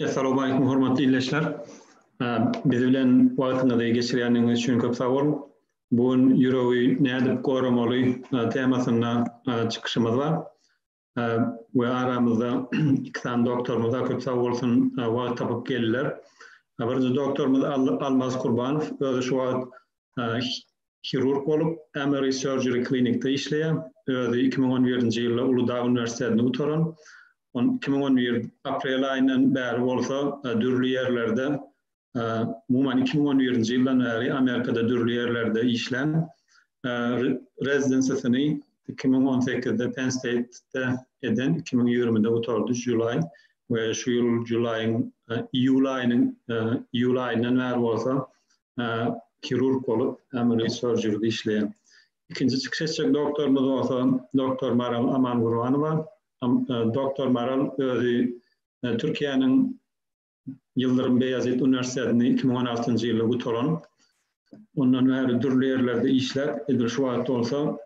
Essalawmaleýkum hormatly ildeşler. Biz bilen wagtyňyzy geçirýändigiňiz üçin köp sag boluň. Bu gün ýüregi nädip goramaly temasynda çykyşymyz bar. We aramyzda iki sany doktorymyz bar, köp sag bolsun wagt tapyp geldiler. Birinji doktorymyz Almaz Kurbanow, özi şu wagt hirurg bolup, Emory Surgery Clinic-de işleýär. Özi 2011-nji ýylda Uludag uniwersitetini gutaran. 2011 aprel aýyndan bäri bolsa dürli ýerlerde, umuman 2011-nji ýyldan bäri Amerikada dürli ýerlerde işlän. Rezidensiýasyny 2018-de Penn State-de eden, 2020-de gutardy, July we şu ýyl Julaýyň, iýul aýynyň, iýul aýyndan bäri bolsa hirurg bolup Emory Surgery-de işleýär. Ikinji çykyş etjek doktorymyz bolsa doktor Maral Amangurbanowa. Doktor Maral özi Türkiýäniň Ýyldyrym Beýazit uniwersitetini 2016-njy ýylda gutaran. Ondan bäri dürli ýerlerde işläp, edil şu wagt bolsa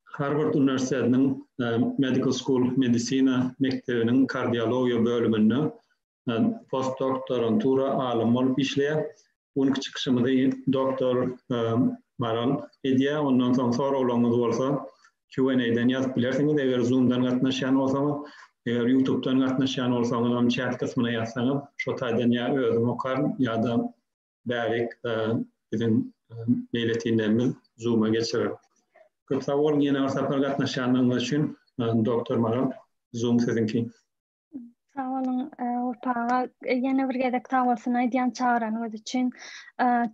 Harward uniwersitetiniň Medical School medisina mekdebiniň kardiologiýa bölüminde postdoktorantura alym bolup işleýär. Bu günki çykyşymyzy doktor Maral edýär. Ondan soň soraglaryňyz bolsa Q&A-den ýazyp bilersiňiz, eger Zoom-dan gatnaşýan bolsaňyz, eger YouTube-dan gatnaşýan bolsaňyz hem chat kysmyna ýazsaňyz, şo taýdan ýa özüm okaryn ýa-da bärik biziň meýletinlerimiz Zoom-a geçirer. Köp sag boluň ýene bir sapar gatnaşýanlygyňyz üçin. Doktor Maral, Zoom siziňki. Sag boluň, Wepa aga. Ýene bir gezek sag bolsun aýdýan çagyranyňyz üçin.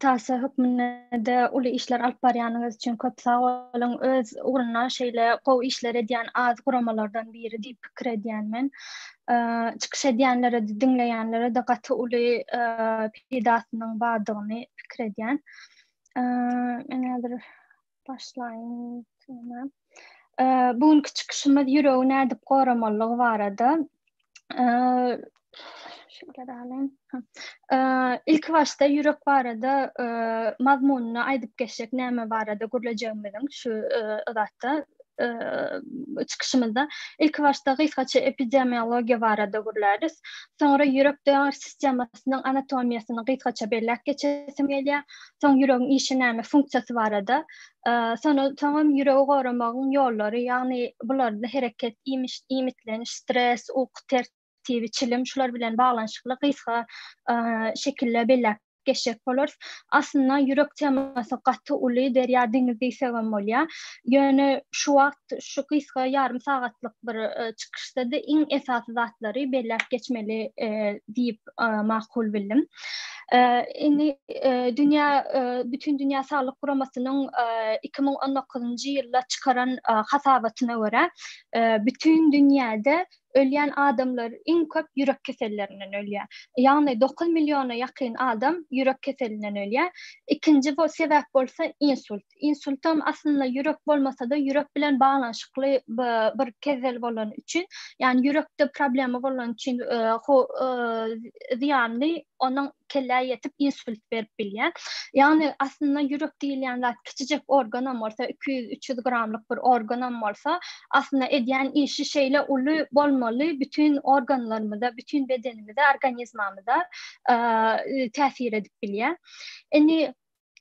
TASA hökmünde-de uly işler alyp barýanyňyz üçin köp sag boluň. Öz ugrunda şeýle gowy işler edýän az guramalardan biri diýip pikir edýän men. Çykyş edýänlere-de, diňleýänlere-de gaty uly peýdasynyň bardygyny pikir edýän. Men häzir Başlaýyn. Bu günki çykyşymyz ýüregi nädip goramalylygy barada. Ilki başda ýürek barada mazmunyny aýdyp geçjek näme barada gürlejegimiziň şu zatda çykyşymyzda. Ilki başda gysgaça epidemiologiýa barada gürläris. Soňra ýürek-damar sistemasynyň anatomiýasyny gysgaça belläp geçesim gelýär. Soň ýüregiň işi näme, funksiýasy barada. Soňra soňam ýüregi goramagyň ýollary, ýagny bularda hereket, iýmiş, iýmitleniş, stres, uky tertibi, çilim şular bilen baglanyşykly gysga şekilde belläp geçjek bolarys. Aslynda ýürek temasy gaty uly, derýa deňiz diýsegem bolýar. Ýöne şu wagt şu gysga ýarym sagatlyk bir çykyşda-da iň esasy zatlary belläp geçmeli diýip makul bildim. Indi dünýä Bütindünýä Saglyk Guramasynyň 2019-njy ýylda çykaran hasabatyna görä, bütin dünýäde ölýän adamlar iň köp ýürek kesellerinden ölýär. Ýagny 9 milliona ýakyn adam ýürek keselinden ölýär. Ikinji sebäp bolsa insult. Insultam aslynda ýürek bolmasa-da ýürek bilen baglanyşykly bir kesel bolany üçin, ýagny ýürekde problema bolany üçin zyýanly onuň kellä ýetip insult berip bilýär. Ýagny aslynda ýürek diýilýän zat kiçijek organam bolsa, 200-300 gramlyk bir organam bolsa, aslynda edýän işi şeýle uly bolmaly, bütin organlarymyza, bütin bedenimize, organizmamyza täsir edip bilýär. Indi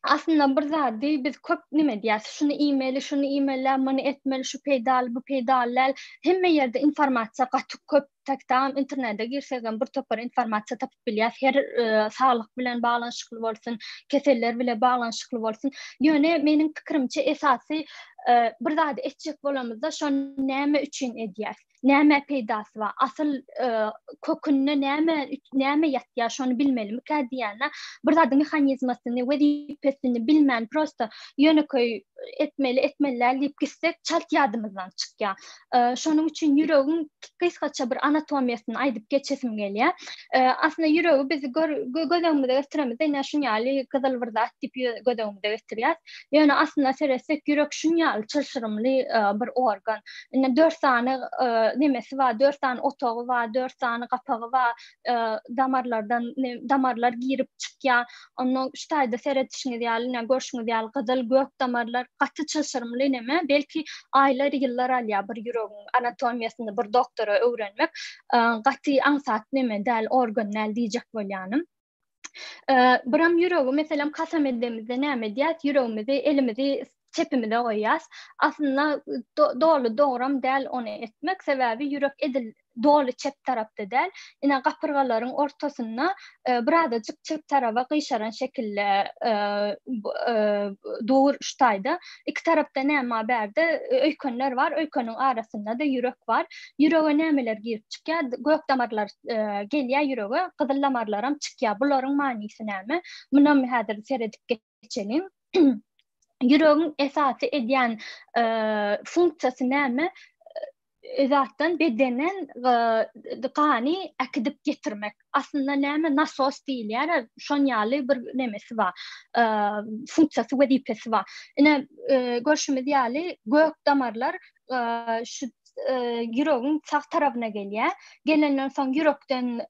Aslynda bir zady biz köp nime diýýäs, şuny iýmeli, şuny iýmeli däl, muny etmeli, şu peýdaly, bu peýdaly däl. Hemme ýerde informasiýa gaty köp. Takdam internete girsegem bir topar informasiýa tapyp bilýäs. Her e, saglyk bilen baglanyşykly bolsun, keseller bile baglanyşykly bolsun. Ýöne meniň pikirimçe esasy e, bir zady etjek bolamyzda şony näme üçin edýäs? Nämä peýdasy bar? Asyl kökünde näme näme ýatýar, şony bilmelimikä diýýän-de. Bir zadyň mehanizmasyny, wezipesini bilmän, prosta ýönekeý etmeli, etmeli däl diýip gitsek, çalt ýadymyzdan çykýar. Şonuň üçin ýüregiň gysgaça bir anatomiýasyny aýdyp geçesim gelýär. Aslynda ýüregi biz göz öňümize getiremizde, ine şuny ýaly gyzyl bir zat diýip göz öňümize getirýäris. Ýöne aslynda seretsek, ýürek şuny ýaly çylşyrymly bir organ. Indi 4 sany nemesi bar, 4 sany otagy bar, 4 sany gapagy bar, damarlardan damarlar girip çykýar. Ondan şu taýda seredişiňiz ýaly, ine görşüňiz ýaly gyzyl, gök damarlar. Damarlar gaty çylşyrymly neme, belki aýlar, ýyllar alýar bir ýüregiň anatomiýasyny bir doktora öwrenmek. Gaty aňsat neme däl, organ däl diýjek bolýanym. Biram ýüregi meselem kasam edemizde näme edýäs? Ýüregimizi, elimizi çepimize goýýas. Aslynda doly dogram däl ony etmek, sebäbi ýürek edil doly çep tarapda däl. Ine gapyrgalaryň ortasynda birazajyk çep taraba gyşaran şekilde dur şu taýda. Iki tarapda näme bar bärde? Öýkenler bar, öýkeniň arasynda-da ýürek bar. Ýürege nämeler girip çykýar? Gök damarlar gelýär ýürege, gyzyl damarlaram çykýar. Bularyň manysy näme? Munam häzir seredip geçeliň. Ýüregiň esasy edýän funksiýasy näme? Zatdan bedenden gany äkidip getirmek. Aslynda näme nasos diýilýär, şon ýaly bir nemesi bar. Funksiýasy, wezipesi bar. Ine, görşümiz ýaly, gök damarlar şu ýüregiň sag tarabyna gelýär. Gelenden soň ýürekden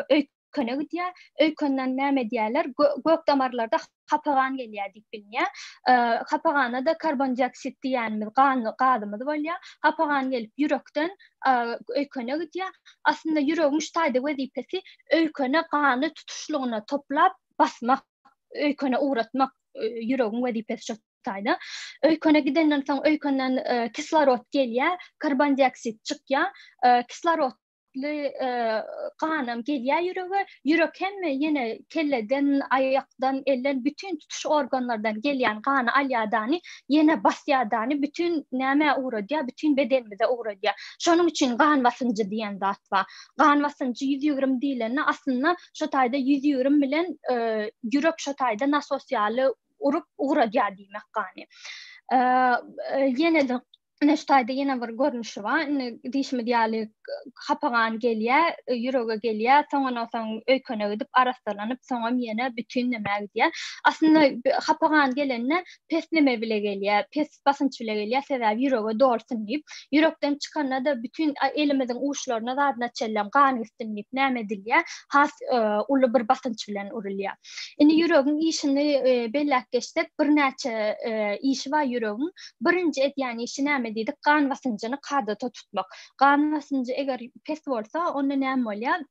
öýkene gidýär. Öýkenden näme edýärler? Gök damarlarda hapa gan gelýär diýip bilinýär. Hapa gana-da karbondioksid diýýänimiz gan gazymyz bolýar. Hapa gan gelip ýürekden öýkene gidýär. Aslynda ýüregiň şu taýda wezipesi öýkene gany tutuşlygyna toplap basmak, öýkene ugratmak ýüregiň wezipesi şu taýda. Öýkene gidenden soň öýkenden kislorod gelýär, karbondioksid çykýar. Kislorod ganam gelýär ýürege, ýürek hemme ýene kelleden, aýakdan, elden bütin tutuş organlardan gelýän gany alýadany, ýene basýadany bütin nämä ugradýar, bütin bedenimize ugradýar. Şonuň üçin gan basynjy diýen zat bar. Gan basynjy 120 diýlende aslynda şo taýda 120 bilen ýürek şo taýda nasos ýaly urup ugradýar diýmek gany. Ýene-de Ine şu taýda ýene bir görnüşi bar. Indi diýşimiz ýaly hapa gan gelýär, ýürege gelýär, soňundan soň öýkene gidip arassalanyp, soňam ýene bütin nämä gidýär. Aslynda hapa gan gelende pes neme bile gelýär, pes basynç bile gelýär, sebäbi ýürege dolsun diýip. Ýürekden çykanda-da bütin elimiziň uçlaryna zadyna çenlem gan gitsin diýip näme edilýär? Has uly bir basynç bilen urulýar. Indi ýüregiň işini belläp geçsek, birnäçe işi bar ýüregiň. Birinji edýän işi näme diýdik? Gan basynjyny kadada tutmak. Gan basynjy eger pes bolsa, onda näme bolýar?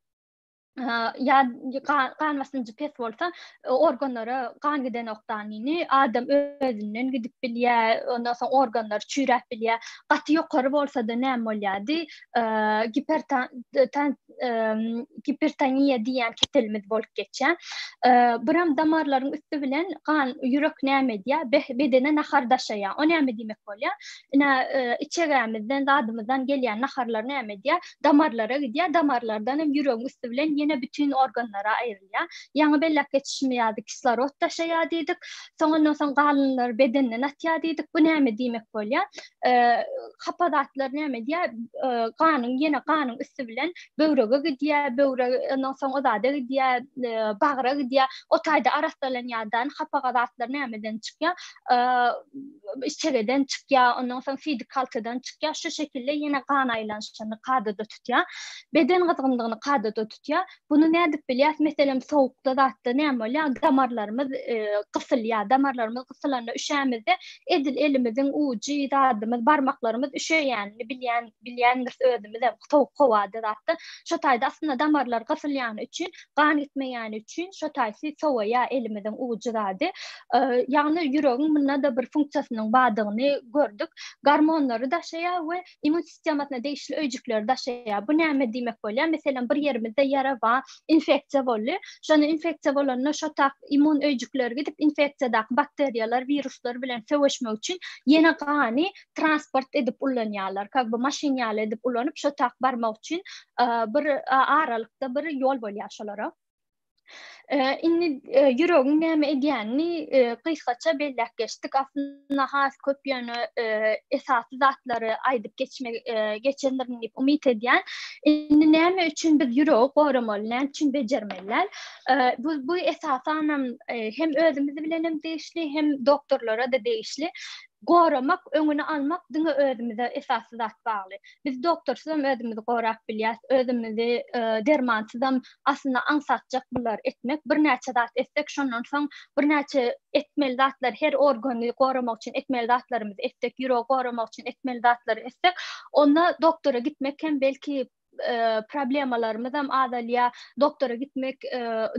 Ýa gan basynjy pes bolsa, organlara gan gidenok danini, adam özünden gidip bilýär, ondan soň organlar çüýräp bilýär. Gaty ýokary bolsa-da näme bolýardy? Gipertan gipertoniýa diýen keselimiz bolup geçýär. Biram damarlaryň üsti bilen gan ýürek näme edýär? Bedene nahar daşaýar. O näme diýmek bolýar? Ine, içegämizden, zadymyzdan gelýän naharlar näme edýär? Damarlara gidýär, damarlardan hem ýüregiň üsti bilen ýene bütin organlara aýrylýar. Ýaňy belläp geçişim ýaly kislorod daşaýar diýdik. Soňundan soň galynlary bedenden atýar diýdik. Bu näme diýmek bolýar? Hapa zatlar näme edýär? Ganyň ýene ganyň üsti bilen böwrege gidýär, böwrek ondan soň o zada gidýär, bagra gidýär. O taýda arassalanýardan hapa zatlar nämeden çykýar? Içegeden çykýar, ondan soň siýdik haltadan çykýar. Şu şekilde ýene gan aýlanyşyny kadada tutýar. Beden gyzgynlygyny kadada tutýar. Buny nädip bilýäs? Meselem, sowukda zatda näme bolýar? Damarlarymyz gysylýar. Damarlarymyz gysylanda üşämizde edil elimiziň ujy, zadymyz, barmaklarymyz üşeýänini bilýän, bilýändiris özümizem sowuk howada zatda. Şo taýda aslynda damarlar gysylýany üçin, gan gitmeýäni üçin şo taýsy sowaýar elimiziň ujy zady. Ýagny ýüregiň munda-da bir funksiýasynyň bardygyny gördük. Gormonlary daşaýar we immun sistemasyna degişli öýjükleri daşaýar. Bu näme diýmek bolýar? Meselem, bir ýerimizde ýara bar, infeksiýa boldy. Şonda infeksiýa bolanda şo tak immun öýjükleri gidip infeksiýadaky bakteriýalar, wiruslar bilen söweşmek üçin ýene gany transport edip ullanýarlar. Kak bu maşyn ýaly edip ulanyp şo tak barmak üçin bir aralykda bir ýol bolýar şolara. Indi ýüregiň näme edýänini gysgaça belläp geçdik. Aslynda has köp ýöne esasy zatlary aýdyp geçmek geçendirin diýip umyt edýän. Indi näme üçin biz ýüregi goramaly, näme üçin bejermeli däl? Bu bu esasanam hem özümiz bilen hem degişli, hem doktorlara-da degişli. Goramak, öňüni almak diňe özümize esasy zat bagly. Biz doktorsyzam özümizi gorap bilýäs, özümizi dermansyzam aslynda aňsatjak bulary etmek. Birnäçe zat etsek, şondan soň birnäçe etmeli zatlar, her organy goramak üçin etmeli zatlarymyzy etsek, ýüregi goramak üçin etmeli zatlary etsek, onda doktora gitmek hem belki problemalarymyzam azalýar, doktora gitmek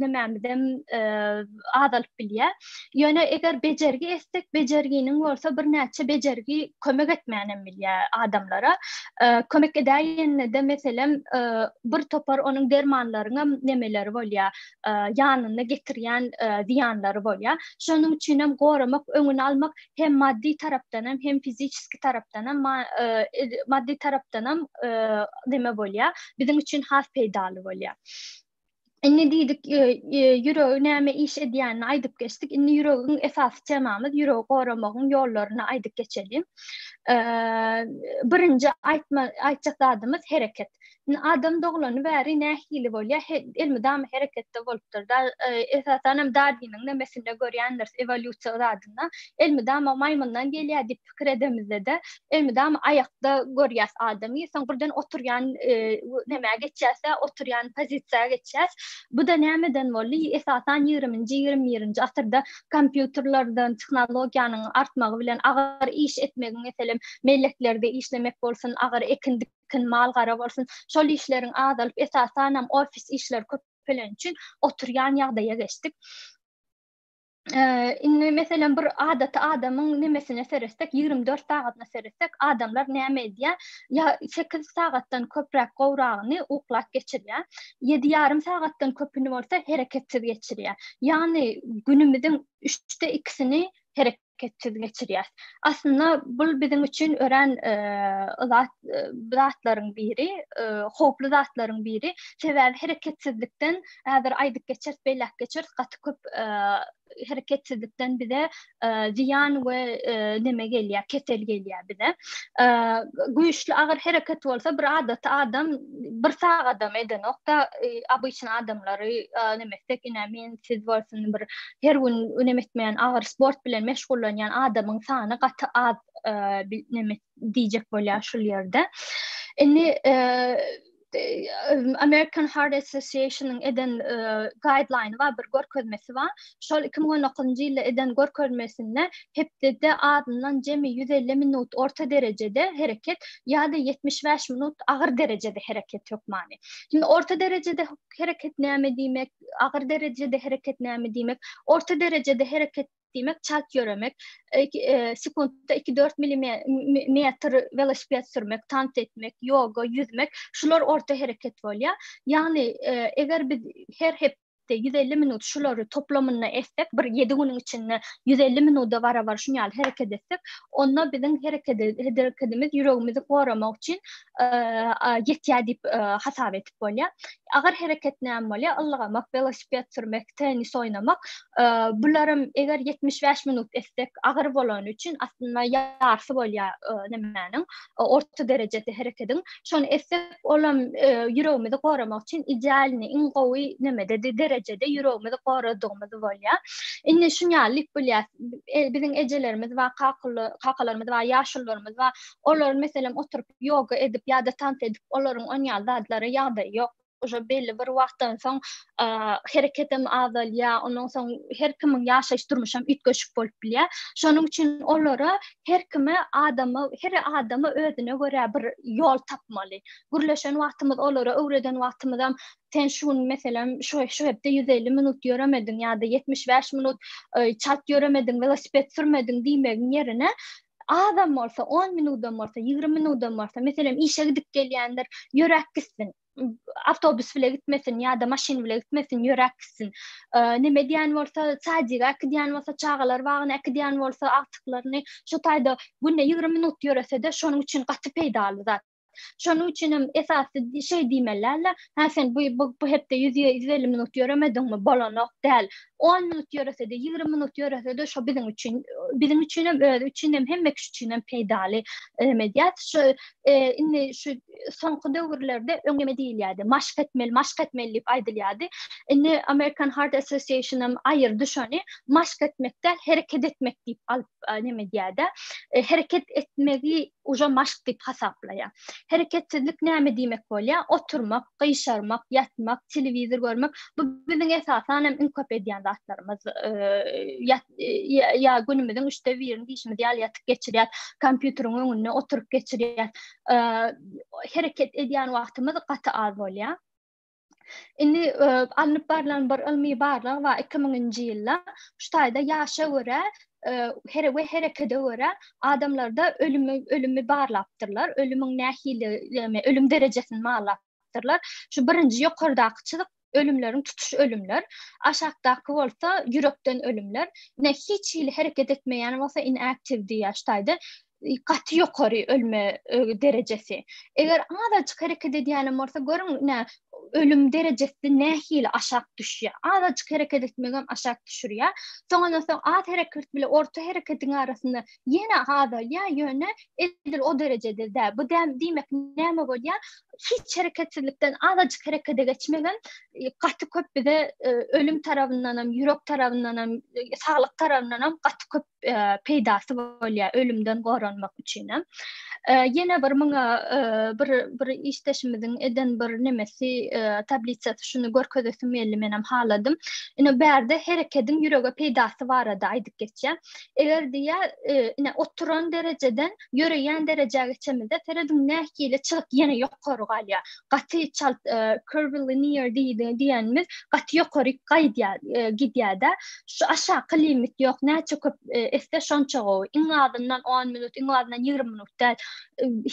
nämämizem azalyp bilýär. Ýöne eger bejergi etsek, bejerginiň bolsa birnäçe bejergi kömek etmänem bilýär adamlara. Kömek edäýende-de meselem bir topar onuň dermanlaryňam nemeleri bolýar, ýanynda getirýän zyýanlary bolýar. Şonuň üçinem goramak, öňüni almak hem maddy tarapdanam, hem fiziçeski tarapdanam, maddy tarapdanam neme bolýar, biziň üçin has peýdaly bolýar. Indi diýdik, ýüregi näme iş edýänini aýdyp geçdik. Indi ýüregiň esasy temamyz ýüregi goramagyň ýollaryny aýdyp geçeliň. Birinji aýtma aýtjak zadymyz hereket. Indi adam doglany bäri nähili bolýar? Elmydama hereketde bolupdyr. Da, esasan hem Darwiniň nemesinde görýändiris, ewolýusiýa zadynda. Elmydama maýmyndan gelýär diýip pikir edemizde-de, elmydama aýakda görýäs adamy. Soň birden oturýan nämä geçýäs-de, oturýan pozisiýa geçýäs. Bu-da nämeden boldy? Esasan ýigriminji, 21-nji asyrda kompýuterlerden, tehnologiýanyň artmagy bilen agyr iş etmegiň, meselem, melleklerde işlemek bolsun, agyr ekin ekin, mal-gara bolsun, şol işleriň azalyp, esasanam ofis işleri köpeleni üçin oturýan ýagdaýa geçdik. Indi meselem bir adaty adamyň nemesine seretsek, 24 sagatyna seretsek, adamlar näme edýär? Ýa 8 sagatdan köpräk gowragyny uklap geçirýär. 7,5 sagatdan köpüni bolsa hereketsiz geçirýär. Ýagny günümiziň üçde ikisini hereket hereketsiz geçirýäs. Aslynda bul biziň üçin örän zat zatlaryň biri, howply zatlaryň biri. Sebäbi hereketsizlikden häzir aýdyp geçeris, belläp geçeris, gaty köp hereketsizlikden bize zyýan we neme gelýär, kesel gelýär bize. Güýçli agyr hereket bolsa bir adaty adam bir sagadam edenok-da, obyçny adamlary neme etsek, ine men siz bolsun bir her gün önem etmeýän agyr sport bilen meşgullanýan adamyň sany gaty az neme diýjek bolýar şul ýerde. Indi American Heart Association-yň eden guideline bar, bir görkezmesi bar. Şol 2019-njy ýylda eden görkezmesinde hepdede azyndan jemi 150 minut orta derejede hereket ýa-da 75 minut agyr derejede hereket hökmany. Şimdi orta derejede hereket näme diýmek, agyr derejede hereket näme diýmek? Orta derejede hereket diýmek çalt ýöremek, e, sekuntda 2-4 millimetr welosiped sürmek, tans etmek, ýoga, ýüzmek, şular orta hereket bolýar. Ýagny, e, eger biz her hepde 150 minut şulary toplamynda etsek, bir 7 günüň içinde 150 minuda barabar şuny ýaly hereket etsek, onda biziň hereket hereketimiz ýüregimizi goramak üçin e, ýetýär diýip hasap edip bolýar. Agyr hereket näme bolýar? Ylgamak, welosiped sürmek, tennis oýnamak. Bularam eger 75 minut etsek agyr bolany üçin aslynda ýarsy bolýar nämäniň orta derejede herekediň. Şony etsek olam ýüregimizi goramak üçin idealny, iň gowy nemede derejede ýüregimizi goradygymyz bolýar. Indi şuny ýaly diýip bolýar. Biziň ejelerimiz bar, kakalarymyz bar, ýaşulularymyz bar. Olar meselem oturyp ýoga edip ýa-da tans edip olaryň on ýaly zatlara ýagdaýy ýok. Uje belli bir wagtdan soň hereketem azalýar, ondan soň her kimiň ýaşaýyş durmuşam üýtgeşik bolup bilýär. Şonuň üçin olara her kime adama, her adama özüne görä bir ýol tapmaly. Gürleşen wagtymyz olara öwreden wagtymyzam sen şu gün meselem şu şu hepde 150 minut ýöremediň ýa-da 75 minut çalt ýöremediň, welosiped sürmediň diýmegiň ýerine Azam bolsa, on minudam bolsa, 20 minudam bolsa, meselem, işe gidip gelýändir, ýöräp gitsin. Awtobus bile gitmesin ýa-da maşyn bile gitmesin, ýöräp gitsin. Neme edýän bolsa, sadige äkidýän bolsa, çagalar bagyna äkidýän bolsa, agtyklaryny şu taýda günde 20 minut ýörese-de, şonuň üçin gaty peýdaly zat. Şonuň üçin hem esasy şeý diýmeliler, hä sen bu bu, bu hepde 100 150 minut ýöremediňmi? Bolanok däl. 10 minut ýörese-de, 20 minut ýörese-de şo biziň üçin, biziň üçin hem, özi üçin hem, hemme kişi üçin hem peýdaly edýär. Şu e, indi şu soňky döwürlerde öň neme diýilýärdi? Maşk etmeli, maşk etmeli diýip aýdylýardy. Indi American Heart Association hem aýyrdy şony. Maşk etmek däl, hereket etmek diýip alyp neme diýýär-de. E, hereket etmegi uje maşk diýip hasaplaýar. Hereketsizlik näme diýmek bolýar? Oturmak, gyşarmak, ýatmak, telewizor görmek. Bu biziň esasan hem iň köp edýän zatlarymyz. Ýat ýa günümiziň üçde birini diýşimiz ýaly ýatyp geçirýär, kompýuteriň öňünde oturyp geçirýär. Hereket edýän wagtymyz gaty az bolýar. Indi alnyp barlan bir ylmy barlag bar 2000-nji ýylda. Şu taýda ýaşa görä her we herekede görä adamlarda ölümi ölümi barlapdyrlar. Ölümiň nähili, ölüm derejesini barlapdyrlar. Şu birinji ýokardaky çyzyk ölümleriň tutuş ölümler, aşakdaky bolsa ýürekden ölümler. Ine hiç hili hereket etmeýän bolsa inactive diýýär şu taýda. Gaty ýokary ölme derejesi. Eger azajyk hereket edýänem bolsa görüň ine ölüm derejesi nähili aşak düşýär. Azajyk hereket etmegem aşak düşürýär. Soňundan soň az hereket bile orta hereketiň arasynda ýene azalýar, ýöne edil o derejede däl. Bu diýmek näme bolýar? Hiç hereketsizlikden azajyk herekete geçmegem gaty köp bize ölüm tarabyndanam, ýürek tarabyndanam, saglyk tarabyndanam gaty köp peýdasy bolýar ölümden goranmak üçinem. Ýene bir muňa bir bir işdeşimiziň eden bir nemesi tablisasy şuny görkezesim geldi menem haladym. Ine bärde herekediň ýürege peýdasy barada aýdyp geçýär. Eger diýýär, ine oturan derejeden ýöreýän derejä geçemizde serediň nähili çyzyk ýene ýokary galýar. Gaty çalt curvilinear diýenimiz gaty ýokary gaýdýar, gidýär-de. Şu aşaky limit ýok, näçe köp etse şonça gowy. Iň azyndan 10 minut, iň azyndan 20 minut däl.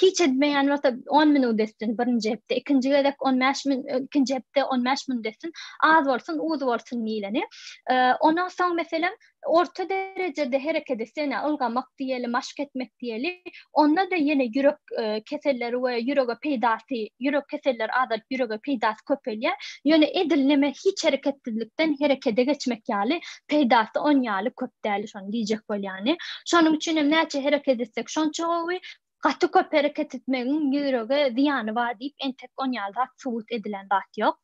Hiç etmeýän bolsa 10 minut etsin birinji hepde, ikinji gezek 15 minut, ikinji hepde 15 minut etsin. Az bolsun, uz bolsun diýleni. Ondan soň meselem orta derejede hereket etse, ine, ylgamak diýeli, maşk etmek diýeli, onda-da ýene ýürek keselleri we ýürege peýdasy, ýürek keselleri azalyp, ýürege peýdasy köpelýär. Ýöne edil neme hiç hereketsizlikden herekede geçmek ýaly peýdasy on ýaly köp däl, şony diýjek bolýany. Şonuň üçin hem näçe hereket etsek şonça gowy. Gaty köp hereket etmegiň ýürege zyýany bar diýip entek on ýaly zat subut edilen zat ýok.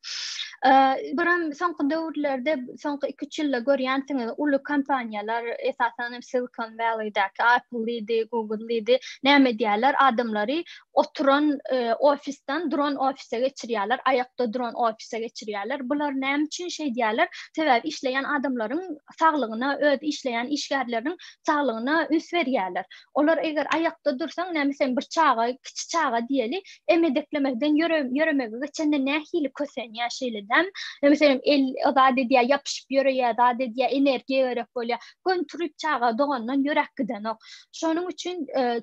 Biram soňky döwürlerde, soňky iki-üç ýylda görýänsiňiz, uly kompaniýalar, esasan hem Silicon Valley-däki Apple-lydy, Google-lydy, näme edýärler, adamlary oturan ofisden duran ofise geçirýärler, aýakda duran ofise geçirýärler. Bular näme üçin şeýdýärler? Sebäbi işleýän adamlaryň saglygyna, öz işleýän işgärleriniň saglygyna üns berýärler. Olar eger aýakda dursaň, näme sen bir çaga, kiçi çaga diýeli, emedeklemekden ýöre, ýöremege geçende nähili kösenýär şeýle dämi? Meselem, el zat edýär, ýapyşyp ýöreýär, zat edýär, energiýa gerek bolýar. Göni turup çaga dogandan ýöräp gidenok. Şonuň üçin e,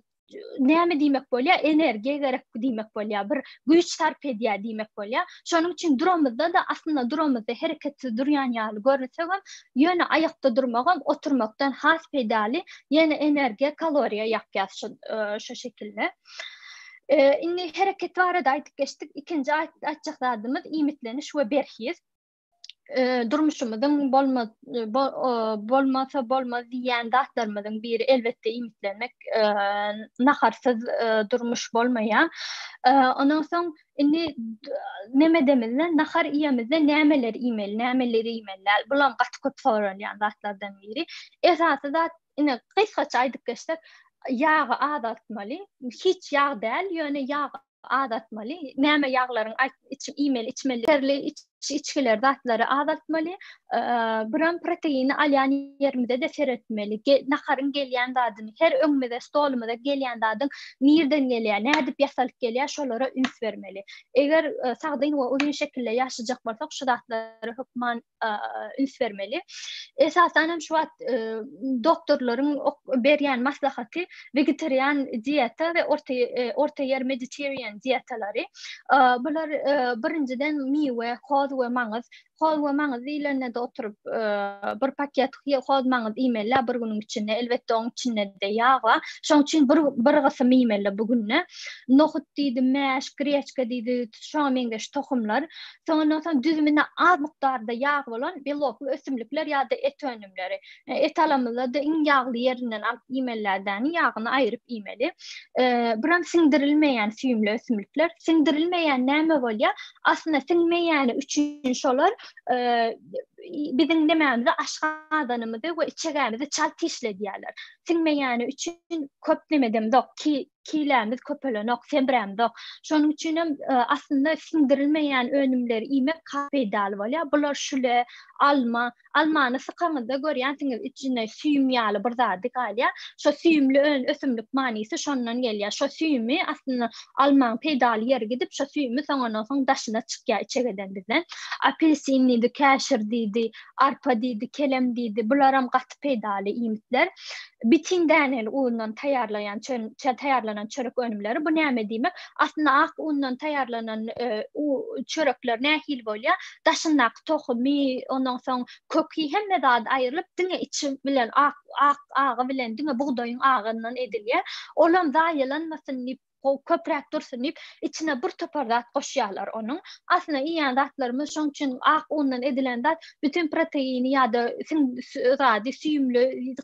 näme diýmek bolýar? Energiýa gerek diýmek bolýar. Bir güýç sarp edýär diýmek bolýar. Şonuň üçin duramyzda-da aslynda duramyzda hereketsiz durýan ýaly görünsegem, ýöne aýakda durmagam oturmakdan has peýdaly. Ýene energiýa, kaloriýa ýakýar şu şu şekilde. Indi hereket barada aýdyp geçdik. Ikinji aýtjak zadymyz iýmitleniş we berhiz. Durmuşymyzyň bolma bolmasa bolmaz diýýän zatlarymyzyň biri elbetde iýmitlenmek. Naharsyz durmuş bolmaýar. Ondan soň Indi neme edemizde, nahar iýemizde nämeleri iýmeli, nämeleri iýmeli däl? Bulam gaty köp soralýan zatlardan biri. Esasy zat, ine gysgaça aýdyp geçsek, ýagy azaltmaly. Hiç ýag däl, ýöne ýagy azaltmaly. Näme ýaglaryň içip iýmeli, içmeli, şekerli içgileri, zatlary azaltmaly. Biram proteini alýan ýerimize-de seretmeli. Naharyň gelýän zadyny, her öňümize, stolumyza gelýän zadyň nirden gelýär, nädip ýasalyp gelýär, şolara üns bermeli. Eger sagdyn we uzyn şekilde ýaşajak bolsak, şu zatlara hökman üns bermeli. Esasan hem şu wagt doktorlaryň berýän maslahaty wegetarian dieta we orta orta ýer mediterranean dietalary. Bular birinjiden miwe, hoz we maňyz. Hoz we maňyz diýlende-de oturyp bir paket hoz maňyz iýmeli bir günüň içinde. Elbetde oň içinde-de ýag bar. Şoň üçin bir bir gysym iýmeli bu günde. Nohut diýdi, mäş, greçka diýdi, şoňa meňzeş tohumlar. Soňundan soň düzüminde az mukdarda ýag bolan belokly ösümlikler ýa-da et önümleri. Et alamyzda-da iň ýagly ýerinden alyp iýmelilädäni ýagyny aýryp iýmeli. Biram siňdirilmeýän süýümli ösümlikler. Siňdirilmeýän näme bolýar? Aslynda siňmeýäni üçin şolar biziň nemämizi aşgazanymyzy we içegämizi çalt işledýärler. Siňmeýäni üçin köp nemedemzok, ki kilämiz köpelenok, semrämzok. Şonuň üçin hem aslynda siňdirilmeýän önümleri iýmek has peýdaly bolýar. Bular şüle, alma, Almany sykaňyzda görýänsiňiz içinde süýüm ýaly bir zady galýar. Şo süýümli ön ösümlik manysy şondan gelýär. Şo süýümi aslynda almaň peýdaly ýeri gidip şo süýümi soňandan soň daşyna çykýar içegeden bizden. Apelsin diýdi, käşir diýdi, arpa diýdi, kelem diýdi. Bularam gaty peýdaly iýmitler. Bitin däneli undan taýýarlaýan taýýarlanan çörek önümleri bu näme diýmek? Aslynda ak undan taýýarlanan çörekler nähili bolýar? Daşyndaky tohumy, ondan soň köki hemme zady aýrylyp, diňe içi bilen ak ak agy bilen diňe bugdaýyň agyndan edilýär. Olam zaýalanmasyn diýip, köpräk dursun diýip, içine bir topar zat goşýarlar onuň. Aslynda iýýän zatlarymyz şoň üçin ak undan edilen zat bütin proteini ýa-da zady süýümli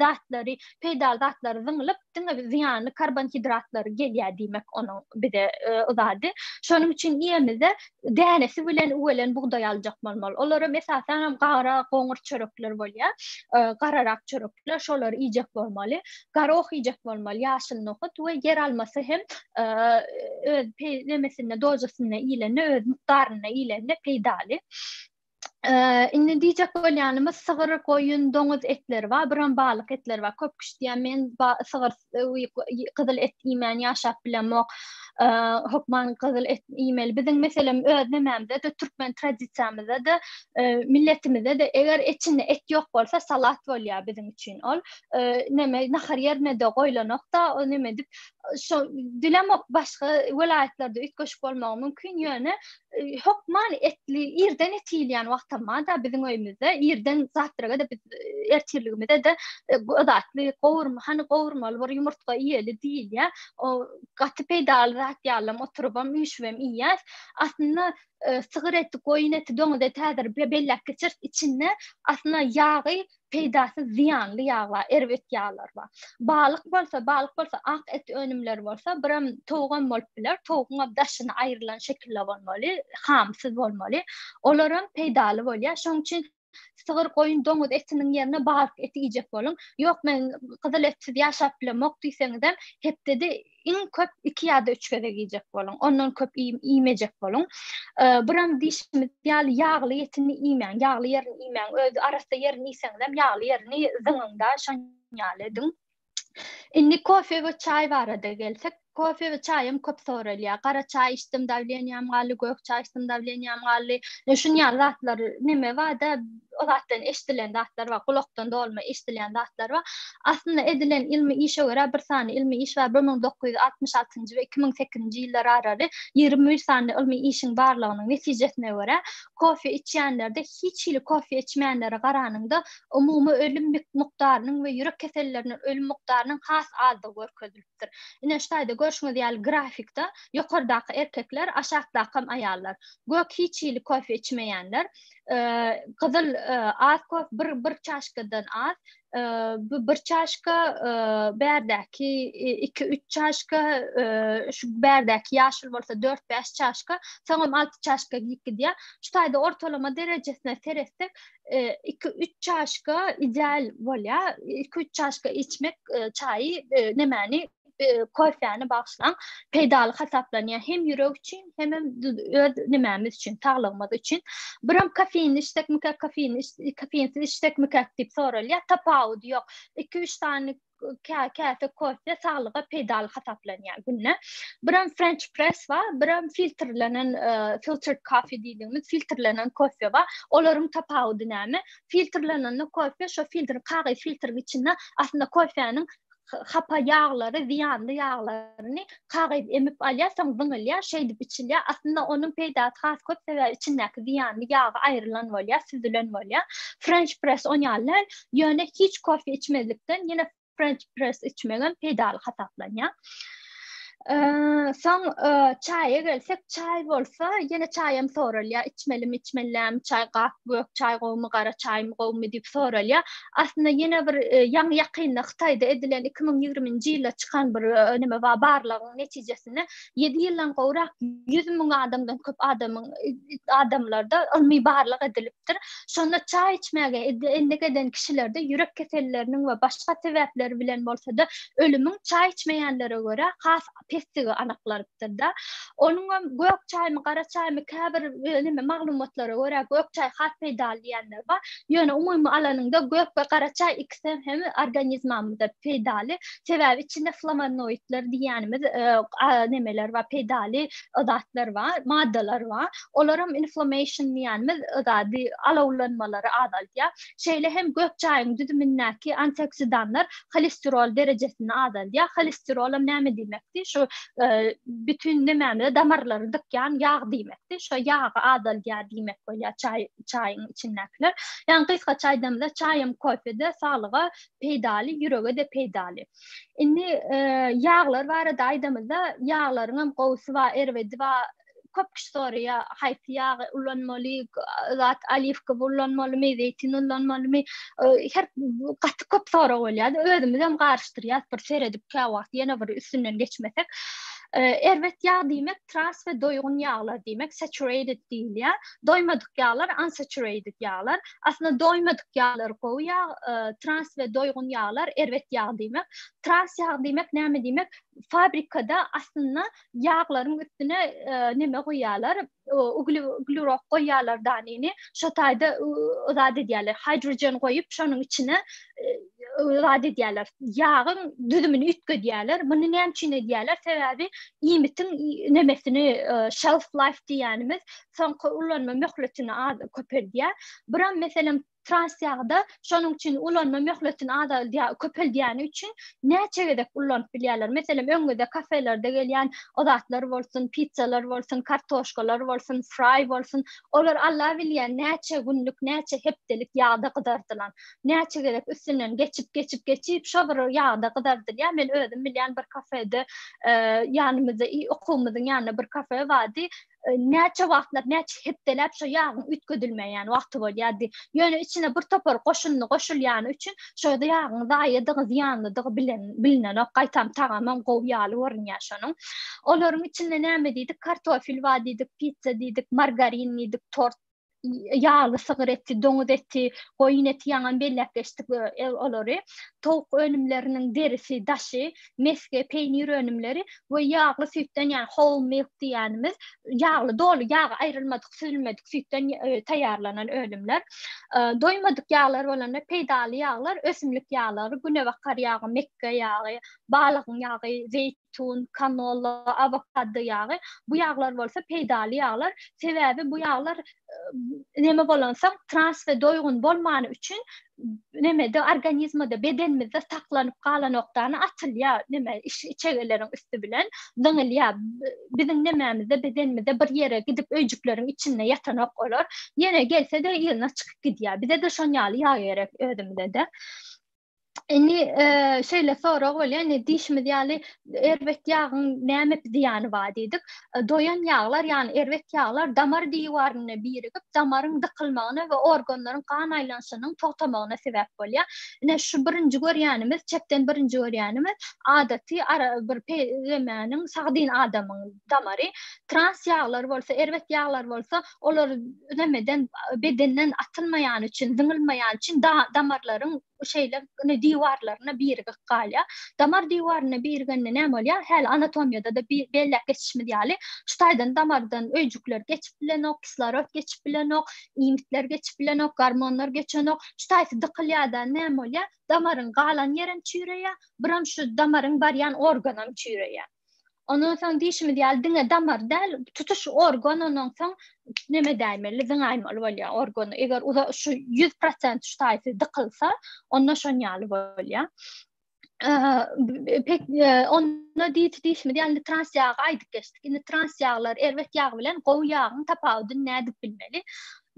zatlary, peýdaly zatlary zyňylyp, diňe zyýanly karbonhidratlary gelýär diýmek onuň bize zady. Şonuň üçin iýemizde dänesi bilen üwelen bugdaý aljak bolmaly. Olaram esasan hem gara, goňur çörekler bolýar. Gararak çörekler, şolary iýjek bolmaly. Garoh iýjek bolmaly, ýaşyl nohut we ýer almasy hem öz nemesinde, dozasynda iýlende, öz mukdarynda iýlende peýdaly. Indi diýjek bolýanymyz sygyr, goýun, doňuz etleri bar, biram balyk etleri bar. Köp kişi diýýär, men sygyr gyzyl et iýmän ýaşap bilemok. Hökman gyzyl et iýmeli. Biziň meselem öz nemämizde-de türkmen tradisiýamyzda-da, milletimizde-de eger içinde et ýok bolsa salat bolýar biziň üçin ol. Neme nahar ýerine-de goýlanok-da, o neme edip şo bilemok başga welaýatlarda üýtgeşik bolmagy mümkin, ýöne hökman etli irden et iýilýän wagtam bar-da biziň öýümizde. Irden zatraga-da biz ertirligimize-de zatly gowurma, hany gowurmaly bir ýumurtga iýeli diýilýär. O gaty peýdaly zat ýalam oturybam üýşübem iýýäs. Aslynda sygyr eti, goýun eti, doňuz eti häzir belläp geçeris içinde aslynda ýagy peýdasyz zyýanly ýag bar, erbet ýaglar bar. Balyk bolsa, balyk bolsa ak et önümleri bolsa, biram towugam bolup biler. Towugyňam daşyny aýrylan şekilde bolmaly, hamsyz bolmaly. Olaram peýdaly bolýar. Şonuň üçin sygyr, goýun, doňuz etiniň ýerine balyk eti iýjek boluň. Ýok, men gyzyl etsiz ýaşap bilemok diýseňizem, hepdede iň köp 2 ýa-da 3 gezek iýjek boluň. Ondan köp iýmejek boluň. Biram diýşimiz ýaly ýagly etini iýmäň, ýagly ýerini iýmäň. Öz arassa ýerini iýseňizem ýagly ýerini zyňyň-da, şoň ýaly ediň. Indi kofe we çaý barada gelsek, kofe we çaýam köp soralýar. Gara çaý içdim, dawleniýam galdy, gök çaý içdim, dawleniýam galdy. Şuny ýaly zatlar neme bar-da, o zatdan eşidilen zatlar bar, gulakdan dolma eşidilýän zatlar bar. Aslynda edilen ylmy işe görä bir sany ylmy iş bar, 1966-njy we 2008-nji ýyllar araly 21 sany ylmy işiň barlagynyň netijesine görä, kofe içýänlerde hiç hili kofe içmeýänlere garanyňda umumy ölüm mukdarynyň we ýürek kesellerinden ölüm mukdarynyň has azdygy görkezilipdir. Ine şu taýda görşüňiz ýaly grafikde ýokardaky erkekler, aşakdakam aýallar. Gök hiç hili kofe içmeýänler, gyzyl az kofe bir bir çaşkadan az, bu bir çaşka, bärdäki 2-3 çaşka, şu bärdäki ýaşyl bolsa 4-5 çaşka, soňam 6 çaşka gidip gidýär. Şu taýda ortalama derejesine seretsek, 2-3 çaşka ideal bolýar. 2-3 çaşka içmek çaýy nemäni kofäni bagyşlaň peýdaly hasaplanýar hem ýürek üçin hem hem öz nemämiz üçin saglygymyz üçin. Biram kofein içsekmikä kofein kofeinsiz içsekmikä diýip soralýar. Tapawudy ýok. 2-3 sany käse kofe saglyga peýdaly hasaplanýar günde. Biram French press bar, biram filtrlenen filtered coffee diýdigimiz filtrlenen kofe bar. Olaryň tapawudy näme? Filtrlenen kofe şo filtr kagyz filtriň içinde aslynda kofäniň. Hapa ýaglary, zyýanly ýaglaryny kagyz emip alýar, soň zyňylýar, şeýdip içilýär. Aslynda onuň peýdasy has köp, sebäbi içindäki zyýanly ýagy aýrylan bolýar, süzülen bolýar. French press on ýaly däl, ýöne hiç kofe içmezlikden ýene French press içmegem peýdaly hasaplanýar. Soň çaýa gelsek, çaý bolsa, ýene çaýam soralýar, içmelimi, içmeli dälmi, çaý gak, gök çaý gowumy, gara çaýmy gowumy diýip soralýar. Aslynda ýene bir ýaňy ýakynda Hytaýda edilen 2020-nji ýylda çykan bir neme bar, barlagyň netijesinde 7 ýyldan gowrak 100 müň adamdan köp adamyň adamlarda ylmy barlag edilipdir. Şonda çaý içmäge endik eden kişilerde ýürek keselleriniň we başga sebäpleri bilen bolsa-da ölümiň çaý içmeýänlere görä has pesdigi anyklanypdyr-da. Onuňam gök çaýmy, gara çaýmy käbir neme maglumatlara görä gök çaý has peýdaly diýenler bar. Ýöne umumy alanyňda gök we gara çaý ikisi hem organizmamyza peýdaly. Sebäbi içinde flavonoidler diýýänimiz nemeler bar, peýdaly zatlar bar, maddalar bar. Olaram inflammation diýýänimiz zady alawlanmalary azaldýar. Şeýle hem gök çaýyň düzümindäki antioksidanlar holesterol derejesini azaldýar. Holesterolam näme diýmekdi? Şu bütin nemämize damarlary dykýan ýag diýmekdi. Şo ýagy azaldýar diýmek bolýar çaý çaýyň içindäkiler. Ýagny gysgaça aýdamda çaýam kofe-de saglyga peýdaly, ýürege-de peýdaly. Indi ýaglar barada aýdamyzda ýaglaryňam gowusy bar, erbedi bar. Köp kişi soraýar, haýsy ýagy ulanmaly, zat oliwka ulanmalymy, zeýtun ulanmalymy? Her gaty köp sorag bolýar. Özümiz hem garyşdyrýas bir seredip käwagt ýene bir üstünden geçmesek. Erbet ýag diýmek trans we doýgun ýaglar diýmek, saturated diýilýär. Doýmadyk ýaglar unsaturated ýaglar. Aslynda doýmadyk ýaglar gowy ýag, trans we doýgun ýaglar erbet ýag diýmek. Trans ýag diýmek näme diýmek? Fabrikada aslynda ýaglaryň üstüne neme goýýarlar, uglerod goýýarlar danyny, şo taýda zat edýärler, hidrogen goýup, şonuň içine zat edýärler, ýagyň düzümini üýtgedýärler. Muny näme üçin edýärler? Sebäbi iýmitiň nemesini shelf life diýýänimiz soňky ulanma möhletini az köpeldýär. Biram meselem Trans ýagda şonuň üçin ulanma möhletini azaldýar, köpeldýäni üçin näçe gezek ullanyp bilýärler. Meselem, öňňüzde kafelerde gelýän o zatlar bolsun, pizzalar bolsun, kartoşkalar bolsun, fraý bolsun, olar Alla bilýär näçe günlük, näçe hepdelik ýagda gyzardylan. Näçe gezek üstünden geçip, geçip, geçip, şo bir ýagda gyzardylýar. Men özüm bilýän bir kafede, ýanymyzda, okuwymyzyň ýanynda bir kafe bardy. Näçe wagtlap, näçe hepdeläp şo ýagyň üýtgedilmeýän wagty bolýardy. Ýöne içine bir topar goşundy goşulýany üçin şo ýagyň zaýadygy, zyýanlydygy bilen bilinenok. Gaýtam tagamam gowy ýaly görünýär şonuň. Olaryň içinde näme diýdik? Kartofil bar diýdik, pitsa diýdik, margarin diýdik, tort, ýagly sygyr eti, doňuz eti, goýun eti ýaňam belläp geçdik olary. Towuk önümleriniň derisi, daşy, mesge, peýnir önümleri we ýagly süýtden ýagny whole milk diýýänimiz ýagly doly ýagy aýrylmadyk, süzülmedik süýtden taýýarlanan önümler. Doýmadyk ýaglar bolanda peýdaly ýaglar ösümlik ýaglary, günebakar ýagy, mekge ýagy, balygyň ýagy, zeýtun zeýtun, kanola, awokado ýagy. Bu ýaglar bolsa peýdaly ýaglar. Sebäbi bu ýaglar neme bolansoň trans we doýgun bolmany üçin nemede organizmde bedenimizde saklanyp galanokdany atylýar neme içegeleriň üsti bilen zyňylýar. Biziň nemämizde bedenimizde bir ýere gidip öýjükleriň içinde ýatanok olar. Ýene gelse-de yzyna çykyp gidýär. Bize-de şon ýaly ýag gerek özümize-de. Indi şeýle sorag bolýar, indi diýşimiz ýaly erbet ýagyň näme zyýany bar diýdik. Doýan ýaglar, ýagny erbet ýaglar damar diwaryna birigip, damaryň dykylmagyna we organlaryň gan aýlanyşynyň togtamagyna sebäp bolýar. Ine şu birinji görýänimiz, çepden birinji görýänimiz adaty bir peýlemäniň sagdyn adamyň damary. Trans ýaglar bolsa, erbet ýaglar bolsa, olar nämeden bedenden atylmaýany üçin, zyňylmaýany üçin damarlaryň şeýle diwarlaryna birigip galýar. Damar diwaryna birigende näme bolýar? Häli anatomiýada-da belläp geçişimiz ýaly, şu taýdan damardan öýjükler geçip bilenok, kislorod geçip bilenok, iýmitler geçip bilenok, gormonlar geçenok. Şu taýsy dykylýar-da näme bolýar? Damaryň galan ýerem çüýreýär, biram şu damaryň barýan organam çüýreýär. Ondan soň diýşimiz ýaly diňe damar däl, tutuş organ ondan soň neme däýmeli, zyňaýmaly bolýar organy. Eger uza şu 100% şu taýsy dykylsa, onda şon ýaly bolýar. Pek onda diýip diýişimiz ýaly trans ýagy aýdyp geçdik. Indi trans ýaglar erbet ýag bilen gowy ýagyň tapawudyny nädip bilmeli?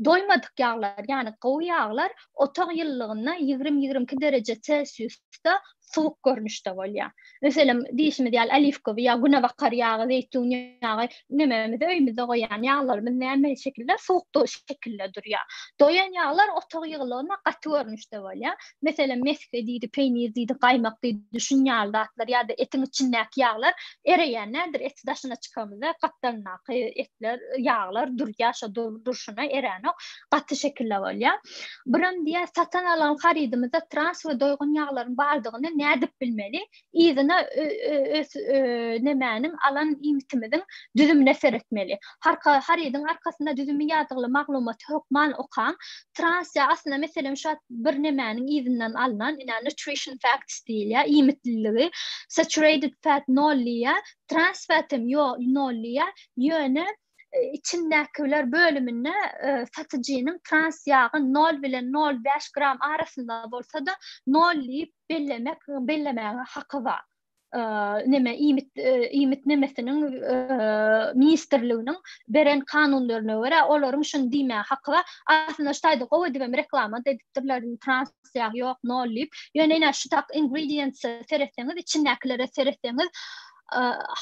Doýmadyk ýaglar, ýagny gowy ýaglar otag ýylylygynda 20-22 dereje Selsiusda suwuk görnüşde bolýar. Meselem, diýişimiz ýaly oliwkowy ýag, günebakar ýagy, zeýtun ýagy nememizi öýümizde goýýan ýaglarymyz näme şekilde suwuk şekilde durýar. Doýan ýaglar otag ýygylygynda gaty görnüşde bolýar. Meselem, mesge diýdi, peýnir diýdi, gaýmak diýdi, şun ýaly zatlar ýa-da etiň içindäki ýaglar ereýän nädir? Eti daşyna çykamyzda gapdalyndaky etler, ýaglar durýar, şo durşuna eränok, gaty şekilde bolýar. Biram diýýär, satan alan harydymyzda trans we doýgun ýaglaryň bardygyny nädip bilmeli? Yzyna nemäniň alan iýmitimiziň düzümine seretmeli. Harka harydyň arkasynda düzümi ýazgyly maglumaty hökman okaň. Trans ýag aslynda meselem şu wagt bir nemäniň yzyndan alnan, ine nutrition facts diýilýär, iýmitliligi, saturated fat nol diýýär, trans fat hem ýo nol diýýär, ýöne içindäkiler bölüminde satyjynyň trans ýagy nol bilen nol bäş gram arasynda bolsa-da nol diýip bellemek bellemäge haky bar. Neme iýmit iýmit nemesiniň ministrliginiň beren kanunlaryna görä olaryň şuny diýmäge haky bar. Aslynda şu taýda gowy edibem reklama da edipdirler trans ýag ýok nol diýip. Ýöne ine şu tak ingredients seretseňiz içindäkilere seretseňiz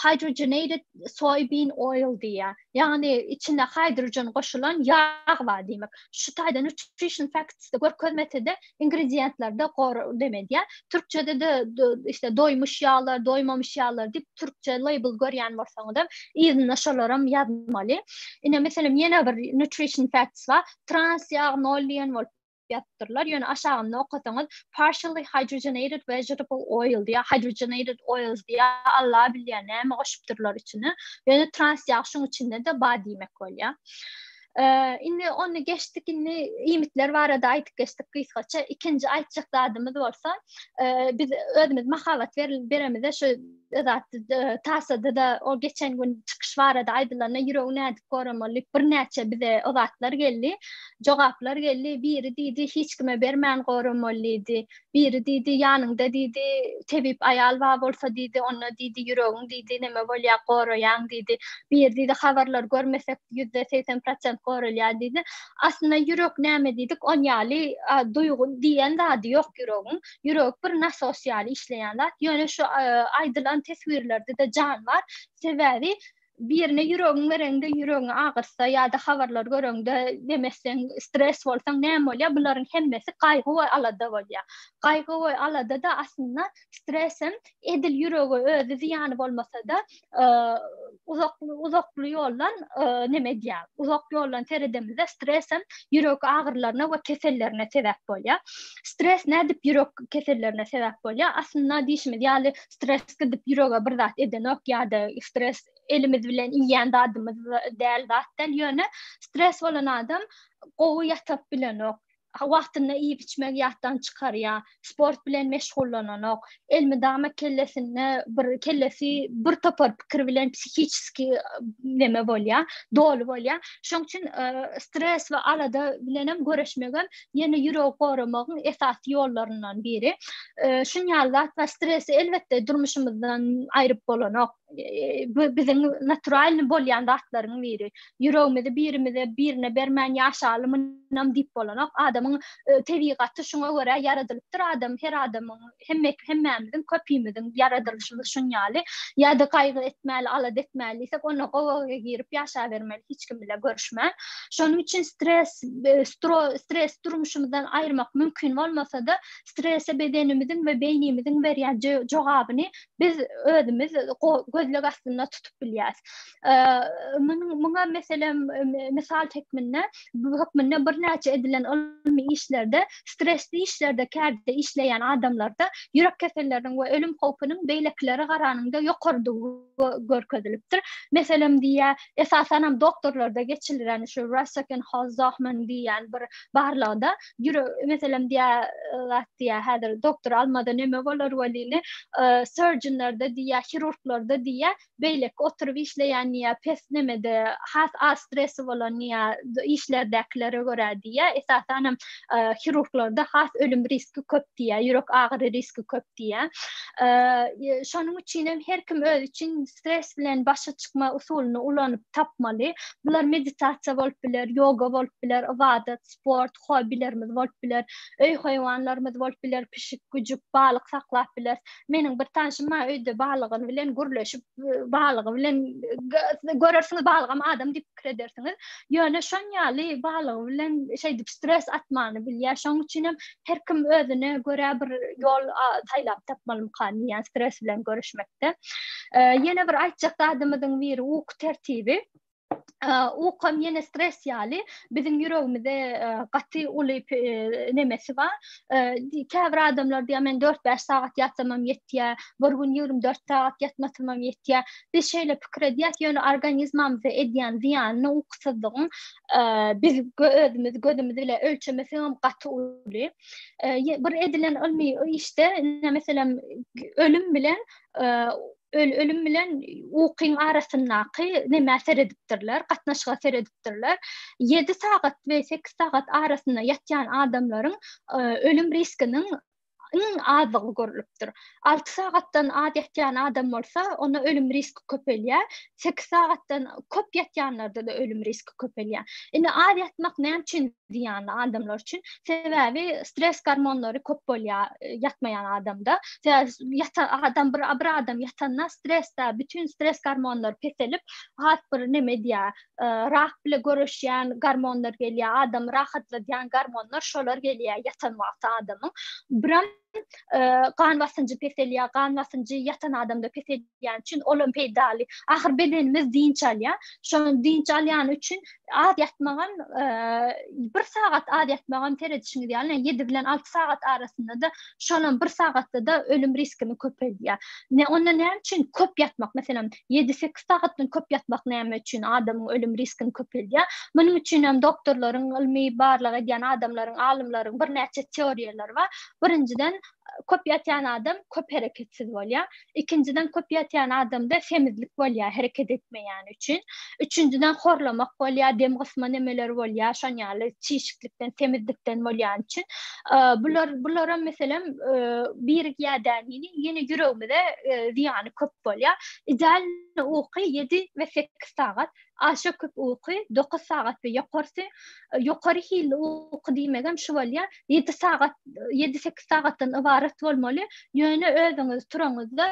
hydrogenated soybean oil diýýär. Ýagny içinde hydrogen goşulan ýag bar diýmek. Şu taýda nutrition facts-de görkezmese-de ingredientlerde gor dem edýär. Türkçede-de işte doýmuş ýaglar, doýmamış ýaglar diýip türkçe label görýän bolsaňyzam yzynda şolaram ýazmaly. Ine meselem ýene bir nutrition facts bar. Trans ýag nol diýen bolup ýazypdyrlar. Ýöne aşagynda okasaňyz partially hydrogenated vegetable oil diýýär, hydrogenated oils diýýär. Allah bilýär näme goşupdyrlar içine. Ýöne trans ýag şuň içinde-de bar diýmek bolýar. Indi ony geçdik, indi iýmitler barada aýdyp geçdik gysgaça. Ikinji aýtjak zadymyz bolsa, biz özümiz mahabat beremizde şu zat tasada-da o geçen gün çykyş barada aýdylanda ýüregi nädip goramaly diýip birnäçe bize o zatlar geldi. Jogaplar geldi. Biri diýdi, hiç kime bermän goramaly diýdi. Biri diýdi, ýanyňda diýdi, tebip aýal bar bolsa diýdi, onda diýdi, ýüregiň diýdi, neme bolýar, goraýaň diýdi. Biri diýdi, habarlar görmesek 80% goralýar diýdi. Aslynda ýürek näme diýdik, on ýaly duýgy diýen zady ýok ýüregiň. Ýürek bir nasos ýaly işleýän zat. Ýöne şu aýdylan teswirlerde-de jan bar. Sebäbi birine ýüregiň bereňde ýüregiňi agyrtsa ýa-da habarlar göreňde neme etseň, stres bolsaň näme bolýar? Bularyň hemmesi gaýgy we alada bolýar. Gaýgy we alada-da aslynda stresem edil ýürege özi zyýany bolmasa-da, uzak uzakly ýoldan neme edýär. Uzak ýoldan seredemizde stresem ýürek agyrylaryna we kesellerine sebäp bolýar. Stres nädip ýürek kesellerine sebäp bolýar? Aslynda diýşimiz ýaly stres gidip ýürege bir zat edenok ýa-da stres elimiz bilen iýýän zadymyz däl zat däl. Ýöne stres bolan adam gowy ýatyp bilenok. Wagtynda iýip içmegi ýatdan çykarýar, sport bilen meşgullananok, elmydama kellesinde bir kellesi bir topar pikir bilen psihiçeski neme bolýar, doly bolýar. Şonuň üçin stres we alada bilenem göreşmegem ýene ýüregi goramagyň esasy ýollaryndan biri. Şuň ýaly zat bar, stresi elbetde durmuşymyzdan aýryp bolanok. Bu biziň naturalny bolýan zatlaryň biri. Ýüregimizi birimize birine bermän ýaşaly munam diýip bolanok. Adamyň tebigaty şuňa görä ýaradylypdyr. Adam her adamyň hemme hemmämiziň köpimiziň ýaradylyşymyz şuň ýaly. Ýa-da gaýgy etmäli, alada etmäli diýsek, onda gowaga girip ýaşabermeli hiç kim bile görüşmän. Şonuň üçin stres stres durmuşymyzdan aýyrmak mümkin bolmasa-da, strese bedenimiziň we beýnimiziň berýän jogabyny biz özümiz gözleg astynda tutup bilýäris. Munuň muňa meselem mysal hökmünde hökmünde birnäçe edilen ylmy işlerde stresli işlerde kärde işleýän adamlarda ýürek keselleriniň we ölüm howpunyň beýlekilere garanyňda ýokarydygy görkezilipdir. Meselem diýýär, esasanam doktorlarda geçirilen şu Russak and Holzahman diýýän bir barlagda ýürek meselem diýýär, zat diýýär, häzir doktor almada neme bolar welini, surgeonlarda diýýär, hirurglarda diýýär. diýýär, beýleki oturyp işleýän diýýär, pes nemede, has az stresi bolan diýýär, işlerdäkilere görä diýýär. Esasanam hirurglarda has ölüm riski köp diýýär, ýürek agyry riski köp diýýär. Şonuň üçin hem her kim özi üçin stres bilen başa çykma usulyny ulanyp tapmaly. Bular meditasiýa bolup biler, ýoga bolup biler, ybadat, sport, hobbilerimiz bolup biler, öý haýwanlarymyz bolup biler, pişik, güjük, balyk saklap bileris. Meniň bir tanşym bar, öýde balygy bilen gürleşip, balygy bilen görersiňiz, balygam adam diýip pikir edersiňiz. Ýöne şon ýaly balygy bilen şeýdip stres atmany bilýär. Şonuň üçin hem her kim özüne görä bir ýol saýlap tapmalymyka diýýän stres bilen göreşmekde. Ýene bir aýtjak zadymyzyň biri uky tertibi. Ukam ýene stres ýaly biziň ýüregimize gaty uly nemesi bar. Käbir adamlar diýýär, men 4-5 sagat ýatsamam ýetýär, bir gün 24 sagat ýatmasamam ýetýär. Biz şeýle pikir edýäs, ýöne organizmamyza edýän zyýanyny ukusyzlygyň biz özümiz gözümiz bilen ölçemesegem gaty uly. Bir edilen ylmy işde, meselem, ölüm bilen ölüm bilen ukyň arasyndaky nämä seredipdirler, gatnaşyga seredipdirler. 7 sagat we 8 sagat arasynda ýatýan adamlaryň ölüm riskiniň iň azlygy görlüpdir. 6 sagatdan az ýatýan adam bolsa, onda ölüm riski köpelýär. 8 sagatdan köp ýatýanlarda-da ölüm riski köpelýär. Indi az ýatmak näme üçin zyýanly adamlar üçin? Sebäbi stres gormonlary köp bolýar e, ýatmaýan adamda. Sebäbi ýata adam bir bir adam ýatanda stresde bütün stres gormonlary peselip, has bir neme edýär, e, rak bile göreşýän gormonlar gelýär, adamy rahatladýan gormonlar şolar gelýär ýatan wagty adamyň. Biram e, gan basynjy peselýär, gan basynjy ýatan adamda peselýän üçin olam peýdaly. Ahyr bedenimiz dynç alýar. Şonuň dynç alýany üçin az ýatmagam e, bir sagat az ýatmagam seredişiňiz ýaly, 7 bilen 6 sagat arasynda-da şonam bir sagatda-da ölüm riskini köpeldýär. Ne onda näme üçin köp ýatmak, meselem, 7-8 sagatdan köp ýatmak näme üçin adamyň ölüm riskini köpeldýär? Munuň üçin hem doktorlaryň, ylmy barlag edýän adamlaryň, alymlaryň birnäçe teoriýalary bar. Birinjiden, köp ýatýan adam köp hereketsiz bolýar. Ikinjiden, köp ýatýan adamda semizlik bolýar, hereket etmeýäni üçin. Üçünjiden, horlamak bolýar, dem gysma nemeleri bolýar, şon ýaly çişiklikden, semizlikden bolýany üçin. Bular, bularam meselem, birigýär dänini, ýene ýüregimize zyýany köp bolýar. Ideal uky 7 we 8 sagat. Aşa köp uky, 9 sagat we ýokarsy. Ýokary hilli uky diýmegem şu bolýar. 7 sagat, 7-8 sagatdan ybarat bolmaly. Ýöne özüňiz turaňyzda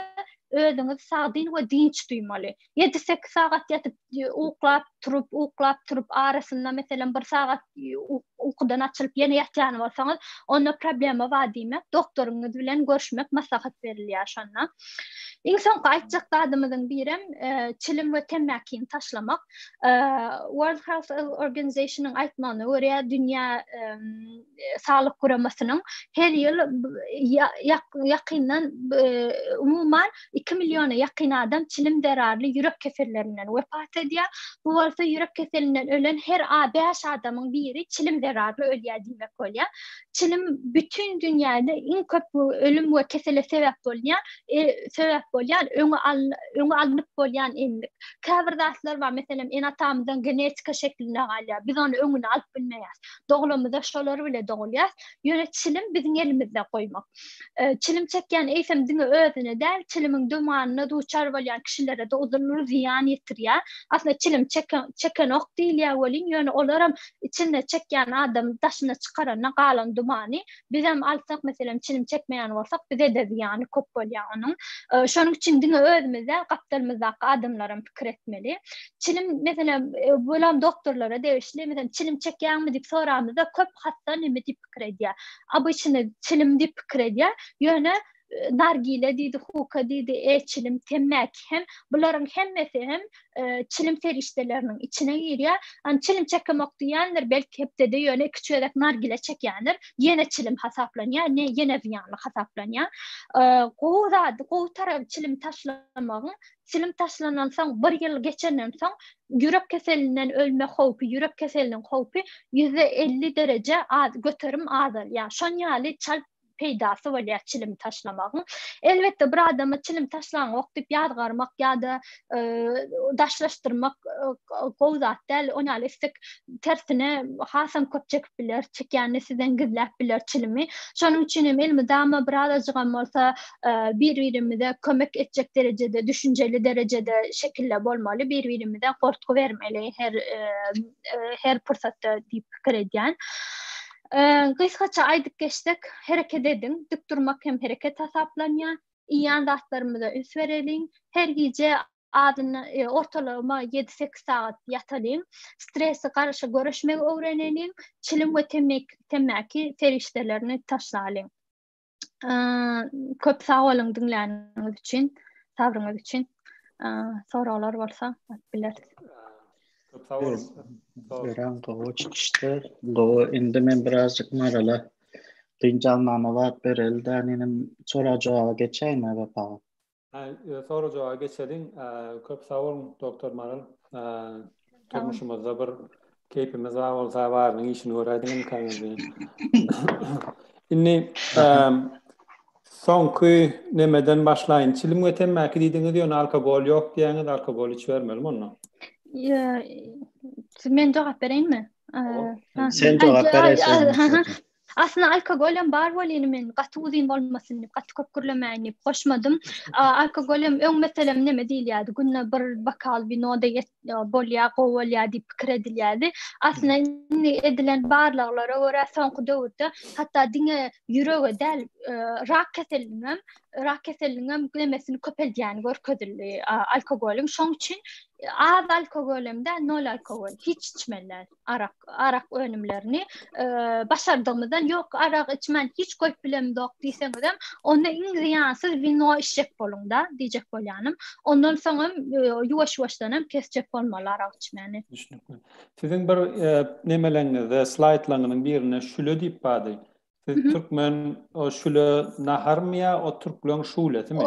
özüňizi sagdyn we dynç duýmaly. 7-8 sagat ýatyp, uklap turup, uklap turup, arasynda meselem bir sagat ukudan açylyp ýene ýatýan bolsaňyz, onda problema bar diýmek, doktoryňyz bilen görüşmek maslahat berilýär şonda. Iň soňky aýtjak zadymyzyň birem e, çilim we temmäkini taşlamak. E, World Health Organization-yň aýtmagyna görä, dünýä e, saglyk guramasynyň her ýyl ýakyndan umuman 2 milliona ýakyn adam çilim zerarly ýürek kesellerinden wepat edýär. Bu bolsa ýürek keselinden ölen her 5 adamyň biri çilim zerarly ölýär diýmek bolýar. Çilim bütin dünýäde iň köp ölüm we kesele sebäp bolýan, e, sebäp bolýan, öňi al, öňi alnyp bolýan endik. Käbir zatlar bar, meselem, ene-atamyzdan genetika şeklinde galýar. Biz ony öňüni alyp bilmeýäris. Doglamyzda şolar bile dogulýar. Ýöne çilim biziň elimizde goýmak. E, çilim çekýän eýsem diňe özüne däl, çilimiň dumanyna duçar bolýan kişilere-de uly zyýan ýetirýär. Aslynda çilim çekenok diýilýär welin, ýöne olaram içinde çekýän adam daşyna çykaranda galan dumany bizem alsak, meselem, çilim çekmeýän bolsak, bize-de zyýany köp bolýar onuň. Şonuň üçin diňe özümiz däl, gapdalymyzdaky adamlaram pikir etmeli. Çilim, meselem, bulam doktorlara degişli, meselem, çilim çekýäňmi diýip soramyzda köp hassa neme diýip pikir edýär. Obyçny çilim diýip pikir edýär. Ýöne nargile diýdi, huka diýdi, e-çilim, temmäki hem, bularyň hemmesi hem e, çilim serişdeleriniň içine girýär. Hani çilim çekemok diýendir, belki hepdede ýöne iki-üç gezek nargile çekýändir, ýene çilim hasaplanýar, ne ýene zyýanly hasaplanýar. E, gowy zat, gowy tarapy çilim taşlamagyň, çilim taşlandan soň bir ýyl geçenden soň ýürek keselinden ölme howpy, ýürek keseliniň howpy 50% dereje az göterim azalýar. Şon ýaly çalt. peýdasy bolýar çilimi taşlamagyň. Elbetde bir adama çilim taşlaňok diýip ýazgarmak ýa-da daşlaşdyrmak gowy zat däl. Ony ýaly etsek tersine hasam köp çekip biler, çekýänini sizden gizläp biler çilimi. Şonuň üçin hem elmydama birazajygam bolsa bir-birimize kömek etjek derejede, düşünjeli derejede şekilde bolmaly, bir-birimize goltgy bermeli her her pursatda diýip pikir edýän. Gysgaça aýdyp geçsek, hereket ediň, dik durmak hem hereket hasaplanýar. Iýýän zatlarymyza üns bereliň. Her gije azyndan ortalama 7-8 sagat ýatalyň. Strese garşy göreşmegi öwreneliň. Çilim we temmäki serişdelerini taşlalyň. Köp sag boluň diňläniňiz üçin, sabryňyz üçin. Soraglar bolsa alyp bileris. Köp sag boluň. Örän gowy çykyşdy. Gowy. Indi men birazjyk Marala dynç almana wagt bereli dä. Inim sorag-jogaba geçäýin Wepa. Sorag-jogaba geçeliň. Köp sag boluň doktor Maral. Durmuşymyzda bir keýpimiz bar bolsa barynyň işini göräýdiň imkaňyz diýen. Indi soňky nemeden başlaýyn. Çilim we temmäki diýdiňiz, ýöne alkogol ýok diýýäňiz, alkogol içibermelimi onda? Men jogap bereýinmi? Sen jogap beräýseň. Aslynda alkogol hem bar welin men gaty uzyn bolmasyn diýip, gaty köp gürlemäýin diýip goşmadym. Alkogol hem öň meselem neme diýilýärdi, günde bir bokal wino-da bolýar, gowy bolýar diýip pikir edilýärdi. Aslynda indi edilen barlaglara görä soňky döwürde hatda diňe ýürege däl, rak keseliniň hem, rak keseliniň hem nemesini köpeldýäni görkezildi alkogolyň. Şoň üçin az alkogol hem däl, nol alkogol hiç içmeli däl. arak arak önümlerini e, başardygymyzdan ýok arak içmän hiç goýup bilemzok diýseňizem onda iň zyýansyz wino içjek boluň-da diýjek bolýanym. Ondan soňam e, ýuwaş-ýuwaşdan hem kesjek bolmaly arak içmäni. Düşnükli. Siziň bir e, nemeleňizde slaýdlaryňyzyň birinde şüle diýip bardy. Siz türkmen o şüle naharmy ýa o türkleň şulesimi?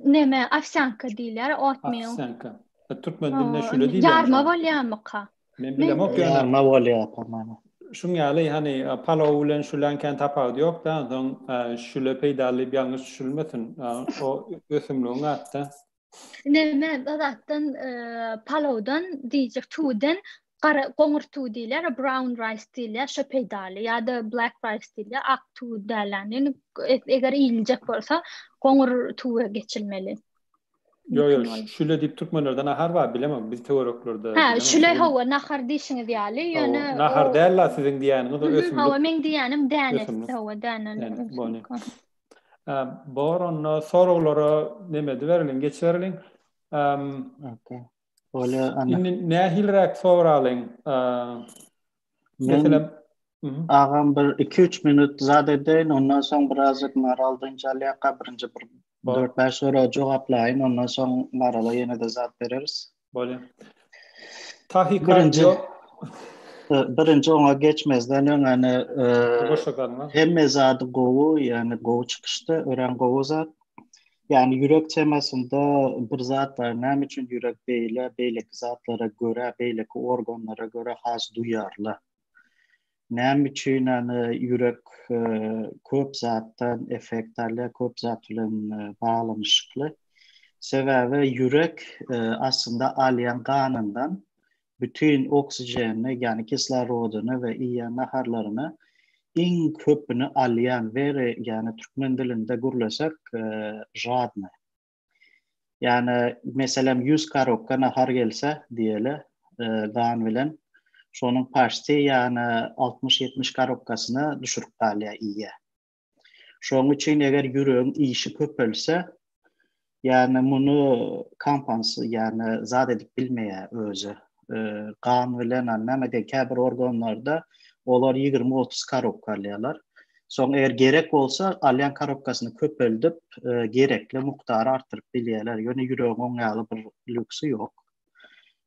Neme owsýanka diýilýär, oatmeal. Owsýanka. Türkmen dilinde şüle diýilýär. Ýarma bolýarmyka? Men bilemok ýöne. Ýarma bolýar pomana. Şuň ýaly hany palow bilen şüläň kän tapawudy ýok-da, onsoň şüle peýdaly diýip ýalňyş düşünilmesin. O ösümligiň ady-da. Neme zatdan palowdan diýjek tüwüden gara goňur tüwi diýilýär, brown rice diýilýär, şo peýdaly ýa-da black rice diýilýär, ak tüwi däl ýagny. Eger iýiljek bolsa goňur tüwä geçilmeli. Ýok, ýok, şüle diýip türkmenlerde nahar bar, bilemok, biz töwereklerde. Hä, şüle hawa, nahar diýşiňiz ýaly, ýöne Nahar däl-la siziň diýýäniňiz, o ösümlik. Hawa, meň diýýänim dänesi, hawa, däneli. Bolýar. Bor, onda soraglara neme edibereliň, geçibereliň. Okey. Bolýar, ana. Indi nähiliräk soralyň? Meselem, Agam bir 2-3 minut zat edeýin, ondan soň birazjyk Maral dynç alýarka birinji bir 4-5 soraga jogaplaýyn, ondan soň Marala ýene-de zat bereris. Bolýar. Tahikardiýa Birinji oňa geçmezden öň ýani hemme zady gowy, ýani gowy çykyşdy, örän gowy zat. Ýani ýürek temasynda bir zat bar, näme üçin ýürek beýle, beýleki zatlara görä, beýleki organlara görä has duýarly? Näme üçin ýani ýürek köp zatdan effekt alýar, köp zat bilen baglanyşykly? Sebäbi ýürek aslynda alýan ganyndan bütin oksigenini, ýagny kislorodyny we iýýän naharlaryny iň köpüni alýan weri, ýagny türkmen dilinde gürlesek, žadny. Ýagny, meselem, 100 korobka nahar gelse, diýeli, gan bilen, şonuň paçti, ýagny 60-70 korobkasyny düşürip galýar, iýýär. Şonuň üçin eger ýüregiň işi köpelse, ýagny muny kompans, ýagny zat edip bilmeýär özi. Gan bilen näme diýen käbir organlarda olar 20-30 korobka alýarlar. Soň eger gerek bolsa, alýan korobkasyny köpeldip, gerekli mukdary artdyryp bilýärler. Ýöne ýüregiň oň ýaly bir lýuksy ýok.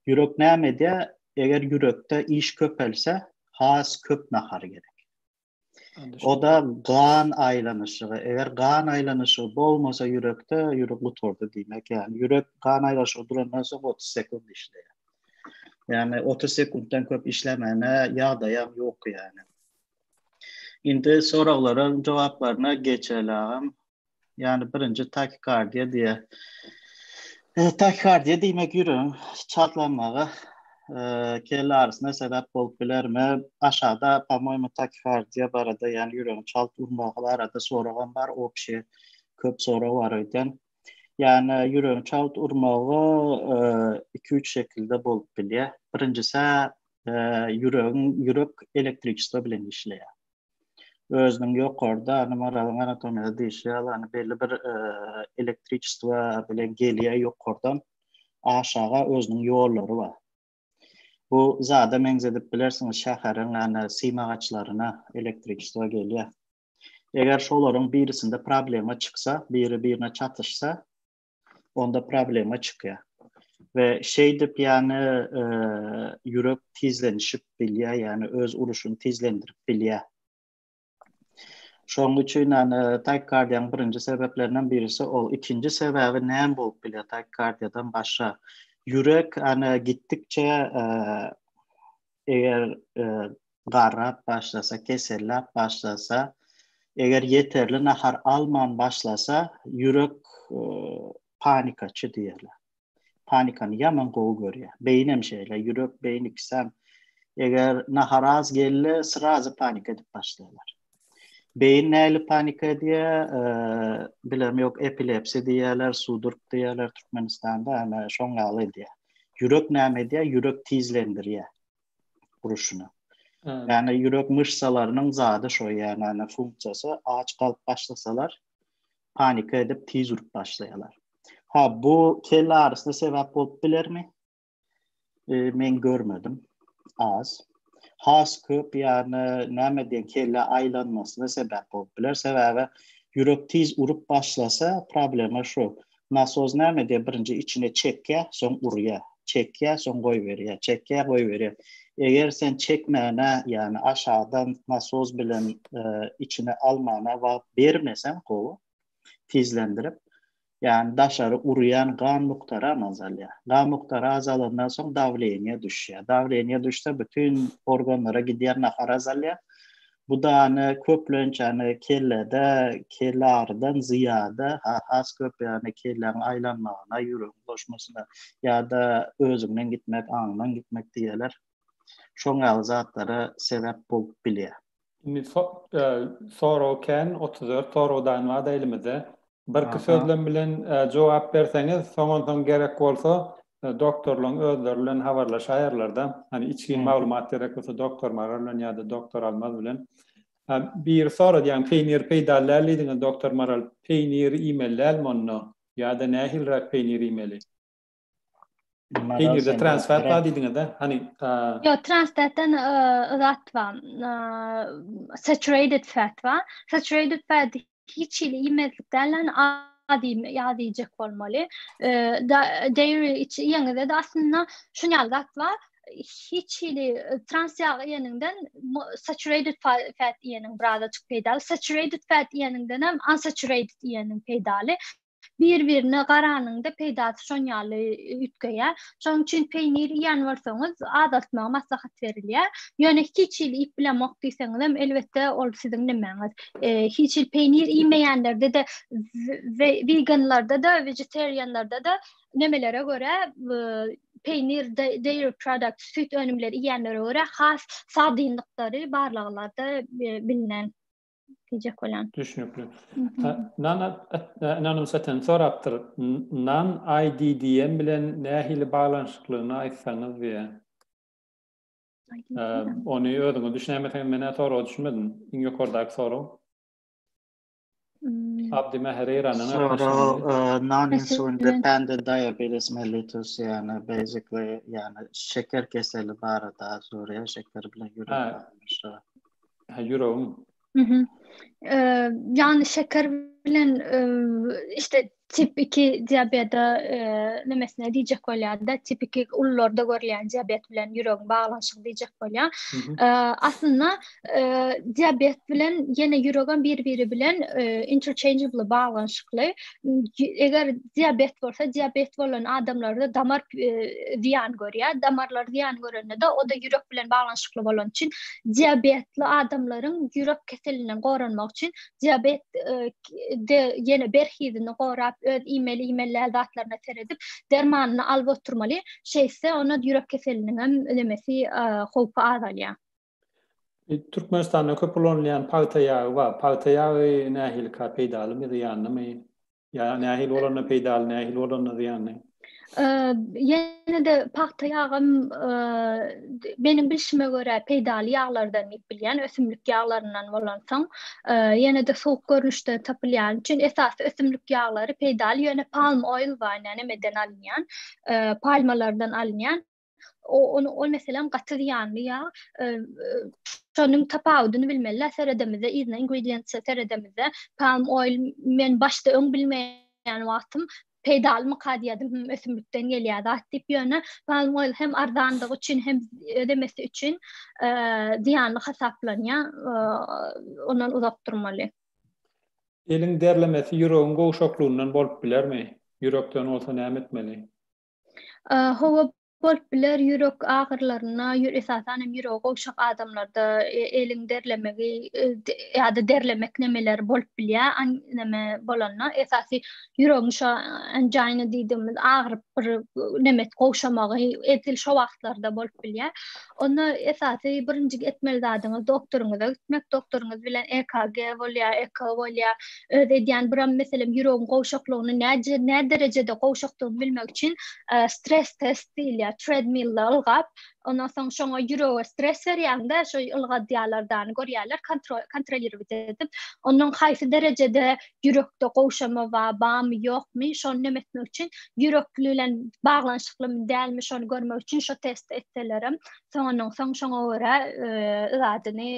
Ýürek näme edýär? Eger ýürekde iş köpelse, has köp nahar gerek. O-da gan aýlanyşygy. Eger gan aýlanyşygy bolmasa ýürekde, ýürek gutardy diýmek. Ýagny ýürek gan aýlanyşygy durandan soň 30 sekunt işleýär. Ýagny 30 sekuntdan köp işlemäne ýagdaýam ýok ýagny. Indi soraglaryň jogaplaryna geçeli agam. Ýani birinji takikardiýa diýe. E, takikardiýa diýmek ýüregiň çaltlanmagy e, kelle agyrysyna sebäp bolup bilermi? Aşağıda, po-moýemu, takikardiýa barada, ýani ýüregiň çalt urmagy barada soragam bar, obşi köp sorag bar öýden. Ýani ýüregiň çalt urmagy 2-3 şekilde bolup bilýär. Birinjisi ýüregiň ýürek elektriçestvo bilen işleýär. Özüniň ýokarda any maralyň anatomiýada diýşi ýaly any belli bir elektriçestvo bilen gelýär ýokardan aşaga özüniň ýollary bar. Bu zada meňzedip bilersiňiz şäheriň any sim agaçlaryna elektriçestvo gelýär. Eger şolaryň birisinde problema çyksa, biri-birine çatyşsa, onda problema çykýar. We şeýdip ýany e, ýürek tizlenişip bilýär, ýany öz uruşyny tizlendirip bilýär. Şonuň üçin ýany takikardiýanyň birinji sebäplerinden birisi ol. Ikinji sebäbi näme bolup bilýär takikardiýadan başga? Ýürek ýany gitdikçe e, eger e, garrap başlasa, keselläp başlasa, eger ýeterli nahar alman başlasa, ýürek panikaçy diýerler. Panikany ýaman gowy görýär. Beýinem şeýle, ýürek, beýin ikisem eger nahar az geldi, srazy panika edip başlaýarlar. Beýin nähili panika edýär? Bilem ýok, epilepsiýa diýýärler, sudurg diýýärler Türkmenistanda, ana şoň ýaly edýär. Ýürek näme edýär? Ýürek tizlendirýär. Uruşyny. Ýagny ýürek myşsalarynyň zady şo, ýagny ana funksiýasy aç galyp başlasalar panika edip tiz urup başlaýarlar. Ha bu kelle agyrysyna sebäp bolup bilermi? E, men görmedim. Az. Has köp ýagny näme diýen kelle aýlanmasyna sebäp bolup biler. Sebäbi ýürek tiz urup başlasa problema şu. Nasos näme edýär? Birinji içine çekýär, soň urýar. Çekýär, soň goýberýär. Çekýär, goýberýär. Eger sen çekmäne, ýagny aşadan nasos bilen içine almana wagt bermeseň gowy, tizlendirip, ýagny daşary urýan gan mukdary azalýar. Gan mukdary azalandan soň dawleniýe düşýär. Dawleniýe düşse bütin organlara gidýän nahar azalýar. Bu dany köplenç ýagny kellede kelle agyrydan zyýada has köp ýagny kelläň aýlanmagyna, ýüregiň goşmasyna ýa-da özüňden gitmek, aňyňdan gitmek diýerler. Şoň ýaly zatlara sebäp bolup bilýär. Indi sorag kän, 34 sorag daýyn bar-da elimizde. Birki sözlem bilen jogap berseňiz, soň onsoň gerek bolsa doktorlaryň özleri bilen habarlaşaýarlar-da. Hani içgin maglumat gerek bolsa doktor Maral bilen ýa-da doktor Almaz bilen. Biri sorady, ýagny peýnir peýdaly däl diýdiňiz doktor Maral. Peýnir iýmeli dälmi onda? Ýa-da nähiliräk peýnir iýmeli? Peýnirde trans fat bar diýdiňiz-de? Hani Ýok, trans fatdan zat bar. Saturated fat bar. Saturated fat hiç hili iýmezlik däl, ýagny az iýme, az iýjek bolmaly. Dairy içi iýeňizde-de aslynda şuny ýaly zat bar. Hiç hili trans ýag iýeniňden saturated fat iýeniň birazajyk peýdaly. Saturated fat iýeniňden hem unsaturated iýeniň peýdaly. Bir-birine garanyňda peýdasy şon ýaly üýtgeýär. Şonuň üçin peýnir iýen bolsaňyz, azaltmagy maslahat berilýär. Ýöne hiç hili iýip bilemok diýseňizem, elbetde ol siziň nemäňiz. Hiç hili peýnir iýmeýänlerde-de, weganlarda-da, wegetarianlarda-da nemelere görä, peýnir, dairy products, süýt önümleri iýenlere görä has sagdynlyklary barlaglarda bilinen. diýjek bolýan. Düşnükli. Nan Nanym Seten sorapdyr. Nan IDDM bilen nähili baglanyşyklygyny aýtsaňyz diýe. Ony özüňiz düşünäýmeseňiz men-ä soraga düşünmedim. Iň ýokardaky sorag. Hmm. Abdy Meher Eýrandan Sorag non-insulin dependent diabetes mellitus ýagny basically ýagny şeker keseli barada soraýar, şeker bilen ýürek baglanyşygy. Ha ýüregiň. Mhm. Ýagny şeker bilen işte. Tip 2 diabete nemesine diýjek bolýar-da, tip 2 ulularda görülýän diabet bilen ýüregiň baglanyşygy diýjek bolýar. Aslynda diabet bilen ýene ýüregem bir-biri bilen interchangeably baglanyşykly. Eger diabet bolsa, diabet bolan adamlarda damar zyýan görýär. Damarlar zyýan görende-de, o-da ýürek bilen baglanyşykly bolany üçin diabetli adamlaryň ýürek keselinden goranmak üçin diabet de ýene berhizini gorap, öz iýmeli, iýmeli däl zatlaryna seredip, dermanyny alyp oturmaly. Şeýtse, onda ýürek keseliniň hem nemesi, howpy azalýar. Türkmenistanda köp ulanylýan pagta ýagy bar. Pagta ýagy nähilika, peýdalymy, zyýanlymy? Ýa nähili bolanda peýdaly, nähili bolanda zyýanly? Ýene-de pagta ýagam meniň bilşime görä peýdaly ýaglardan diýip bilýän, ösümlik ýaglaryndan bolansoň, ýene-de suwuk görnüşde tapylýany üçin esasy ösümlik ýaglary peýdaly, ýöne palm oil bar, ýa nemeden alynýan, palmalardan alynýan. O ony ol meselem gaty zyýanly ýag. Şonuň tapawudyny bilmeli seredemizde, yzyna ingredientse seredemizde, palm oil men başda öň bilmeýän wagtym peýdalymyka diýýärdim, hüm ösümlikden gelýär zat diýip, ýöne palm oil hem arzandygy üçin hem ödemesi üçin zyýanly hasaplanýar. Ondan uzak durmaly. Eliň derlemesi ýüregiň gowşaklygyndan bolup bilermi? Ýürekden bolsa näme etmeli? Hawa, bolup biler, ýürek agyrylarynda, esasan hem ýüregi gowşak adamlarda eliň derlemegi ýa-da derlemek nemeleri bolup bilýär, neme bolanda, esasy ýüregiň şo angina diýdigimiz agyryp bir neme gowşamagy edil şo wagtlarda bolup bilýär. Onda esasy birinji etmeli zadyňyz doktoryňyza gitmek, doktoryňyz bilen EKG bolýar, EKO bolýar, Öz edýän biram meselem ýüregiň gowşaklygyny näce nä derejede gowşakdygyny bilmek üçin stres test diýilýär. Treadmillde ylgap, ondan soň şoňa ýürege stres berýäňde, şo ylgadýarlardany görýärler, kontrol kontrolirowat edip, ondan haýsy derejede ýürekde gowşama bar, barmy, ýokmy, şony neme etmek üçin ýürek bilen baglanyşyklymy, dälmi şony görmek üçin şo testi etselerem, soňundan soň şoňa görä zadyny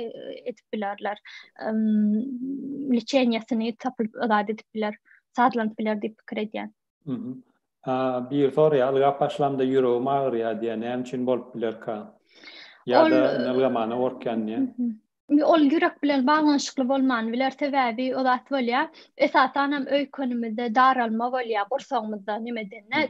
edip bilerler. Liçeniýasyny tapyp zat edip biler, sazlanyp biler diýip pikir edýän. Mhm. Bir soraýar, ylgap başlamda ýüregim agyrýar diýýär, näme üçin bolup bilerka? Ýa-da ylgamana gorkýan diýýär. Ol ýürek bilen baglanyşykly bolman biler, sebäbi o zat bolýar. Esasan hem öýkenimizde daralma bolýar, gursagymyzda nemedende.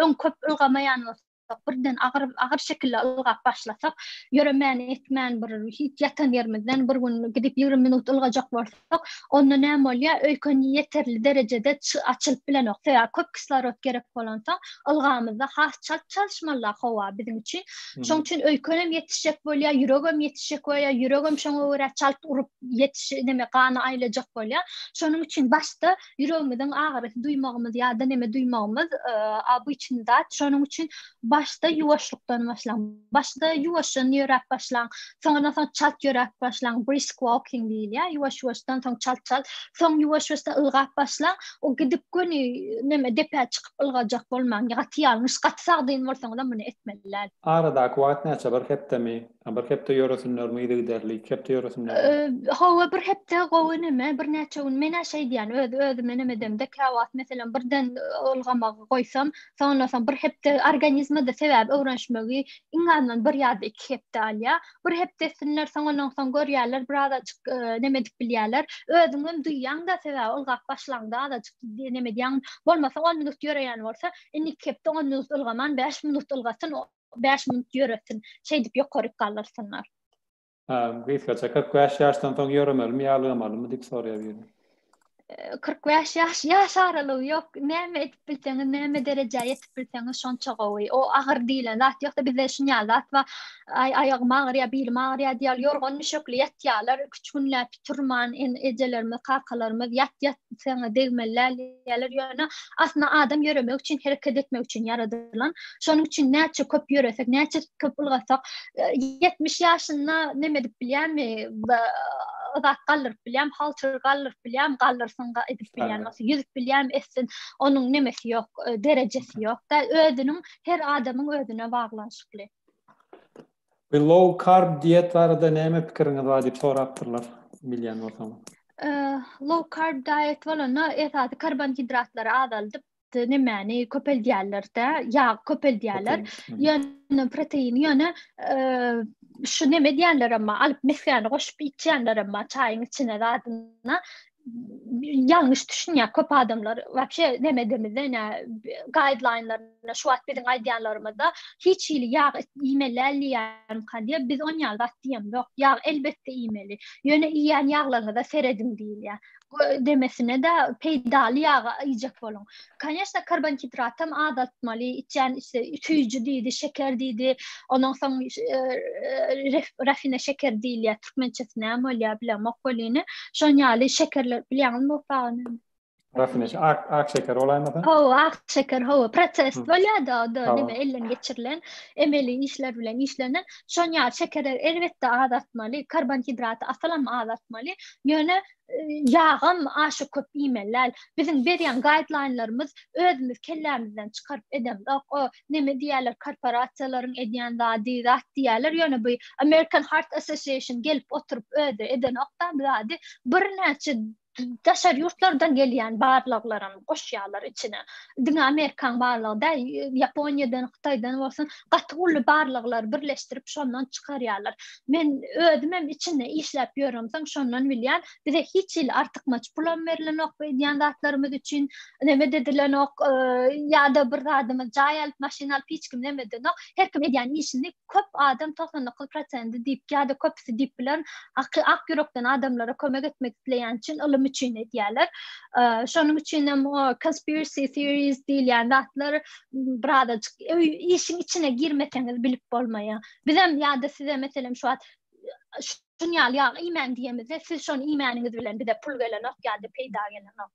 Öň köp ylgamaýan bolsa birden agyr agyr şekilde ylgap başlasak, ýöremän etmän bir hiç ýatan ýerimizden bir gün gidip 20 minut ylgajak bolsak, onda näme bolýar? Öýken ýeterli derejede açylyp bilenok. Sebäbi köp kislorod gerek bolansoň, ylgamyzda has çalt çalyşmaly howa biziň üçin. Şoň üçin öýkenem ýetişjek bolýar, ýüregem ýetişjek bolýar, ýüregem şoňa görä çalt urup ýetiş neme gany aýlajak bolýar. Şonuň üçin başda ýüregimiziň agyrysy duýmagymyz ýa-da neme duýmagymyz obyçny zat. Şonuň üçin başda ýuwaşlykdan başlaň. Başda ýuwaşdan ýöräp başlaň. Soňundan soň çalt ýöräp başlaň. Brisk walking diýilýär. Ýuwaş-ýuwaşdan soň çalt-çalt. Soň ýuwaş-ýuwaşdan ylgap başlaň. O gidip göni neme depä çykyp ylgajak bolmaň. Gaty ýalňyş. Gaty sagdyn bolsaňyzam muny etmeli däl. Aradaky wagt näçe? Bir hepdemi? Bir hepde ýöresinlermi yzygiderli, iki hepde ýöresinlermi? Hawa, bir hepde gowy neme, birnäçe gün. Men-ä şeý diýýän, öz özüme neme edemde, käwagt meselem birden ylgamagy goýsam, soňundan soň bir hepde organizme-de sebäbi öwrenişmegi iň azyndan bir ýa-da iki hepde alýar. Bir hepde etsinler, soňundan soň görýärler, birazajyk neme edip bilýärler. Özüňem duýýaň-da, sebäbi ylgap başlaňda azajyk neme edýäň. Bolmasa on minut ýöreýän bolsa, indiki hepde on minut ylgaman, bäş minut ylgasyn, 5 minut ýöresin. Şeýdip ýokaryk galdyrsynlar. Gysgaça 45 ýaşdan soň ýöremelimi ýa ylgamalymy diýip soraýar biri. 45 ýaş, ýaş aralygy ýok. Näme edip bilseňiz, näme derejä ýetip bilseňiz şonça gowy. O agyr diýlen zat ýok-da bizde şun ýaly zat bar. Aý aýagym agyrýar, bilim agyrýar diýýär. Ýorgan düşekli ýatýarlar. Üç günläp turman ejelerimiz, kakalarymyz ýat ýat saňa degmeli däl diýýärler. Ýöne aslynda adam ýöremek üçin, hereket etmek üçin ýaradylan. Şonuň üçin näçe köp ýöresek, näçe köp ylgasak, 70 ýaşynda neme edip bilýärmi? Zat galdyryp bilýärmi? Halter galdyryp bilýärmi? Galdyrsyn, edip bilýän bolsa, ýüzüp bilýärmi? Etsin. Onuň nemesi ýok, derejesi ýok-da. Özüniň her adamyň özüne baglanyşykly. Bu low carb diet barada näme pikiriňiz bar diýip sorapdyrlar, bilýän bolsaňyz. Low carb diet bolanda esasy karbonhidratlary azaldyp nemäni köpeldýärler-de, ýag köpeldýärler. Ýöne protein ýöne şu neme diýenler hem alyp mesgäni goşup içýänler hem çaýyň içine zadyna ýalňyş düşünýär köp adamlar. Wapşe neme demizde ne guideline-laryna şu wagt biziň aýdýanlarymyzda hiç hili ýag iýmeli däl diýýärmika diýip biz on ýaly zat diýemzok. Ýag elbetde iýmeli. Ýöne iýýän ýaglaryňyza serediň diýilýär. Demesine-de peýdaly ýagy iýjek boluň. Koneçne karbonhidratam azaltmaly, içýän işte süýji diýdi, şeker diýdi, ondan soň rafine şeker diýilýär, türkmençesi näme bolýar bilemok welini. Şon ýaly şekerler bilýäňizmi Wepa? Rafine ak ak şeker bolaýmasa? Hawa, ak şeker, hawa, proses bolýar-da, o-da neme elden geçirilen, emeli işler bilen işlenen. Şon ýaly şekerleri elbetde azaltmaly, karbonhidraty asylam azaltmaly. Ýöne ýagam aşa köp iýmeli däl. Biziň berýän gaýdlaýnlarymyz özümiz kellämizden çykaryp edemzok. O neme diýýärler, korporasiýalaryň edýän zady, zat diýýärler. Ýöne bu American Heart Association gelip oturyp özi edenok-da bu zady. Birnäçe daşary ýurtlardan gelýän barlaglaram goşýarlar içine. Diňe Amerikan barlagy däl, Ýaponiýadan, Hytaýdan bolsun, gaty uly barlaglary birleşdirip şondan çykarýarlar. Men özümem içinde işläp ýöremsoň şondan bilýän, bize hiç hili artykmaç pulam berlenok bu edýän zatlarymyz üçin, neme edilenok, ýa-da bir zadymyz jaý alyp, maşyn alyp hiç kim neme edenok. Her kim edýän işini köp adam 99 prosendi diýip ýa-da köpüsi diýip bilerin, ak ak ýürekden adamlara kömek etmek isleýän üçin, ylym üçin edýärler. Şonuň üçin hem o conspiracy theories diýilýän zatlar birazajyk işiň içine girmeseňiz bilip bolmaýar. Bizem ýa-da size meselem şu wagt şun ýaly ýag iýmäň diýemizde siz şony iýmäniňiz bilen bize pul gelenok ýa-da peýda gelenok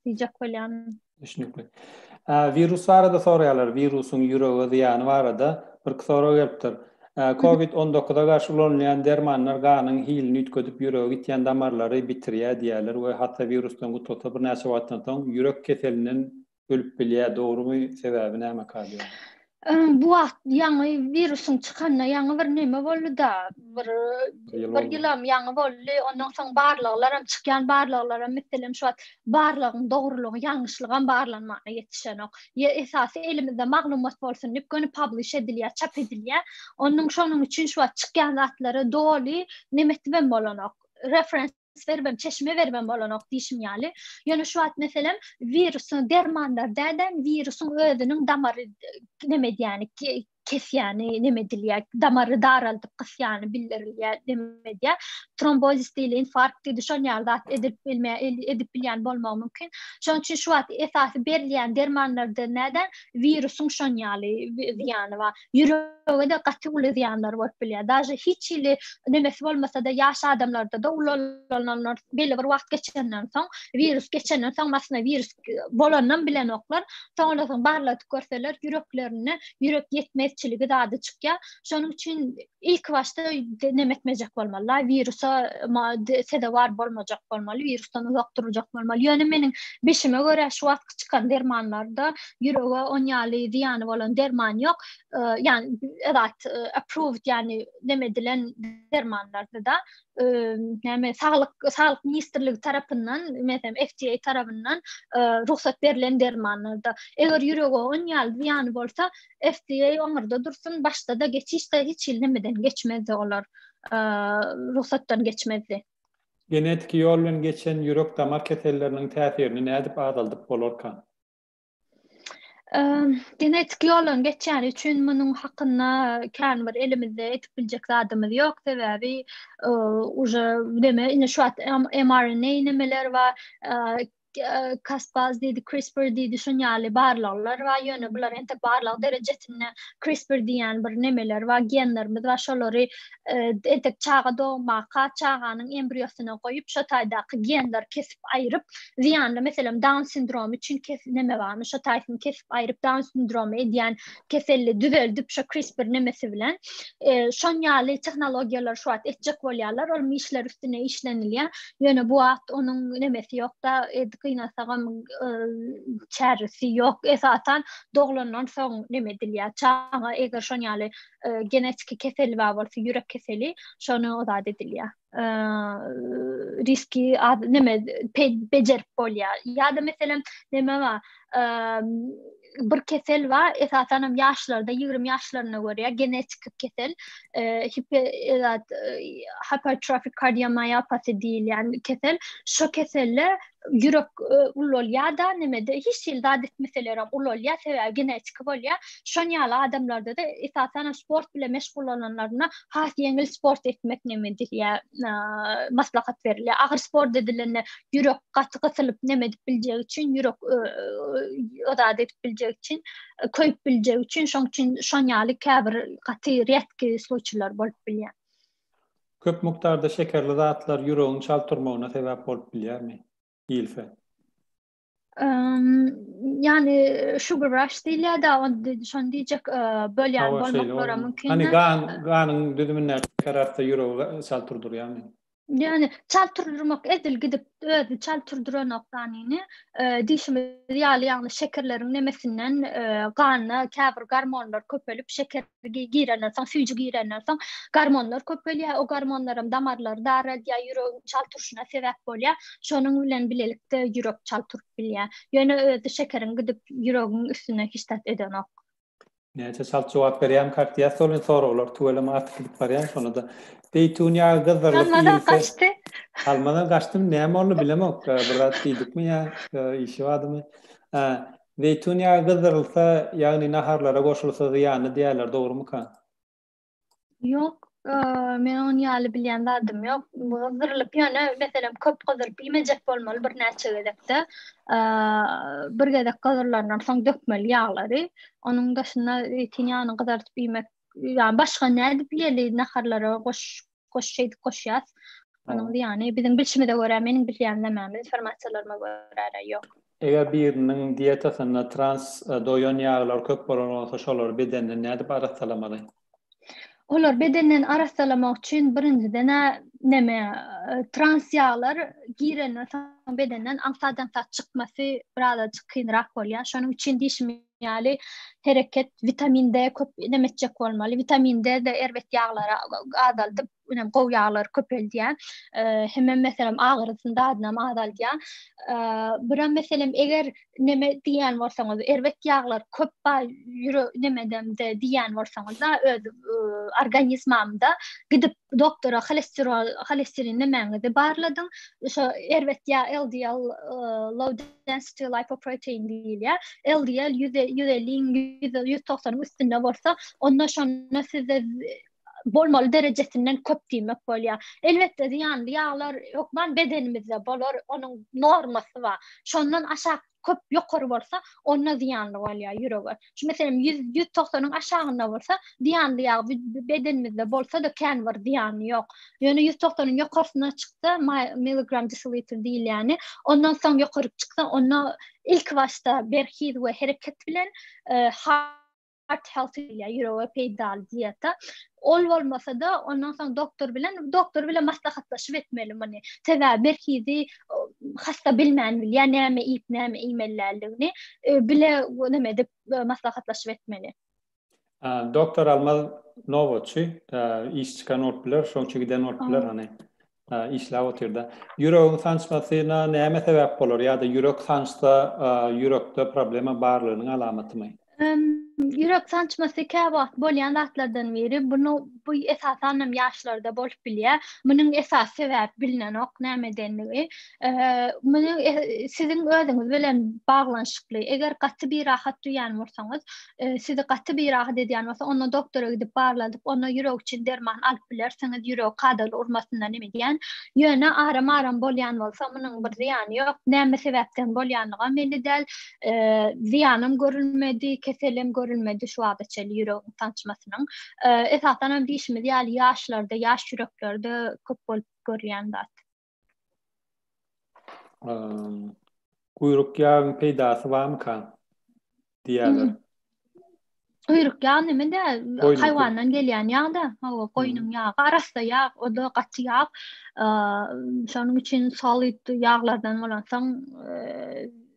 diýjek bolýan. Düşnükli. Wirus barada soraýarlar, wirusyň ýürege zyýany barada bir sorag gelipdir. Covid 19-a garşy ulanylýan dermanlar ganyň hilini üýtgedip ýürege gitýän damarlary bitirýär diýýärler we hassa wirusdan gutulsa birnäçe wagtdan soň ýürek keselinden ölüp bilýär dogrymy sebäbi nämeka diýýär. Bu wagt ýaňy wirusyň çykanyna ýaňy bir neme boldy-da, bir bir ýylam ýaňy boldy. Ondan soň barlaglaram çykýan barlaglaram meselem şu wagt barlagyň dogrulygy, ýalňyşlygam barlanmaga ýetişenok. Ýa esasy elimizde maglumat bolsun diýip göni publish edilýär, çap edilýär. Onuň şonuň üçin şu wagt çykýan zatlary doly neme etibem bolanok. Reference beribem, çeşme beribem bolanok diýşim ýaly. Ýöne şu wagt meselem wirusyň dermanlar dädem wirusyň özüniň damary neme edýäni, kesýäni neme edilýär, damary daraldyp gysýany bildirilýär, neme edýär. Trombozis diýli, infarkt diýdi, şon ýaly zat edip bilme, edip bilýän bolmagy mümkin. Şonuň üçin şu wagt esasy berilýän dermanlarda näden wirusyň şon ýaly zyýany bar. Ýürege-de gaty uly zyýanlary bolup bilýär. Daže hiç hili nemesi bolmasa-da ýaş adamlarda-da ulalanlar belli bir wagt geçenden soň, wirus geçenden soň aslynda wirus bolanynam bilenoklar. Soňra soň barladyp görseler ýüreklerinde ýürek ýetmezçiligi zady çykýar. Şonuň üçin ilki başda neme etmejek bolmaly, wirusa sezewar bolmajak bolmaly, wirusdan uzak durjak bolmaly. Ýöne meniň bilşime görä şu wagtky çykan dermanlarda ýürege on ýaly zyýany bolan derman ýok. Ýani zat approved ýani neme edilen dermanlarda-da näme saglyk saglyk ministrligi tarapyndan meselem FDA tarapyndan rugsat berlen dermanlarda. Eger ýürege on ýaly zyýany bolsa FDA oňurda dursun başda-da geçişde hiç hili nemeden geçmezdi olar rugsatdan geçmezdi. Genetiki ýol bilen geçen ýürek-damar keselleriniň täsirini nädip azaldyp bolarka? Genetiki ýoldan geçýäni üçin munuň hakynda kän bir elimizde edip biljek zadymyz ýok. Sebäbi uje neme indi şu wagt mRNA nemeler bar, Kaspaz diýdi, CRISPR diýdi, şun ýaly barlaglar bar. Ýöne bular entek barlag derejesinde CRISPR diýen bir nemeler bar, genlerimiz bar. Şolary entek çaga dogmaka çaganyň embriosyna goýup, şo taýdaky genleri kesip aýryp, zyýanly meselem Down sindromy üçin kes neme barmy şo taýsyny kesip aýryp Down sindromy edýän keselli düzeldip şo CRISPR nemesi bilen e, şon ýaly tehnologiýalar şu wagt etjek bolýarlar ol işler üstüne işlenilýär ýöne bu wagt onuň nemesi ýokda e, Gynasagam çäresi ýok. Esasan doglandan soň neme edilýär. Çaga eger şon ýaly genetiki keseli bar bolsa, ýürek keseli, şony o zat edilýär. Riski az neme bejerip bolýar. Ýa-da meselem neme bar? Bir kesel bar, esasan hem ýaşlarda, 20 ýaşlarynda görýär, genetiki kesel. Hypertrofik kardiomyopati diýilýän kesel. Şo keselde ýürek ulalýar-da, nemede hiç hili zat etmeseler hem ulalýar, sebäbi genetiki bolýar. Şon ýaly adamlarda-da esasan hem sport bilen meşgullananlarynda has ýeňil sport etmek neme edilýär, maslahat berilýär. Agyr sport edilende ýürek gaty gysylyp neme edip biljegi üçin, ýürek o zat edip biljegi üçin, köýüp biljegi üçin, şoň üçin şon ýaly käbir gaty redki sluçylar bolup bilýär. Köp mukdarda şekerli zatlar ýüregiň çalt urmagyna sebäp bolup bilýärmi? Iýilse. Ýani sugar rush diýilýär-de, şony diýjek bolýan bolmaklary mümkin. Hani gan, ganyň düzümindäki şeker artsa ýüregi çalt urdurýarmy? Ýani çalt turdurmak edil gidip özi çalt turduranok ganyny. Diýşimiz ýaly ýagny şekerleriň nemesinden ganda käbir gormonlar köpelip şeker girenden soň süýji girenden soň gormonlar köpelýär. O gormonlaram damarlary daraldýar, ýüregiň çalt urşuna sebäp bolýar. Şonuň bilen bilelikde ýürek çalt urup bilýär. Ýöne özi şekeriň gidip ýüregiň üstüne hiç zat edenok. Näçe çalt jogap berýäm kak diýýäs ol soraglar tüweleme artyk gidip barýan şonada. Zeýtun ýagy gyzdyrylyp iýilse. Almadan gaçdy. Almadan gaçdymy näme boldy bilemok. Bir zat diýdikmi ýa işi bardymy. Zeýtun ýagy gyzdyrylsa ýagny naharlara goşulsa zyýanly diýýärler dogrumyka? Ýok, men onuň ýaly bilýän zadym ýok. Gyzdyrylyp ýöne, meselem, köp gyzdyryp iýmejek bolmaly birnäçe gezekde. Bir gezek gyzdyrylandan soň dökmeli ýaglary. Onuň daşynda zeýtun ýagyny gyzartyp iýmek, ýa başga nädip iýeli naharlara goş goş şeýdip goşýas. Onuň zyýany biziň bilşimize görä, meniň bilýän nämäm, informasiýalaryma görä ýok. Eger biriniň dietasynda trans doýan ýaglar köp bolan bolsa, şolary bedenden nädip arassalamaly? Olar bedenden arassalamak üçin birinjiden-ä neme trans ýaglar girenden soň bedenden aňsat-aňsat çykmasy birazajyk kynrak bolýar. Şonuň üçin diýşim ýaly hereket, witamin D köp neme etjek bolmaly. Witamin D-de erbet ýaglary azaldyp, inem gowy ýaglary köpeldýär. Hemem meselem agyrysyny dadynam azaldýar. Biram meselem eger neme diýýän bolsaňyz, erbet ýaglar köp bar ýüre nemedemde diýýän bolsaňyz-da, öz organizmamda gidip doktora holesterol, holesterin nemäňizi barladyň. Şo erbet ýag LDL low density lipoprotein diýilýär. LDL 150-iň 190-yň üstünde bolsa, onda şonda sizde bolmaly derejesinden köp diýmek bolýar. Elbetde zyýanly ýaglar hökman bedenimizde bolar, onuň normasy bar. Şondan aşak köp ýokary bolsa, onda zyýanly bolýar ýürege. Şu meselem 100 190-yň aşagynda bolsa, zyýanly ýag bedenimizde bolsa-da kän bir zyýany ýok. Ýöne 190-yň ýokarsyna çyksa, milligram desilitr diýilýäni, ondan soň ýokaryk çyksa, onda ilki başda berhiz we hereket bilen e, heart healthy diýilýär, ýürege peýdaly dieta. Ol bolmasa-da, ondan soň doktor bilen, doktor bilen maslahatlaşyp etmeli muny. Sebäbi berhizi hassa bilmän bilýär, näme iýip, näme iýmeli däldigini e, bile neme edip e, maslahatlaşyp etmeli. Doktor Almaz nobatçy, iş çykan bolup biler, şoň üçin giden bolup biler, hany. Işläp otyrda. Ýüregiň sançmasyna näme sebäp bolar ýa-da ýürek sançsa ýürekde problema barlygynyň alamatymy? Ýürek sançmasy käwagt bolýan zatlardan biri. Bunu bu esasan hem ýaşlarda bolup bilýär. Munuň esasy sebäbi bilinenok nämedenligi. Muny siziň özüňiz bilen baglanyşykly. Eger gaty birahat duýýan bolsaňyz, sizi gaty birahat edýän bolsa, onda doktora gidip barladyp, onda ýürek üçin derman alyp bilersiňiz, ýüregi kadaly urmasyndan em edýän. Ýöne aram-aram bolýan bolsa, munuň bir zyýany ýok. Näme sebäpden bolýanlygam belli däl. Zyýanam görülmedi, keselem görülmedi şu wagta çenli ýüregiň sançmasynyň. Esasanam diýşimiz ýaly ýaşlarda, ýaş ýüreklerde köp bolup görülýän zat. Guýruk ýagyň peýdasy barmyka diýýärler. Guýruk ýag neme de haýwandan gelýän ýag-da. Hawa, goýnuň ýagy, arassa ýag, o-da gaty ýag. Şonuň üçin solid ýaglardan bolansoň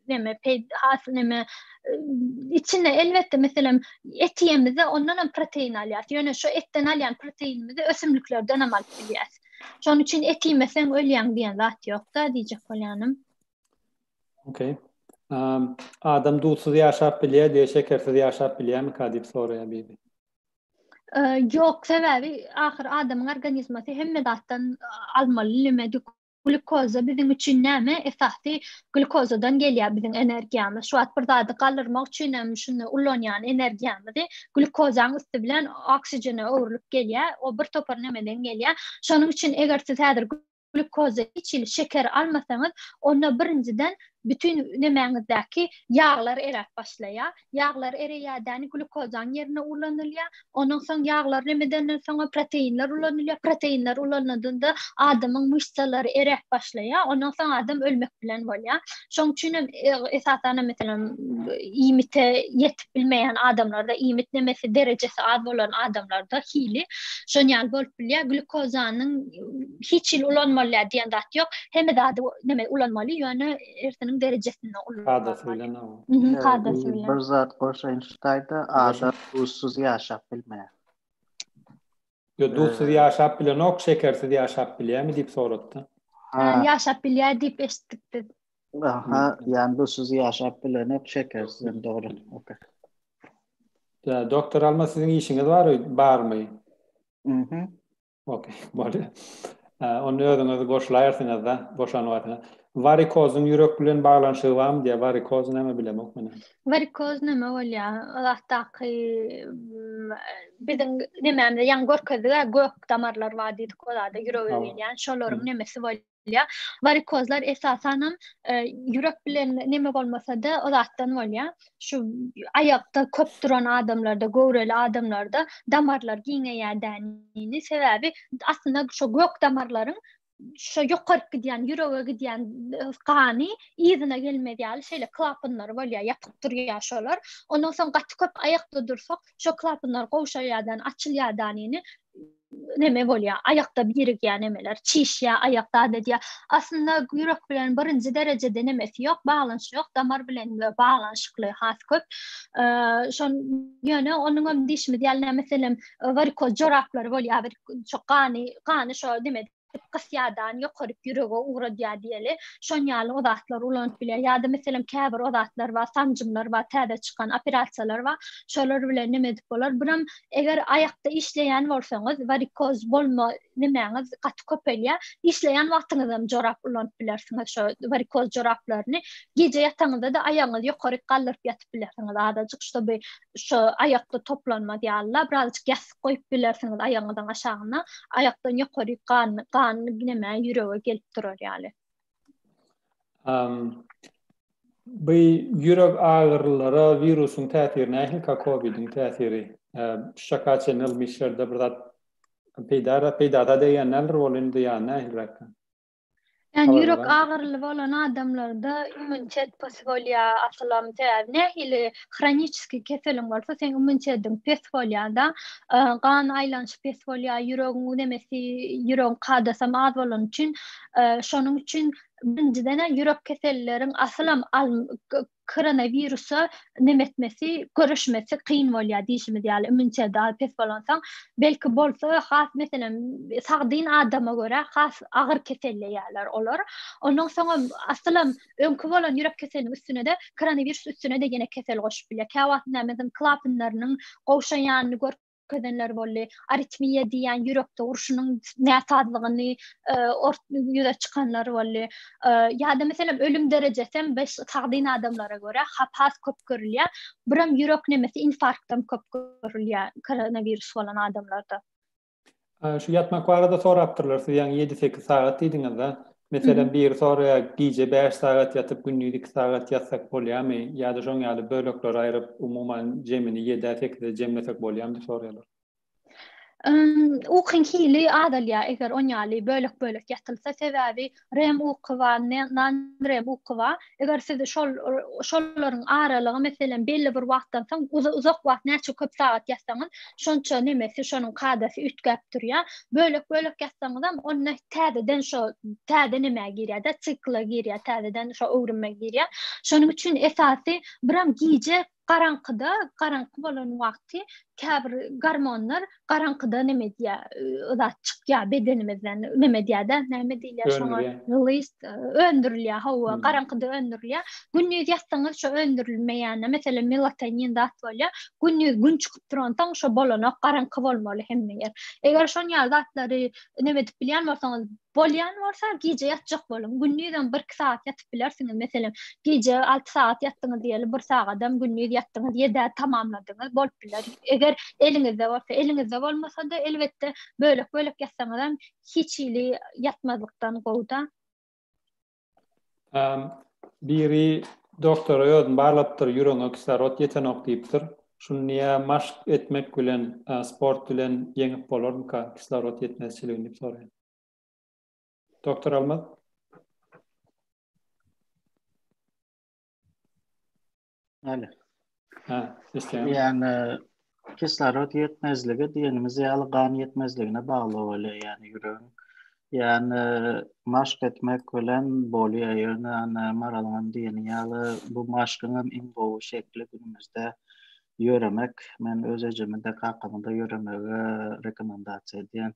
neme has neme içinde elbetde meselem et iýemizde ondan hem protein alýas. Ýöne şu etden alýan proteinimizi ösümliklerden hem alyp bilýäs. Şonuň üçin et iýmeseň ölýäň diýen zat ýok-da diýjek bolýanym. Okey. Adam duzsuz ýaşap bilýär diýe, şekersiz ýaşap bilýärmika diýip soraýar biri. Ýok, sebäbi ahyr adamyň organizmasy hemme zatdan almaly neme glýukoza biziň üçin näme? Esasy glýukozadan gelýär biziň energiýamyz. Şu wagt bir zady galdyrmak üçin hem şuny ulanýan energiýamyzy glýukozaň üsti bilen oksijene öwrülip gelýär. O bir topar nemeden gelýär. Şonuň üçin eger siz häzir glýukoza hiç hili şeker almasaňyz, onda birinjiden bütin nemäňizdäki ýaglar eräp başlaýar. Ýaglar ereýädäni glýukozaň ýerine ulanylýar. Ondan soň ýaglar nemedenden soňra proteinler ulanylýar. Proteinler ulanylanda adamyň myşsalary eräp başlaýar. Ondan soň adam ölmek bilen bolýar. Şoň üçin hem e, esasan hem meselem iýmite ýetip bilmeýän adamlarda, iýmit nemesi derejesi az bolan adamlarda hili şon ýaly bolup bilýär. Glýukozanyň hiç hili ulanmaly diýen zat ýok. Hemme zady neme ulanmaly, ýöne hersiniň derejesinde ulanmaly. Kadasy bilen. Mhm, kadasy bilen. Bir zat goşaýyn şu taýda, adam duzsuz ýaşap bilmeýär. Ýo, duzsuz ýaşap bilenok, şekersiz ýaşap bilýärmi diýip soratdy. Ýaşap bilýär diýip eşitdik biz. Aha, ýani duzsuz ýaşap bilenok, şekersiz hem dogry. Okay. Doktor Alma siziň işiňiz bar barmy? Mhm. Ok, bolýar. Onda özüňiz goşulaýarsyňyz-da, boşan wagtyňyz. Warikozyň ýürek bilen baglanyşygy barmy diýýär. Warikoz näme bilemok men. Warikoz näme bolýar? Zatdaky biziň nemämize ýaňy görkezdik-ä, gök damarlar bar diýdik, o zada ýürege gelýän, şolaryň nemesi bolýar. bolýar. Warikozlar esasanam e, ýürek bilen neme bolmasa-da o zatdan bolýar. Şu aýakda köp duran adamlarda, göwreli adamlarda damarlar giňeýär dänini. Sebäbi aslynda şu gök damarlaryň şu ýokaryk gidýän, ýürege gidýän e, gany yzyna gelmez ýaly şeýle klapanlary bolýar, ýapyk durýar şolar. Ondan soň gaty köp aýakda dursak, şo klapanlar gowşaýardan, açylýar danini neme bolýar, aýakda birigýär nemeler, çişýär, aýak zat edýär. Aslynda ýürek bilen birinji derejede nemesi ýok, baglanyşy ýok, damar bilen baglanyşykly has köp. Şon ýöne onuň hem diýşimiz ýaly, meselem, warikoz joraplary bolýar, şo gany, gany şo neme gysýardan ýokaryk ýürege ugradýar diýeli. Şon ýaly o zatlary ulanyp bilýär. Ýa-da meselem käbir o zatlar bar, sanjymlar bar, täze çykan operasiýalar bar. Şolar bilen neme edip bolar. Biram eger aýakda işleýän bolsaňyz, warikoz bolma nemäňiz gaty köpelýär. Işleýän wagtyňyz hem jorap ulanyp bilersiňiz, şo warikoz joraplaryny. Gije ýataňyzda-da aýagyňyzy ýokaryk galdyryp ýatyp bilersiňiz azajyk, ştoby şo aýakda toplanmaz ýaly-la, birazajyk ýassyk goýup bilersiňiz aýagyňyzyň aşagyna, aýakdan ýokaryk gan gan neme ýürege gelip durar ýaly. Bu ýürek agyrylara wirusyň täsiri nähili covidiň täsiri? Şu çaka çenli ylmy işlerde bir zat peýda peýdada degýän däldir, ol indi ýa nähiliräk? Ýani ýürek agyryly bolan adamlarda immunitet pes bolýar asylam sebäbi nähili hroniçeskiý keseliň bolsa seň immunitetiň pes bolýar-da gan aýlanyşy pes bolýar ýüregiň nemesi ýüregiň kadasam az bolany üçin şonuň üçin birinjiden ýürek keselleriň asylam koronawirusa neme etmesi, göreşmesi kyn bolýar diýşimiz ýaly, immuniteti az pes bolansoň, belki bolsa has meselem sagdyn adama görä has agyr keselleýärler olar. Ondan soňam asylam öňki bolan ýürek keseliniň üstüne-de koronawirus üstüne-de ýene kesel goşup bilýär. Käwagt näme meselem klapanlarynyň gowşaýanyny görüp görkezenler boldy. Aritmiýa diýýän ýürekde urşunyň näsazlygyny ýüze çykanlar boldy. Ýa-da meselem ölüm derejesi hem beş sagdyn adamlara görä has köp görülýär. Birem ýürek nemesi infarktam köp görülýär koronawirus bolan adamlarda. Şu ýatmak barada sorapdyrlar. Siz ýaňy 7-8 sagat diýdiňiz-de. Meselem biri soraýar, gije 5 sagat ýatyp, gündiz 2 sagat ýatsak bolýarmy? Ýa-da şoň ýaly böleklere aýryp, umuman jemini 7-ä, 8-e jemlesek bolýarmy diýip soraýarlar. Ukyň hili azalýar eger on ýaly bölek-bölek ýatylsa, sebäbi REM uky bar, non-REM uky bar. Eger siz şol şolaryň aralygy meselem belli bir wagtdan soň uzak wagt näçe köp sagat ýatsaňyz, şonça nemesi şonuň kadasy üýtgäp durýar. Bölek-bölek ýatsaňyzam onda täzeden şo täze nemä girýär-de, sikla girýär, täzeden şo öwrüme girýär. Şonuň üçin esasy biram gije Garaňkyda, garaňky bolan wagty käbir gormonlar garaňkyda neme edýär, zat çykýar bedenimizden, neme edýär-de, näme diýilýär şoňa? Release, öndürilýär, hawa, garaňkyda öndürilýär. Gündiz ýatsaňyz şo öndürilmeýände, meselem, melatonin zat bolýar, gündiz gün çykyp duransoň şo bolanok, garaňky bolmaly hemme ýer. Eger şon ýaly zatlary neme edip bilýän bolsaňyz, Bolýan bolsa gije ýatjak boluň. Gündizem 1-2 sagat ýatyp bilersiňiz. Meselem, gije 6 sagat ýatdyňyz diýeli, 1 sagadam gündiz ýatdyňyz, 7-ä tamamladyňyz, bolup biler. Eger eliňizde bolsa, eliňizde bolmasa-da, elbetde bölek-bölek ýatsaňyzam hiç hili ýatmazlykdan gowy-da. Biri doktora özüni barlapdyr, ýüregiňe kislorod ýetenok diýipdir. Şuny niýe maşk etmek bilen, sport bilen ýeňip bolarmyka kislorod ýetmezçiligini diýip soraýar. Doktor Almaz? Alo. Ha, eşidýän. Ýani kislorod ýetmezligi diýenimiz ýaly gan ýetmezligine bagly bolýar, ýani ýüregiň. Ýani maşk etmek bilen bolýar, ýöne ana Maralyň diýeni ýaly bu maşkyň hem iň gowy şekli günümizde ýöremek. Men öz ejemi-de kakamy-da ýöremege rekomendasiýa edýän.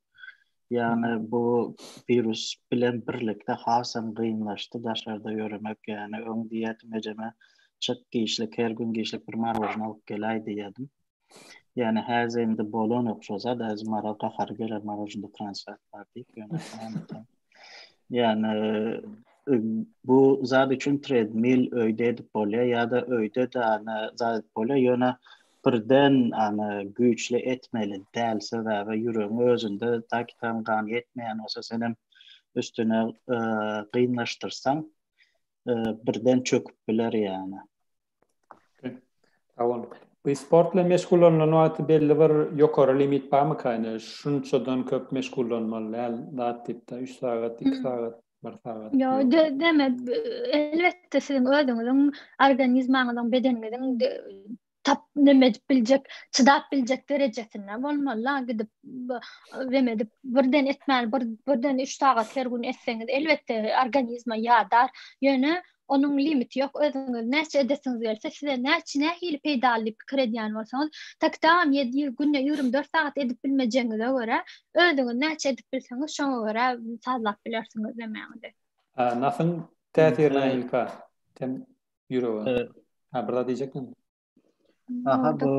Ýagny bu wirus bilen birlikde hasam gynlaşdy daşarda ýöremek. Ýagny öň diýýärdim ejeme çyk giçlik her gün giçlik bir marojny alyp geläý diýýärdim. Ýagny häzir indi bolanok şo zat. Häzir Maral gahary geler marojnda transfert bar diýip ýöne Ýagny bu zat üçin treadmill öýde edip bolýar ýa-da öýde-de ana zat edip bolýar ýöne birden ana güýçli etmeli däl sebäbi ýüregiň özünde takitan gan ýetmeýän bolsa senem üstüne gynlaşdyrsaň birden çöküp biler ýagny. Sag boluň. Bu sport bilen meşgullanylan wagty belli bir ýokary limit barmyka? Ýani şunçadan köp meşgullanmaly däl zat diýip-de 3 sagat, 2 sagat, 1 sagat. Ýok, deme, elbetde siziň özüňiziň organizmaňyzyň, bedeniňiziň tap neme edip biljek, çydap biljek derejesinde bolmaly-la, gidip neme edip birden etmän, bir birden 3 sagat her gün etseňiz, elbetde organizma ýadar. Ýöne Onuň limiti ýok, özüňiz näçe edesiňiz gelse, size näçe nähili peýdaly diýip pikir edýän bolsaňyz, takdam ýedi günde 24 sagat edip bilmejegiňize görä, özüňiz näçe edip bilseňiz, şoňa görä sazlap bilersiňiz demäňizi. Nasyň täsiri nähilika? Tem ýürege. Ha, bir zat diýjekdiň? Aha bu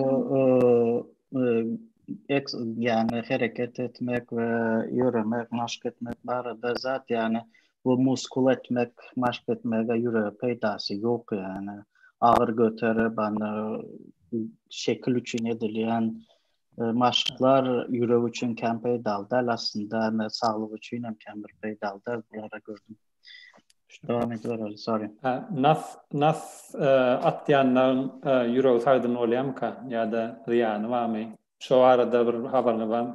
eks ýagny hereket etmek we ýöremek, maşk etmek barada zat ýagny bu muskul etmek, maşk etmege ýürege peýdasy ýok ýagny agyr göterip any şekil üçin edilýän maşklar ýürek üçin kän peýdaly däl aslynda saglyk üçin hem kän bir peýdaly däl bulara gördüm. Dowam edibereli, sorry. Nas nas atýanlaryň ýüregi sagdyn bolýarmyka ýa-da zyýany barmy? Şo barada bir habaryňyz barmy?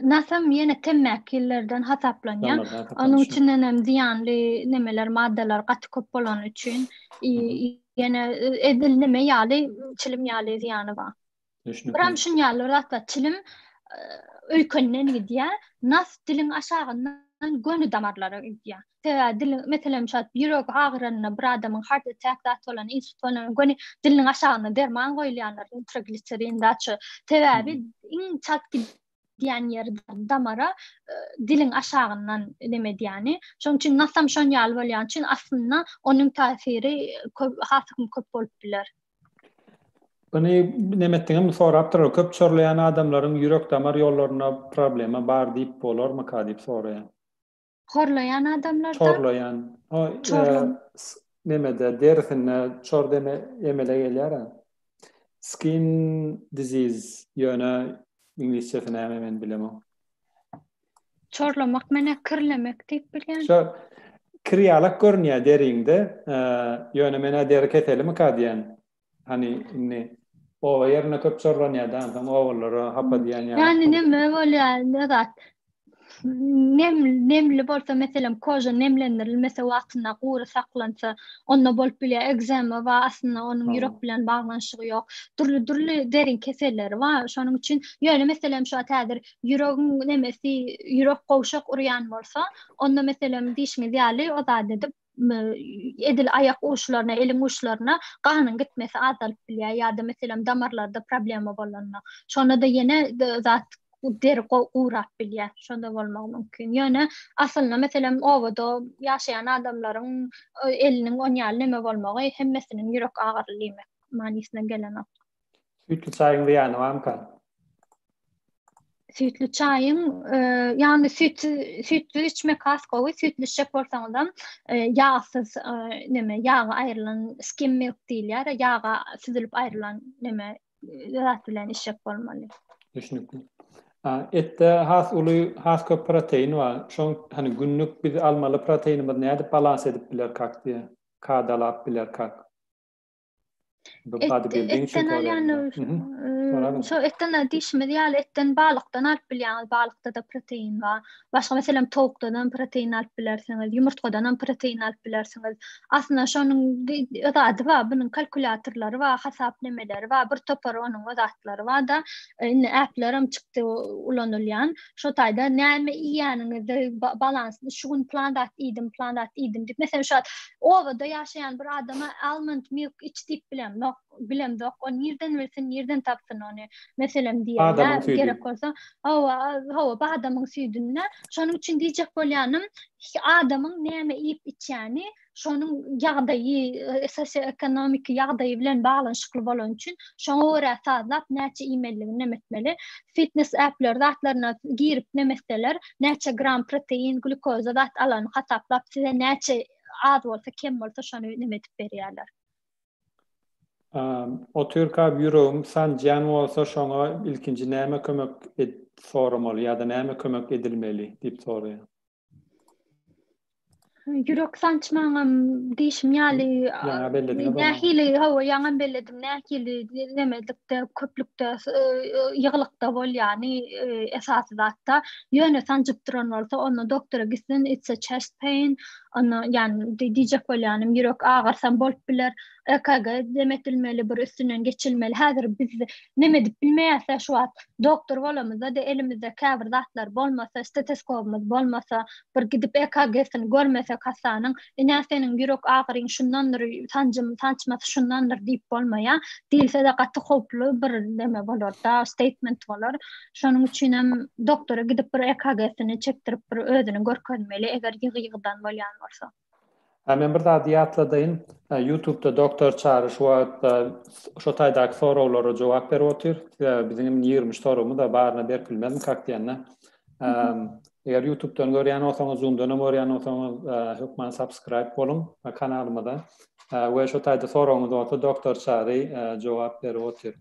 Nasam ýene temmäkillerden hasaplanýar. Onuň içinden hem zyýanly nemeler, maddalar gaty köp bolany üçin ýene edil neme ýaly, çilim ýaly zyýany bar. Düşnükli. Biram şun ýaly bir zat bar. Çilim öýkenden gidýär. Nas diliň aşagyndan göni damarlara gidýär. Sebäbi diliň, meselem, şu ýürek agyranda bir adamyň heart attack zat bolan, insult bolan göni diliniň aşagynda derman goýulýanlar, nitrogliserin zat şu. Sebäbi iň çalt gidýän ýeri damara diliň aşagyndan neme edýäni. Şonuň üçin nasam şon ýaly bolýan üçin aslynda onuň täsiri köp, has köp bolup biler. Buny nemetdiňem sorapdyr, köp çorlaýan adamlaryň ýürek-damar ýollarynda problema bar diýip bolarmyka diýip soraýan. Horlaýan adamlarda? Çorlaýan. O nemede derisinde çor deme emele gelýär. Skin disease ýöne iňlisçesi näme men bilemok. Çorlamak menä kirlemek diýip bilýän. Şo kir ýalak görünýär deriňde. Ýöne menä deri keselimika diýen. Hany indi. Oba ýerinde köp çorlanýar-da, onsoň obalara hapa diýen ýaly. Ýagny neme bolýar, ne zat? Nem, nemli bolsa, meselem, koža nemlendirilmese wagtynda gury saklansa, onda bolup bilýär. Ekzema bar, aslynda onuň ýürek bilen baglanyşygy ýok. Dürli-dürli deriň keselleri bar. Şonuň üçin, ýöne meselem şu wagt häzir ýüregiň nemesi, ýürek gowşak urýan bolsa, onda meselem diýşiňiz ýaly o zat edip edil aýak uçlaryna, eliň uçlaryna ganyň gitmesi azalyp bilýär ýa-da meselem damarlarda problema bolanda. Şonda-da ýene zat deri gurap bilýär. Şonda bolmagy mümkin. Ýöne aslynda meselem obada ýaşaýan adamlaryň eliniň on ýaly neme bolmagy hemmesiniň ýürek agyryly diýmek manysyna gelenok. Süýtli çaýyň zyýany barmyka? Süýtli çaýyň, ýagny süýtsiz süýtsiz içmek has gowy. Süýtli içjek bolsaňyzam, ýagsyz neme, ýagy aýrylan skim milk diýilýär, ýaga süzülip aýrylan neme zat bilen içjek bolmaly. Düşnükli. Etde has uly, has köp protein bar. Şoň hani günlük biz almaly proteinimizi nädip balans edip bilerkak diýe, kadalap bilerkak? Etden alýan şo etden diýşimiz ýaly etden balykdan alyp bilýäňiz, balykda-da protein bar. Başga meselem towukdan protein alyp bilersiňiz, ýumurtgadan hem protein alyp bilersiňiz. Aslynda şonuň zady bar, bunuň kalkulýatorlary bar, hasap nemeleri bar, bir topar onuň zatlary bar-da. Indi applar hem çykdy ulanylýan. Şo taýda näme iýýäniňizde balansly şu gün plan zat iýdim, plan zat iýdim diýip. Meselem şu obada ýaşaýan bir adama almond milk iç diýip bilemok, bilemzok. O nirden bilsin, nirden tapsyn ony. Meselem diýýär, gerek bolsa, hawa, hawa, badamyň süýdünde. Şonuň üçin diýjek bolýanym, adamyň näme iýip içýäni şonuň ýagdaýy, sosioekonomiki ýagdaýy bilen baglanyşykly bolany üçin şoňa görä sazlap näçe iýmelidigini neme etmeli. Fitness appler zatlaryna girip neme etseler, näçe gram protein, glýukoza zat alanyny hasaplap size näçe az bolsa, kem bolsa şony neme edip berýärler. Otyrka ýüregim sanjýan bolsa şoňa ilkinji näme kömek soramaly ýa-da näme kömek edilmeli diýip soraýar. Ýürek sançmaňam diýşim ýaly, Ýaňa bellediňiz ony. Nähili, hawa, ýaňam belledim, nähili nemelikde, köplükde, ýygylykda bolýany esasy zatda. Ýöne sanjyp duran bolsa, onda doktora gitsin, it's a chest pain, onda ýani diýjek bolýanym, ýürek agyrsam bolup biler. EKG dem edilmeli, bir üstünden geçilmeli. Häzir biz neme edip bilmeýäs-ä şu wagt. Doktor bolamyzda-da elimizde käbir zatlar bolmasa, stetoskopymyz bolmasa, bir gidip EKG-sini görmesek hassanyň, ine seniň ýürek agyryň şundandyr, sanjym, sançmasy şundandyr diýip bolmaýar. Diýilse-de gaty howply bir neme bolar-da, statement bolar. Şonuň üçinem doktora gidip bir EKG-sini çekdirip bir özüni görkezmeli, eger ýygy-ýygydan bolýan bolsa. Hä men bir zady ýatladaýyn. Ýutubda Doktor Çary şu wagt şo taýdaky soraglara jogap berip otyr. Sebäbi biziň hem 23 soragymyz bar, baryna berip bilmezmikak diýende. Eger Ýutubdan görýän bolsaňyz, Zoomdan hem görýän bolsaňyz, hökman subscribe boluň kanalymyza. We şo taýda soragyňyz bolsa Doktor Çary jogap berip otyr.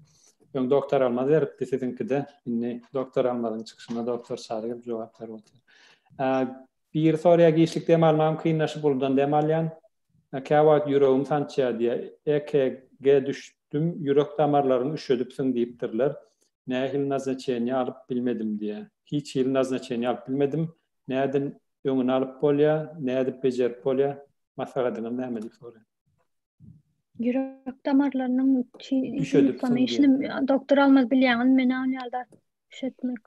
Öň Doktor Almaz beripdi siziňkide. Indi Doktor Almazyň çykyşyna Doktor Çary gelip jogap berip otyr. Biri soraýar giçlik dem almagym kynlaşyp uludan dem alýan. Käwagt ýüregim sançýar diýýär. EKG düşdüm ýürek damarlaryňy üşedipsiň diýipdirler. Nähili naznaçeniýa alyp bilmedim diýýär. Hiç hili naznaçeniýa alyp bilmedim. Nädin öňüni alyp bolýar, nädip bejerip bolýar? Maslahatyňyz näme diýip soraýar. Ýürek damarlarynyň üşedipsiň diýýär. Doktor Almaz bilýäňizmi men ol ýaly zat üşetmek.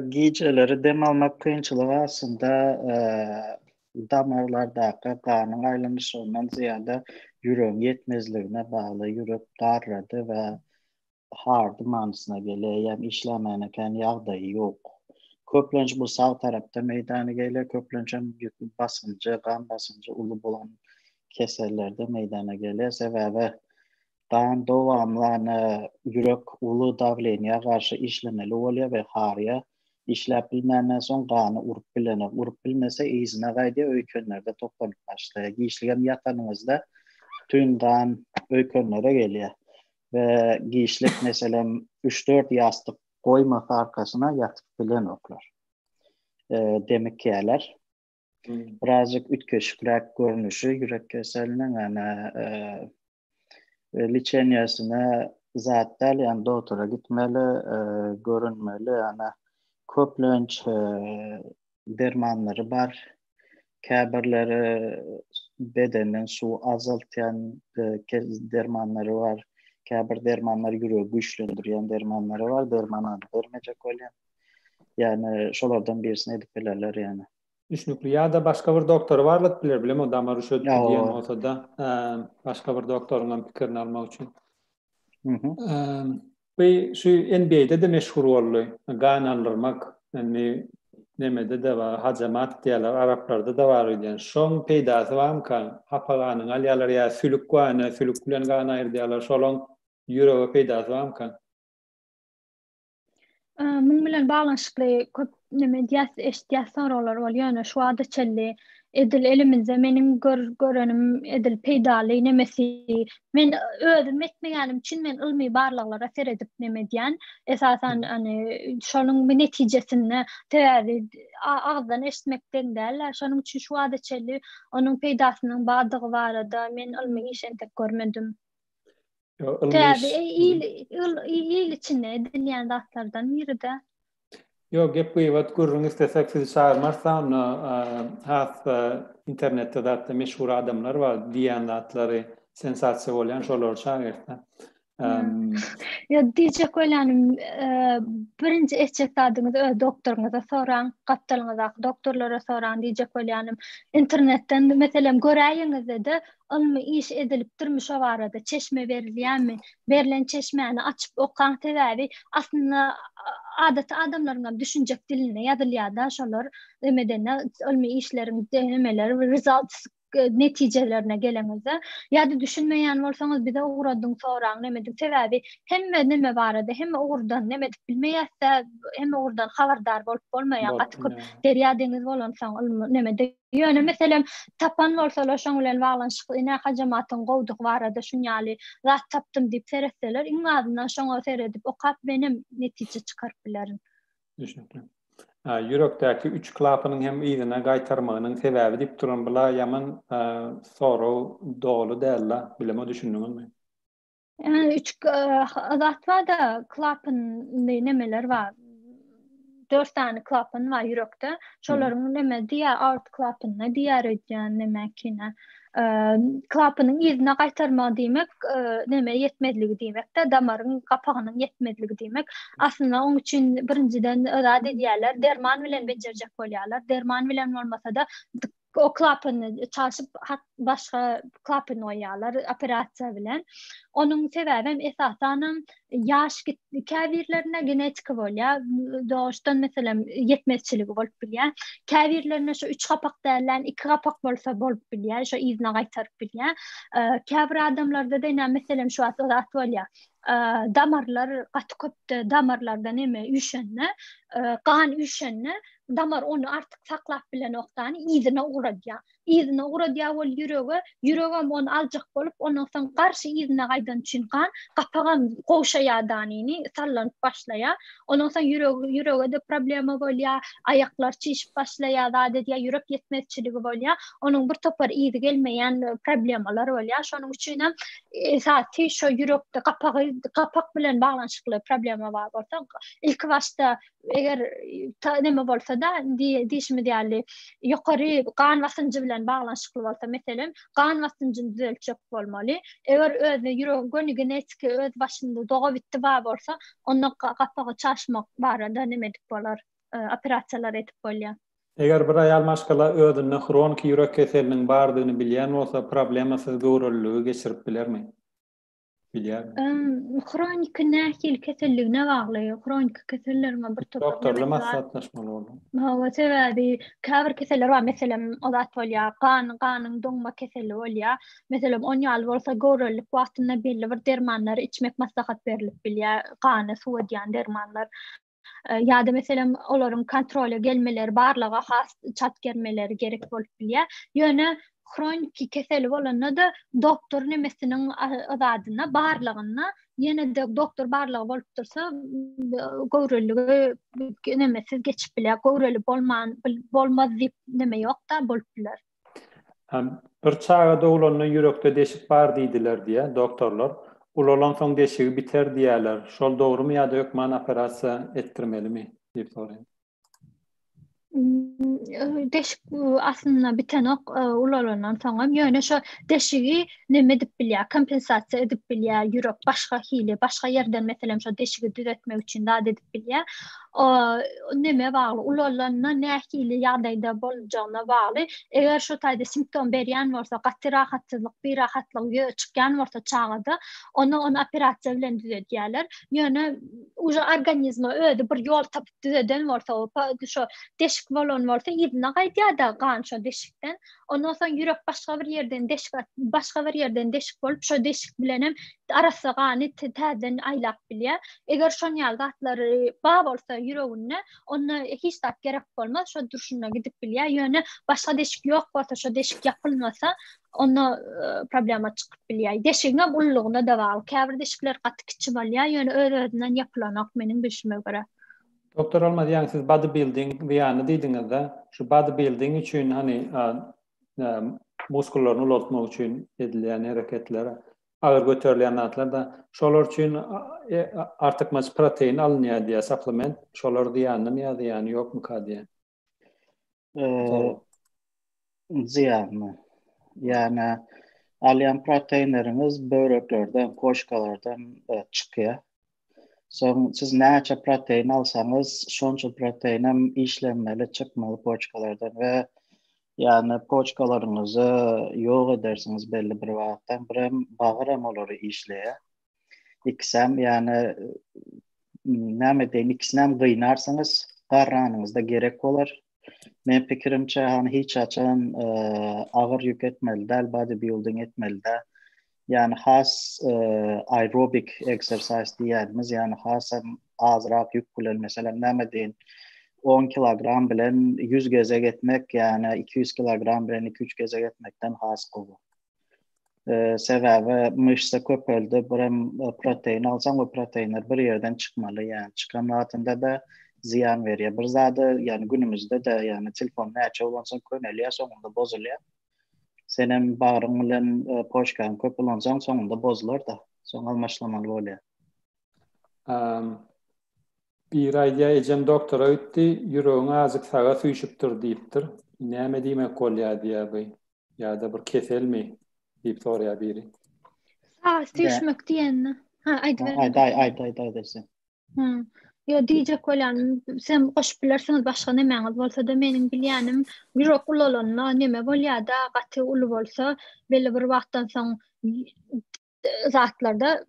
Gijeleri dem almak kynçylygy aslynda damarlardaky ganyň aýlanyşygyndan zyýada ýüregiň ýetmezligine bagly. Ýürek garrady we hardy manysyna gelýär, ýagny işlemäne kän ýagdaýy ýok. Köplenç bu sag tarapda meýdana gelýär, köplenç hem ýük basynjy, gan basynjy uly bolan kesellerde meýdana gelýär. Sebäbi Gan dowamly ýürek uly dawleniýa garşy işlemeli bolýar we harýa. Işläp bilmänden soň gany urup bilenok. Urup bilmese yzyna gaýdýar, öýkenlerde toplanyp başlaýar. Giçligem ýatanyňyzda bütin gan öýkenlere gelýär we giçlik meselem üç-dört ýassyk goýmasa arkasyna ýatyp bilenoklar. Demikýärler. Birazjyk üýtgeşikräk görnüşi ýürek keseliniň ýagny liçeniýasyna. zat däl, ýani dogtora gitmeli, görünmeli, ýani köplenç dermanlary bar. Käbirleri bedenden suw azaltýan dermanlary bar. Käbir dermanlar ýüregi güýçlendirýän dermanlary bar. Derman ady bermejek bolýan. Ýani şolardan birisini edip bilerler ýani. Düşnükli. Ýa-da başga bir doktora barladyp biler, bilemok damar üşetdi diýen bolsa-da, başga bir doktoryň hem pikirini almak üçin. Bu şu NBA-de-de meşhur boldy. Gan aldyrmak. Indi nemede-de bar, hajamat diýýärler, araplarda-da bar öýdýän. Şoň peýdasy barmyka? Hapa ganyňy alýarlar ýa sülük bar ine, sülük bilen gan aýyrdýarlar. Şolaň ýürege peýdasy barmyka? Muň bilen baglanyşykly köp neme edýäs, eşitýäs soraglar bolýar, ýöne şu wagta çenli edil elimizde meniň gör, görenim edil peýdaly nemesi. Men özüm etmeýänim üçin men ylmy barlaglara seredip neme edýän. Esasan hani şonuň bir netijesinde sebäbi agzdan eşitmek deň däl-ä. Şonuň üçin şu wagta çenli onuň peýdasynyň bardygy barada men ylmy iş entek görmedim. Täze il il içinde edilýän zatlardan biri-de. Ýok, gep gybat gürrüň islesek sizi çagyrmarys-da onda has internetde zatda meşhur adamlar bar diýýän zatlary sensasiýa bolýan şolary çagyrys-da. Ýok, diýjek bolýanym birinji etjek zadyňyz öz doktoryňyza soraň, gapdalyňyzdaky doktorlara soraň diýjek bolýanym. Internetden meselem göräýeňizde-de Ylmy iş edilipdirmi şo barada, çeşme berilýärmi? Berlen çeşmäni açyp okaň, sebäbi aslynda adaty adamlaryňam düşünjek dilinde ýazylýarda şolar emedende ylmy işleriň nemeleri results netijelerine geleňizde ýa-da düşünmeýän bolsaňyz bize ugradyň soraň neme ediň sebäbi hemme neme barada hemme ugurdan neme edip bilmeýäsde hemme ugurdan habardar bolup bolmaýar gaty köp derýa deňiz bolansoň ylmy nemede Ýöne meselem tapan bolsalar şoň bilen baglanyşykly ine hajamatyň gowdugy barada şunýaly zat tapdym diýip seretseler iň azyndan şoňa seredip okap menem netije çykaryp bilerin. Düşnükli. Ýürekdäki üç klapanyň hem yzyna gaýtarmagynyň sebäbi diýip duran bula ýaman sorag doly dälla bilemok düşündiňizmi? Üç zat bar-da, klapanly nemeler bar. Dört sany klapan bar ýürekde. Şolaryň neme diýýär, aort klapanyna diýýär öýdýän nemekine. Klapanyň yzyna gaýtarmagy diýmek, neme ýetmezligi diýmek-de, damaryň gapagynyň ýetmezligi diýmek. Aslynda oň üçin birinjiden zat edýärler, derman bilen bejerjek bolýarlar. Derman bilen bolmasa-da o klapany çalşyp başga klapany goýýarlar operasiýa bilen. Onuň sebäbem esasanam ýaş käbirlerinde genetika bolýar. Doğuşdan meselem ýetmezçiligi bolup bilýär. Käbirlerinde şu üç gapak dälän iki gapak bolsa bolup bilýär, şu yzyna gaýtaryp bilýär. Käbir adamlarda da ine meselem şu wagt zat bolýar. Damarlar gaty köpde damarlarda neme üýşende, gan üýşende Damar ony artyk saklap bilenokdany yzyna ugradýar. Yzyna ugradýar ol ýürege, ýüregem ony aljak bolup, ondan soň garşy yzyna gaýdan üçin gan gapagam gowşaýar danyny, sallanyp başlaýar. Ondan soň ýüregi, ýürege-de problema bolýar, aýaklar çişip başlaýar, zat edýär, ýürek ýetmezçiligi bolýar. Onuň bir topar yzy gelmeýän problemalar bolýar. Şonuň üçinem esasy şo ýürekde gapagy, gapak bilen baglanyşykly problema bar bolsa, ilki başda eger neme bolsa-da, diýşimiz ýaly, ýokary gan basynjy bilen baglanyşykly bolsa, meselem, gan basynjyny düzeltjek bolmaly. Eger özüne ýüregiň göni genetiki öz başynda dogabitdi bar bolsa, onda gapagy çaşmak barada neme edip bolar, operasiýalar edip bolýar. Eger bir aýal maşgala özünde hroniki ýürek keseliniň bardygyny bilýän bolsa, problemasyz göwreliligi geçirip bilermi? Bilýärmi? Hroniki nähili keselligine bagly. Hroniki keselleriň bir topar Doktorla maslahatlaşmaly boldy. Hawa, sebäbi käbir keseller bar, meselem, o zat bolýar, gan, ganyň doňma keseli bolýar. Meselem, on ýaly bolsa göwrelilik wagtynda belli bir dermanlary içmek maslahat berlip bilýär, gany suwadýan dermanlar. Ýa-da meselem olaryň kontrola gelmeleri, barlaga has çalt gelmeleri gerek bolup bilýär. Ýöne hroniki keseli bolanda-da doktor nemesiniň zadyna, barlagynda ýene-de doktor barlagy bolup dursa, göwreliligi nemesiz geçip bilýär. Göwreli bolman bolmaz diýip neme ýok-da, bolup biler. Bir çaga dogulanda ýürekde deşik bar diýdiler diýýär doktorlar. Ulalansoň deşigi biter diýýärler. Şol dogrumy ýa-da hökman operasiýa etdirmelimi? diýip soraýar. Deşik aslynda bitenok ulalandan soňam, ýöne şo deşigi neme edip bilýär, kompensasiýa edip bilýär ýürek başga hili, başga ýerden meselem şo deşigi düzetmek üçin zat edip bilýär. Neme bagly, ulalanda nähili ýagdaýda boljagyna bagly. Eger şo taýda simptom berýän bolsa, gaty rahatsyzlyk, birahatlyk ýüze çykýan bolsa çagada, onda ony operasiýa bilen düzedýärler. Ýöne uje organizma özi bir ýol tapyp düzeden bolsa, şo deşik bolan bolsa yzyna gaýdýar-da gan şo deşikden. Ondan soň ýürek başga bir ýerden deşik başga bir ýerden deşik bolup, şo deşik bilenem arassa gany täzeden aýlap bilýär. Eger şon ýaly zatlary bar bolsa ýüreginde, onda hiç zat gerek bolmaz, şo durşuna gidip bilýär. Ýöne başga deşik ýok bolsa, şo deşik ýapylmasa, onda problema çykyp bilýär. Deşigiň hem ululygyna-da bagly. Käbir deşikler gaty kiçi bolýar, ýöne öz-özünden ýapylanok meniň bilşime görä. Doktor Almaz, ýaňy siz bodybuilding zyýanly diýdiňiz-de, şu bodybuilding üçin hany muskullaryny ulaltmak üçin edilýän hereketler, agyr göterilýän zatlar-da, şolar üçin e, artykmaç protein alynýar diýýär, supplement, şolar zyýanlymy ýa zyýany ýokmyka diýýär. Zyýanly. Ýagny alýan proteinleriňiz böwreklerden, koşkalardan e, çykýar. Soň siz näçe protein alsaňyz, şonça protein hem işlenmeli, çykmaly poçkalardan we ýagny poçkalaryňyzy ýok edersiňiz belli bir wagtdan, birem bagyr hem olary işleýär. Ikisem ýagny näme diýeyim, ikisinem gynarsyňyz, garranyňyzda gerek bolar. Men pikirimçe hani hiç haçan e, agyr ýük etmeli däl, bodybuilding etmeli däl. Ýagny has e, aerobik exercise diýýänimiz, ýagny hasam azrak ýük bilen, meselem näme diýin, 10 kilogram bilen 100 gezek etmek, ýagny 200 kilogram bilen 2-3 gezek etmekden has gowy. Sebäbi myşsa köpeldi, birem protein alsaň o proteinler bir ýerden çykmaly, ýagny çykan wagtynda-da zyýan berýär. Bir zady, ýagny günümizde-de, ýagny telefon näçe ulansaň könelýär, soňunda bozulýar. Senem bagryň bilen poçkaňy köp ulansaň soňunda bozular-da, soň almaşlamaly bolýar. Biri aýdýar, ejem doktora gitdi, ýüregiň azjyk saga süýşüpdir diýipdir. Näme diýmek bolýar diýýär bu. Ýa-da bir keselmi? diýip soraýar biri. Saga süýşmek diýenini. Ha, aýdyber. Aýt, aýt, aýt, aýt, aýt sen. Hı. Ýo diýjek bolýanym, sen goşup bilersiňiz başga nemäňiz bolsa-da meniň bilýänim ýürek ulalanda neme bolýar-da, gaty uly bolsa belli bir wagtdan soň zatlarda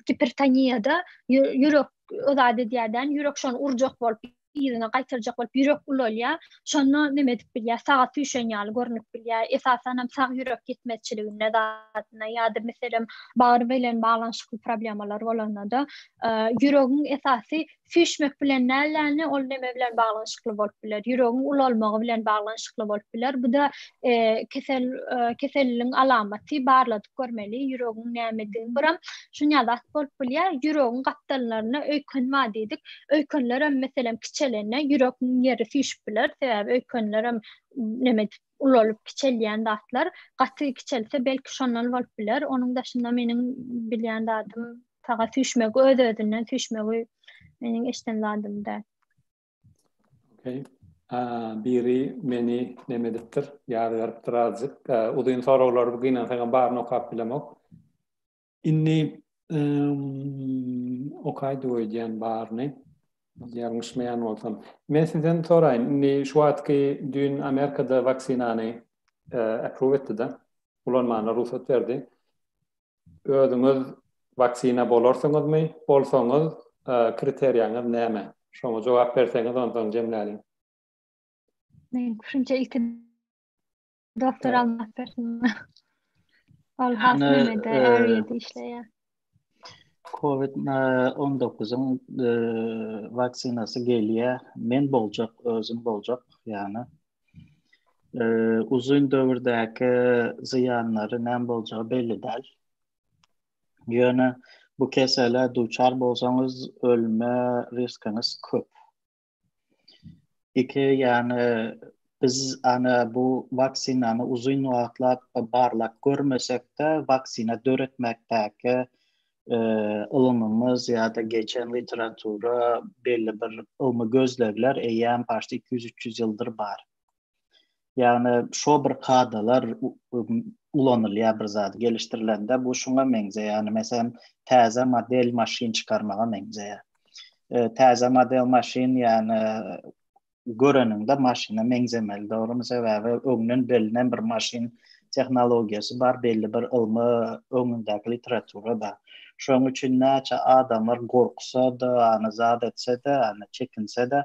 gipertoniýada ýürek o zat edýärden ýürek şony urjak bolup yzyna gaýtarjak bolup ýürek ulalýar. Şonda neme edip bilýär? Saga süýşen ýaly görnüp bilýär. Esasan hem sag ýürek ýetmezçiliginde zadyna ýa-da meselem bagyr bilen baglanyşykly problemalar bolanda-da ýüregiň esasy Süýşmek bilen däl-de, ol neme bilen baglanyşykly bolup biler? Ýüregiň ulalmagy bilen baglanyşykly bolup biler. Bu-da kesel keselliligiň alamaty, barladyp görmeli, ýüregiň nämedigini. Biram şuny ýaly zat bolup bilýär, ýüregiň gapdallarynda öýken bar diýdik. Öýkenlerem meselem kiçelende ýüregiň ýeri süýşüp biler. Sebäbi öýkenlerem neme ulalyp kiçelýän zatlar. Gaty kiçelse belki şondan bolup biler. Onuň daşynda meniň bilýän zadym Saga süýşmegi öz-özünden süýşmegi meniň eşden zadym däl. Okey. Biri meni neme edipdir, ýazgarypdyr azjyk. Uzyn soraglary bu gynansagam baryny okap bilemok. Indi okaýdy öýdýän baryny. Ýalňyşmaýan bolsam. Men sizden soraýyn. Indi şu wagtky düýn Amerikada waksinany approve etdi-de. Ulanmana rugsat berdi. Özüňiz waksina bolarsyňyzmy? Bolsaňyz, kriteriýaňyz näme? Şoňa jogap berseňiz onsoň jemläliň. Men pikirimçe ilki doktor almak bersin. Ol has nemede areada işleýär. Covid 19-yň waksinasy gelýär. Men boljak, özüm boljak, ýagny Uzyn döwürdäki zyýanlary näme boljagy belli däl. Ýöne bu kesele duçar bolsaňyz ölme riskiňiz köp. Iki, ýagny biz ana bu waksinany uzyn wagtlap barlap görmesek-de, waksina döretmekdäki. Ylymymyz ýa-da geçen literatura belli bir ylmy gözlegler eýýäm başda 200-300 ýyldyr bar. Ýagny şo bir kadalar ulanylýar bir zat gelişdirilende bu şuňa meňzeýär. Ýagny meselem täze model maşyn çykarmaga meňzeýär. Täze model maşyn ýagny göreniňde maşyna meňzemeli dogrymy sebäbi öňden belinen bir maşyn tehnologiýasy bar belli bir ylmy öňündäki literatura bar. Şonuň üçin näçe adamlar gorksa-da, ýagny zat etse-de, ýagny çekinse-de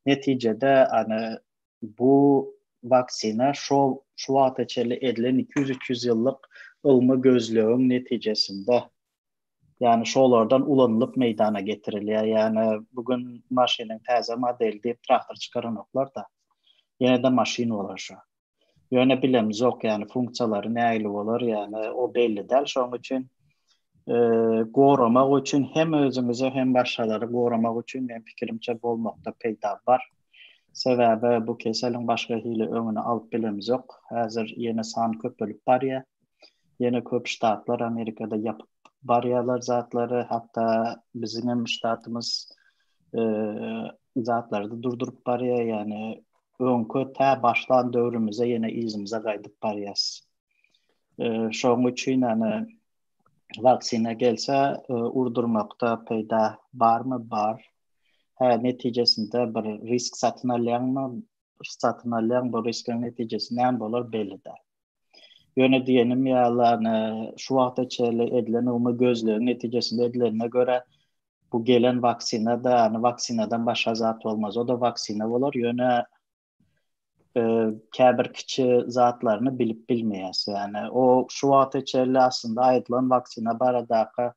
netijede ýagny Bu waksina şo şu wagta çenli edilen 200-300 ýyllyk ylmy gözlegiň netijesinde, ýagny şolardan ulanylyp meýdana getirilýär. Ýagny bu gün maşynyň täze modeli diýip traktor çykaranoklar-da. Ýene-de maşyn bolar şo. Ýöne bilemzok, ýagny funksiýalary nähili bolar, ýagny o belli däl. Şonuň üçin goramak üçin hem özümizi hem başgalary goramak üçin men pikirimçe bolmakda peýda bar. Sebäbi bu keseliň başga hili öňüni alyp bilemizok. Häzir ýene san köpelip barýar. Ýene köp ştatlar Amerikada ýapyp barýarlar zatlary. Hatda biziň hem ştatymyz zatlary durduryp barýar. Ýagny öňki tä başlan döwrümize ýene yzymyza gaýdyp barýas. Şonuň üçin ýagny waksina gelse urdurmakda peýda barmy? Bar. Hä, netijesinde bir risk satyn alýaňmy? Satyn alýaň, bu riskiň netijesi näme bolar belli däl. Ýöne diýenim ýaly, ýagny şu wagta çenli edilen ylmy gözlegiň netijesinde edilenine görä, bu gelen waksina-da, ýagny waksinadan başga zat bolmaz. O-da waksina bolar, ýöne käbir kiçi zatlaryny bilip bilmeýäs. Ýagny o şu wagta çenli aslynda aýdylan waksina baradaky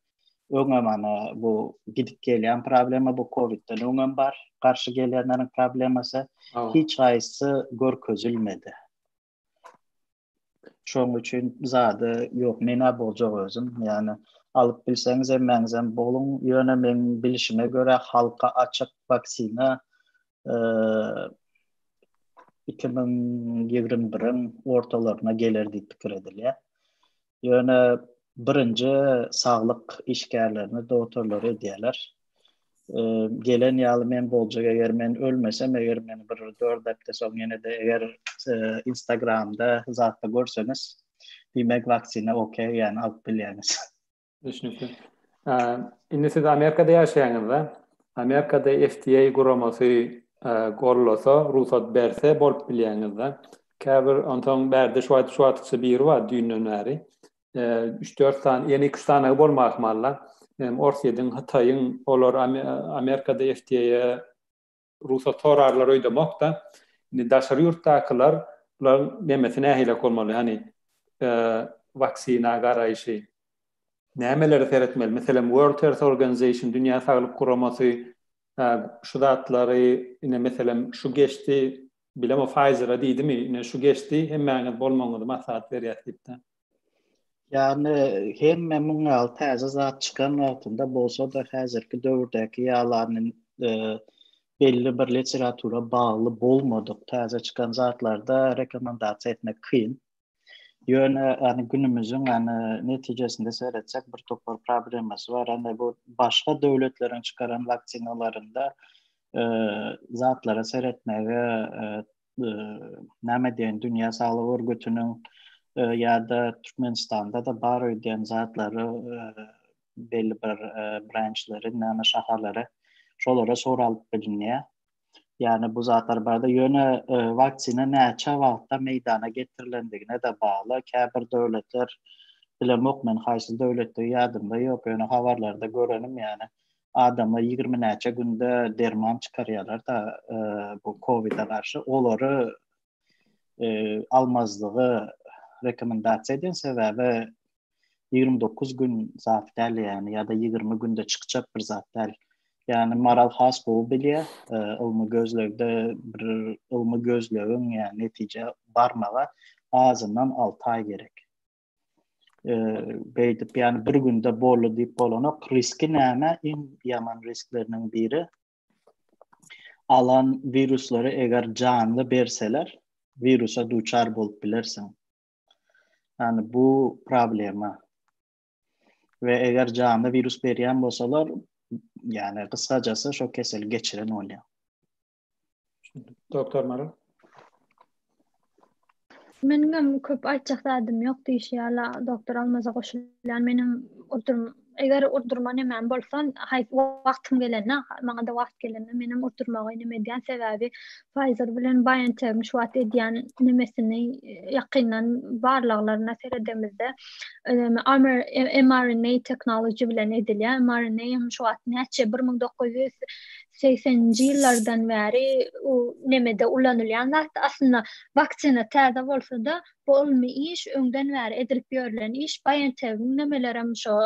öňem ana bu gidip gelýän problema bu kowidden öňem bar. Garşy gelýänleriň problemasy hiç haýsy görkezilmedi. Şoň üçin zady ýok, men-ä boljak özüm. Ýagny alyp bilseňiz hemmäňizem boluň, ýöne meň bilşime görä halka açyk waksina 2021-iň ortalaryna geler diýip pikir edilýär. Ýöne birinji saglyk işgärlerini dogtorlary edýärler. Gelen ýaly men boljak eger men ölmesem eger meni bir 4 hepde soň ýene-de eger Instagramda zatda görseňiz diýmek waksina okey ýagny alyp bilýäňiz. Düşnükli. Indi siz Amerikada ýaşaýaňyzda Amerikada FDA guramasy gollasa, rugsat berse bolup bilýäňizde. Käbir onsoň bärde şu wagt şu wagtça biri bar düýnden bäri. 3-4 sany, ýene 2-3 sany bolmagy ahmalla. Hem Orsýetiň, Hytaýyň olar Amerikada FDA-e rugsat sorarlar öýdemok-da. Indi daşary ýurtdakylar bularyň nemesi nähilek bolmaly? Ýani waksina garaýşy. Nämelere seretmeli? Meselem, World Health Organization, Dünýä Saglyk Guramasy şu zatlary ine meselem şu geçdi, bilem o Pfizer-a diýdimi, ine şu geçdi, hemmäňiz bolmagyňyzy maslahat berýäs diýipdi. Ýagny hemme muň ýaly täze zat çykan wagtynda bolsa-da häzirki döwürdäki ýaly belli bir literatura bagly bolmadyk täze çykan zatlarda rekomendasiýa etmek kyn. Ýöne ýagny günümiziň ýagny netijesinde seretsek bir topar problemasy bar. Ýagny bu başga döwletleriň çykaran waksinalarynda zatlara seretmege näme diýen Dünýä Saglyk Örgütüniň ýa-da Türkmenistanda-da bar öýdýän zatlary belli bir brançleri, näme şahalary şolara soralyp bilinýär. Ýagny bu zatlar barada ýöne waksina näçe wagtda meýdana getirilendigine-de bagly. Käbir döwletler bilemok men haýsy döwletdigi ýadymda ýok, ýöne habarlarda görenim ýagny adamlar 20 näçe günde derman çykarýarlar-da bu kowide garşy. Olary almazlygy rekomendasiýa edýän sebäbi 29 gün zat däl ýagny ýa-da 20 günde çykjak bir zat däl. Ýagny Maral has gowy bilýär, ylmy gözlegde bir ylmy gözlegiň ýagny netije barmaga azyndan 6 aý gerek. Beýdip ýagny bir günde boldy diýip bolanok. Riski näme? Iň ýaman riskleriniň biri alan wiruslary eger janly berseler, wirusa duçar bolup bilersiň. Ýagny bu problema. We eger janly wirus berýän bolsalar, ýagny gysgajasy şo keseli geçiren bolýar. Doktor Maral. Meniňem köp aýtjak zadym ýok diýşi ýaly doktor Almaza goşulýan menem urdurm eger urdurma nemem bolsa haýsy wagtym gelende maňada wagt gelende menem urdurmagy neme edýän sebäbi Pfizer bilen BioNTech-iň şu wagt edýän nemesini ýakyndan barlaglaryna seredemizde mRNA technology bilen edilýär mRNA hem şu wagt näçe 1900 segseninji ýyllardan bäri nemede ulanylýan zat. Aslynda waksina täze bolsa-da, bu ylmy iş öňden bäri edilip ýörlen iş. BioNTech-iň nemelerem şo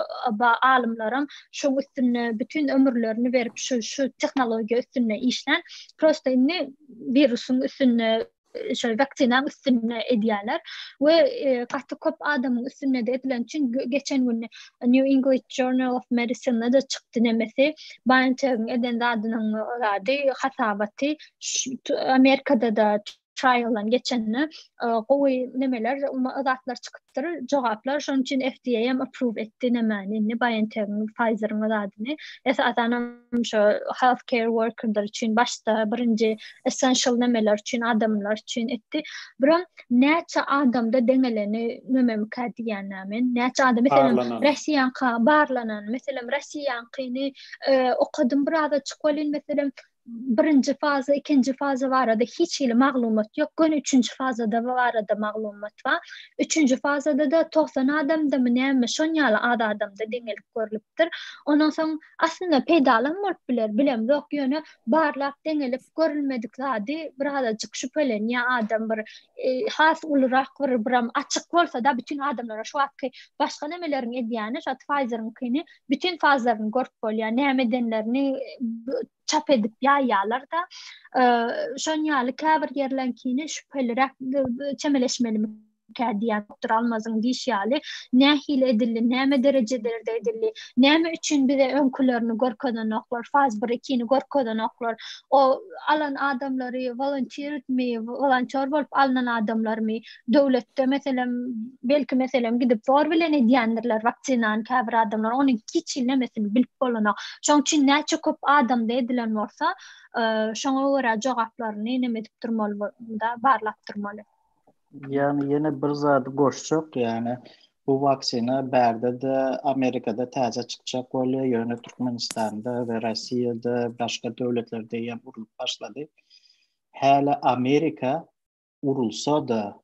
alymlaram şoň üstünde bütin ömürlerini berip şu şu tehnologiýa üstünde işlän. Prosta indi wirusyň üstünde şol waksinaň üstünde edýärler we e, gaty köp adamyň üstünde de edilen üçin geçen gün New England Journal of Medicine-da çykdy nemesi BioNTech-iň eden zadynyň zady hasabaty Amerikada da trialdan geçende e, gowy nemeler zatlar çykypdyr jogaplar şonuň üçin FDA hem approve etdi nemäni indi BioNTech-iň Pfizer-iň zadyny esasan hem şu healthcare workerler üçin başda birinji essential nemeler üçin adamlar üçin etdi. Biram näçe adamda deňeleni nememkä diýýän men. Näçe adam meselem Russiýanka barlanan, meselem Russiýankyny e, okadym birazajyk welin meselem birinji faza, ikinji faza barada hiç hili maglumat ýok. Göni üçünji fazada barada maglumat bar. Üçünji fazada da 90 adamdamy näme şon ýaly az adamda deňelip görlüpdir. Ondan soň aslynda peýdalam bolup biler, bilemzok, ýöne barlap deňelip görülmedik zady birazajyk şübhelenýär adam bir e, has ulurak bir biram açyk bolsa-da bütün adamlara şu wagtky başga nemeleriň edýäni şu Pfizer-iňkini bütün fazlaryny görüp bolýar, näme edenlerini çap edip ýaýýarlar-da. E, şon ýaly käbir ýerleriňkini şübheliräk çemeleşmelimi diýýän doktor Almazyň diýşi ýaly, nähili edildi, näme derejelerde edildi, näme üçin bize öňkülerini görkezenoklar, faz bir ikini görkezenoklar, o alan adamlary volunteermi, wolontýor bolup alnan adamlarmy, döwletde meselem, belki meselem gidip zor bilen edýändirler waksinany käbir adamlar, onuň hiç hili nemesini bilip bolanok. Şonuň üçin näçe köp adamda edilen bolsa, şoňa görä jogaplaryny neme edip durmaly, barlap durmaly. Ýagny ýene bir zady goşjak, ýagny bu waksina bärde-de Amerikada täze çykjak bolýar, ýöne Türkmenistanda we Rossiýada, başga döwletlerde hem urlup başlady. Häli Amerika urulsa-da,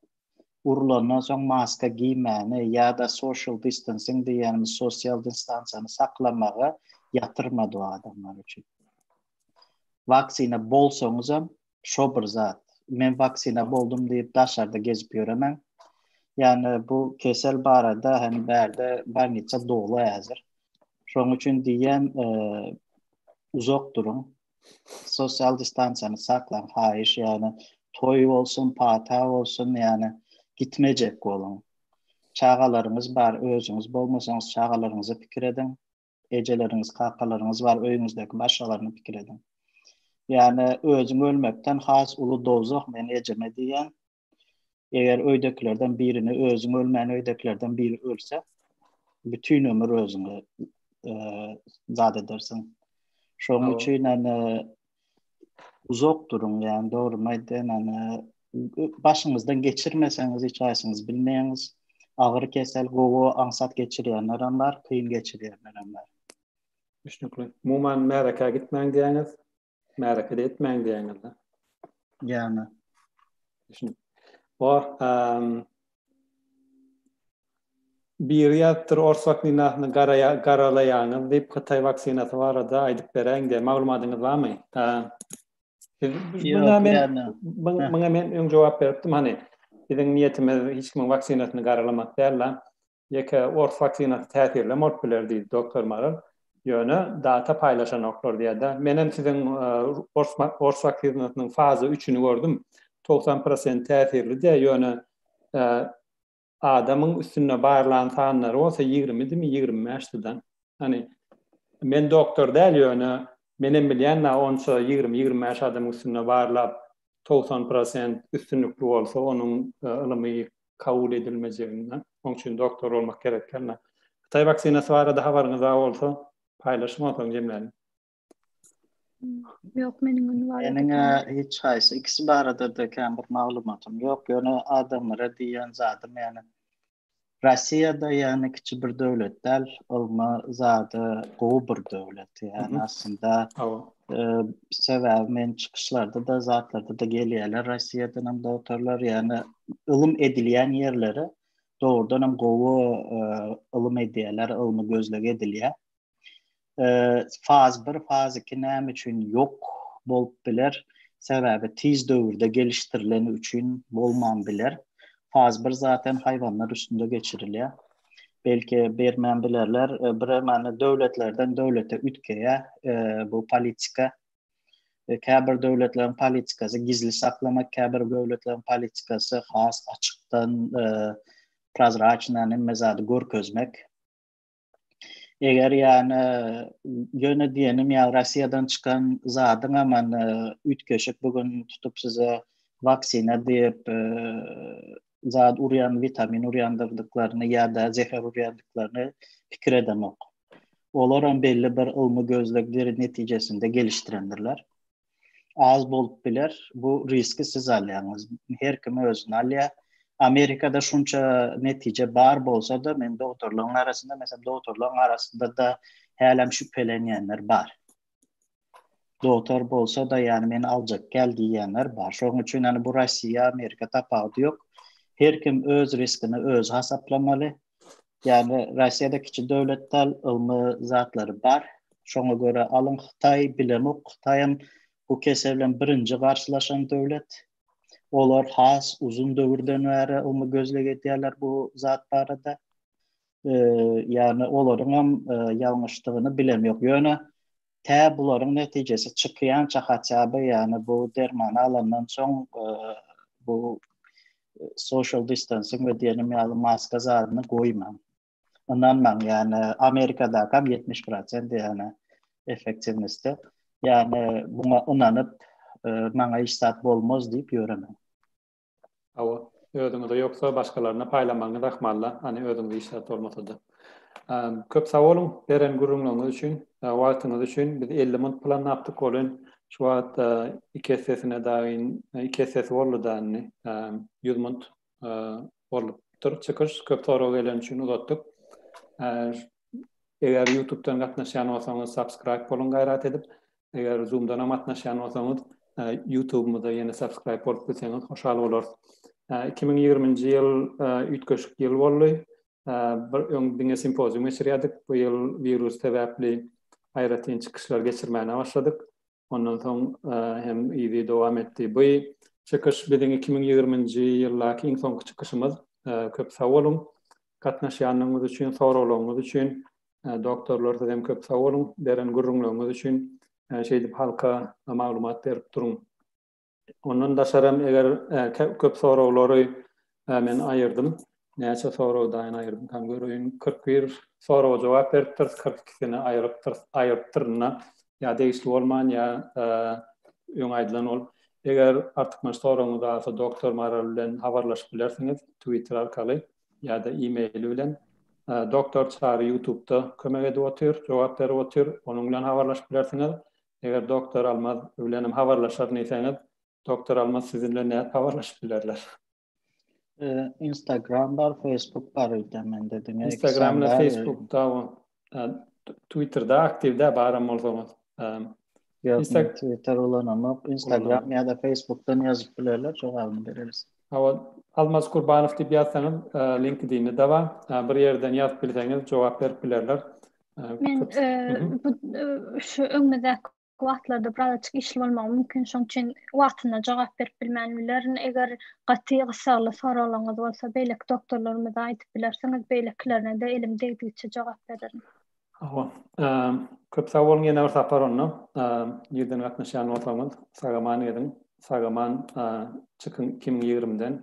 urulandan soň maska giýmäni ýa-da social distancing diýýänimiz sosial distansiýany saklamagy ýatyrmady o adamlar üçin. Waksina bolsaňyzam Şo bir zat. Men waksina boldum diýip daşarda gezip ýöremäň. Ýagny bu kesel barada hem bärde bolnitsa doly häzir. Şonuň üçin diýýän uzak duruň. Sosial distansiýany saklaň haýyş ýagny toý bolsun, pata bolsun ýagny gitmejek boluň. Çagalaryňyz bar, özüňiz bolmasaňyz çagalaryňyzy pikir ediň. Ejeleriňiz, kakalaryňyz bar, öýüňizdäki başgalaryny pikir ediň. Ýagny özüň ölmekden has uly dowzah men ejeme diýýän. Eger öýdäkilerden birini özüň ölmän öýdäkilerden biri ölse, bütin ömür özüňi zat edersiň. Şonuň üçin ýagny uzak duruň, ýagny dogrymy aýdýan, ýagny başyňyzdan geçirmeseňiz hiç haýsyňyz bilmeýäňiz. Agyr kesel gowy aňsat geçirýänlerem bar, kyn geçirýänlerem bar. Düşnükli. Umuman märekä gitmäň diýýäňiz, märeke-de etmäň diýýäňiz-de. Ýagny. Düşünip. Bor. Biri ýazypdyr, ors waksinasyny garalaýaňyz diýip, hytaý waksinasy barada aýdyp beräýiň diýýär. Maglumatyňyz barmy? Muňa men muňa men öň jogap beripdim hany. Biziň niýetimiz hiç kimiň waksinasyny garalamak däl-de. Ýeke ors waksinasy täsirlem bolup biler diýdi doktor Maral. Ýöne data paýlaşanoklar diýýär-de. Menem siziň ors ors waksinasynyň faza üçüni gördüm. 90 prosent täsirli diýýär, ýöne adamyň üstünde barlan sanlary bolsa ýigrimidimi, 25-di-de. Hany men doktor däl ýöne menem bilýän-dä onça 20-25 adamyň üstünde barlap 90 prosent üstünlikli bolsa onuň ylymy kabul edilmejegini. Oň üçin doktor bolmak gerek däl. Hytaý waksinasy barada habaryňyz bar bolsa, paýlaşyň onsoň jemläliň. Ýok, meniň ony barada. Meniň hiç haýsy ikisi barada-da kän bir maglumatym ýok. Ýöne adamlara diýýän zadym ýagny Russiýada ýagny kiçi bir döwlet däl, ylmy zada gowy bir döwlet. Ýagny aslynda sebäbi men çykyşlarda-da zatlarda-da gelýärler Russiýadan hem dogtorlar, ýagny ylym edilýän ýerlere dogrudan hem gowy ylym edýärler, ylmy gözleg edilýär. Faz 1, faz 2 näme üçin ýok bolup biler? Sebäbi tiz döwürde gelişdirileni üçin bolman biler. Faz 1 zaten haýwanlar üstünde geçirilýär. Belki bermän bilerler. Bir many döwletlerden döwlete üýtgeýär bu politika. Käbir döwletleriň politikasy gizli saklamak, käbir döwletleriň politikasy has açykdan prozraçny hemme zady görkezmek. Eger ýany ýöne diýenim ýaly Russiýadan çykan zadyň hem üýtgeşik bu gün tutup size waksina diýip zat urýan witamin urýandyrdyklaryny ýa-da zeher urýandyklaryny pikir edemok. Olar hem belli bir ylmy gözleg netijesinde gelişdirendirler. az bolup biler. Bu riski siz alýaňyz. Her kim özüni alýar. Amerikada şunça netije bar bolsa-da, men dogtorlaryň arasynda, meselem, dogtorlaryň arasynda-da hälem şübhelenýänler bar. Dogtor bolsa-da, ýani meni aljak gel diýýänler bar. Şonuň üçin ýani bu Russiýa, Amerika tapawudy ýok. Her kim öz riskini özi hasaplamaly. Ýagny Russiýada kiçi döwlet däl, ylmy zatlary bar. Şoňa görä alyň Hytaý bilemok, Hytaýam bu kesel bilen birinji garşylaşan döwlet. Olar has uzun döwürden bäri ylmy gözleg edýärler bu zat barada. Ýagny olaryňam ýalňyşdygyny bilemok. Ýöne Tä bularyň netijesi çykýança haçaby ýagny bu dermany alandan soň bu social distancing we diýenim ýaly maska zadyny goýmaň. Ynanmaň ýagny Amerikadakam 70 prosent ýagny effektiwnosti. Ýagny buňa ynanyp maňa hiç zat bolmaz diýip ýöremäň. Hawa, özüňize ýoksa başgalaryna paýlamagyňyz ahmalla, hany özüňize hiç zat bolmasa-da. Köp sag boluň beren gürrüňleriňiz üçin, wagtyňyz üçin. Biz 50 munt planlapdyk welin, şu wagt iki essesine dagyn, iki essesi boldy-da indi. 100 munt bolupdyr çykyş. Köp sorag geleni üçin uzatdyk. Eger YouTube-dan gatnaşýan bolsaňyz subscribe boluň gaýrat edip. Eger Zoom-dan hem gatnaşýan bolsaňyz YouTube-umyza ýene subscribe bolup bilseňiz hoşal bolarys. 2020-nji ýyl üýtgeşik ýyl boldy. Bir öň diňe simpozium geçirýärdik. Bu ýyl wirus sebäpli aýratyn çykyşlar geçirmäne başladyk. Ondan soň hem yzy dowam etdi. Bu çykyş biziň 2020-nji ýyldaky iň soňky çykyşymyz. Köp sag boluň. Gatnaşýanlygyňyz üçin, soraglaryňyz üçin. Doktorlar siz hem köp sag boluň beren gürrüňleriňiz üçin. Şeýdip halka maglumat berip duruň. Ondan daşaram eger köp soraglary men aýyrdym. Näçe sorag daýyn aýyrdym tam göreýin. 41 soraga jogap beripdiris, 42-sini aýyrypdyr, aýyrypdyryn-da. Ýa degişli bolman, ýa öň aýdylan bolup. Eger artykmaç soragyňyz barsa doktor Maral bilen habarlaşyp bilersiňiz Twitter arkaly ýa-da e-maili bilen. Doktor Çary YouTube'da kömek edip otyr, jogap berip otyr. Onuň bilen habarlaşyp bilersiňiz. Eger doktor Almaz bilenem habarlaşar diýseňiz, doktor Almaz siziň bilen nädip habarlaşyp bilerler? Instagram bar, Facebook bar öýdýän mende diňe. Instagram bilen Facebookda Twitterda aktiw dä baram bolsaňyz. Ýok, Twitter ulanamok. Instagram ýa-da Facebookdan ýazyp bilerler, jogabyny bereris. Hawa, Almaz Kurbanow diýip ýazsaňyz, LinkedIn-de bar. Bir ýerden ýazyp bilseňiz, jogap berip bilerler. Men bu şu öňümizdäki wagtlarda birazajyk işli bolmagym mümkin, şonuň üçin wagtynda jogap berip bilmän bilerin. Eger gaty gyssagly soraglaryňyz bolsa, beýleki doktorlarymyza aýdyp bilersiňiz, beýlekilerine-de elim degdigiçe jogap bererin. Hawa. Köp sag boluň ýene bir sapar onda. Nirden gatnaşýan bolsaňyz, sag-aman geziň, sag-aman çykyň 2020-den.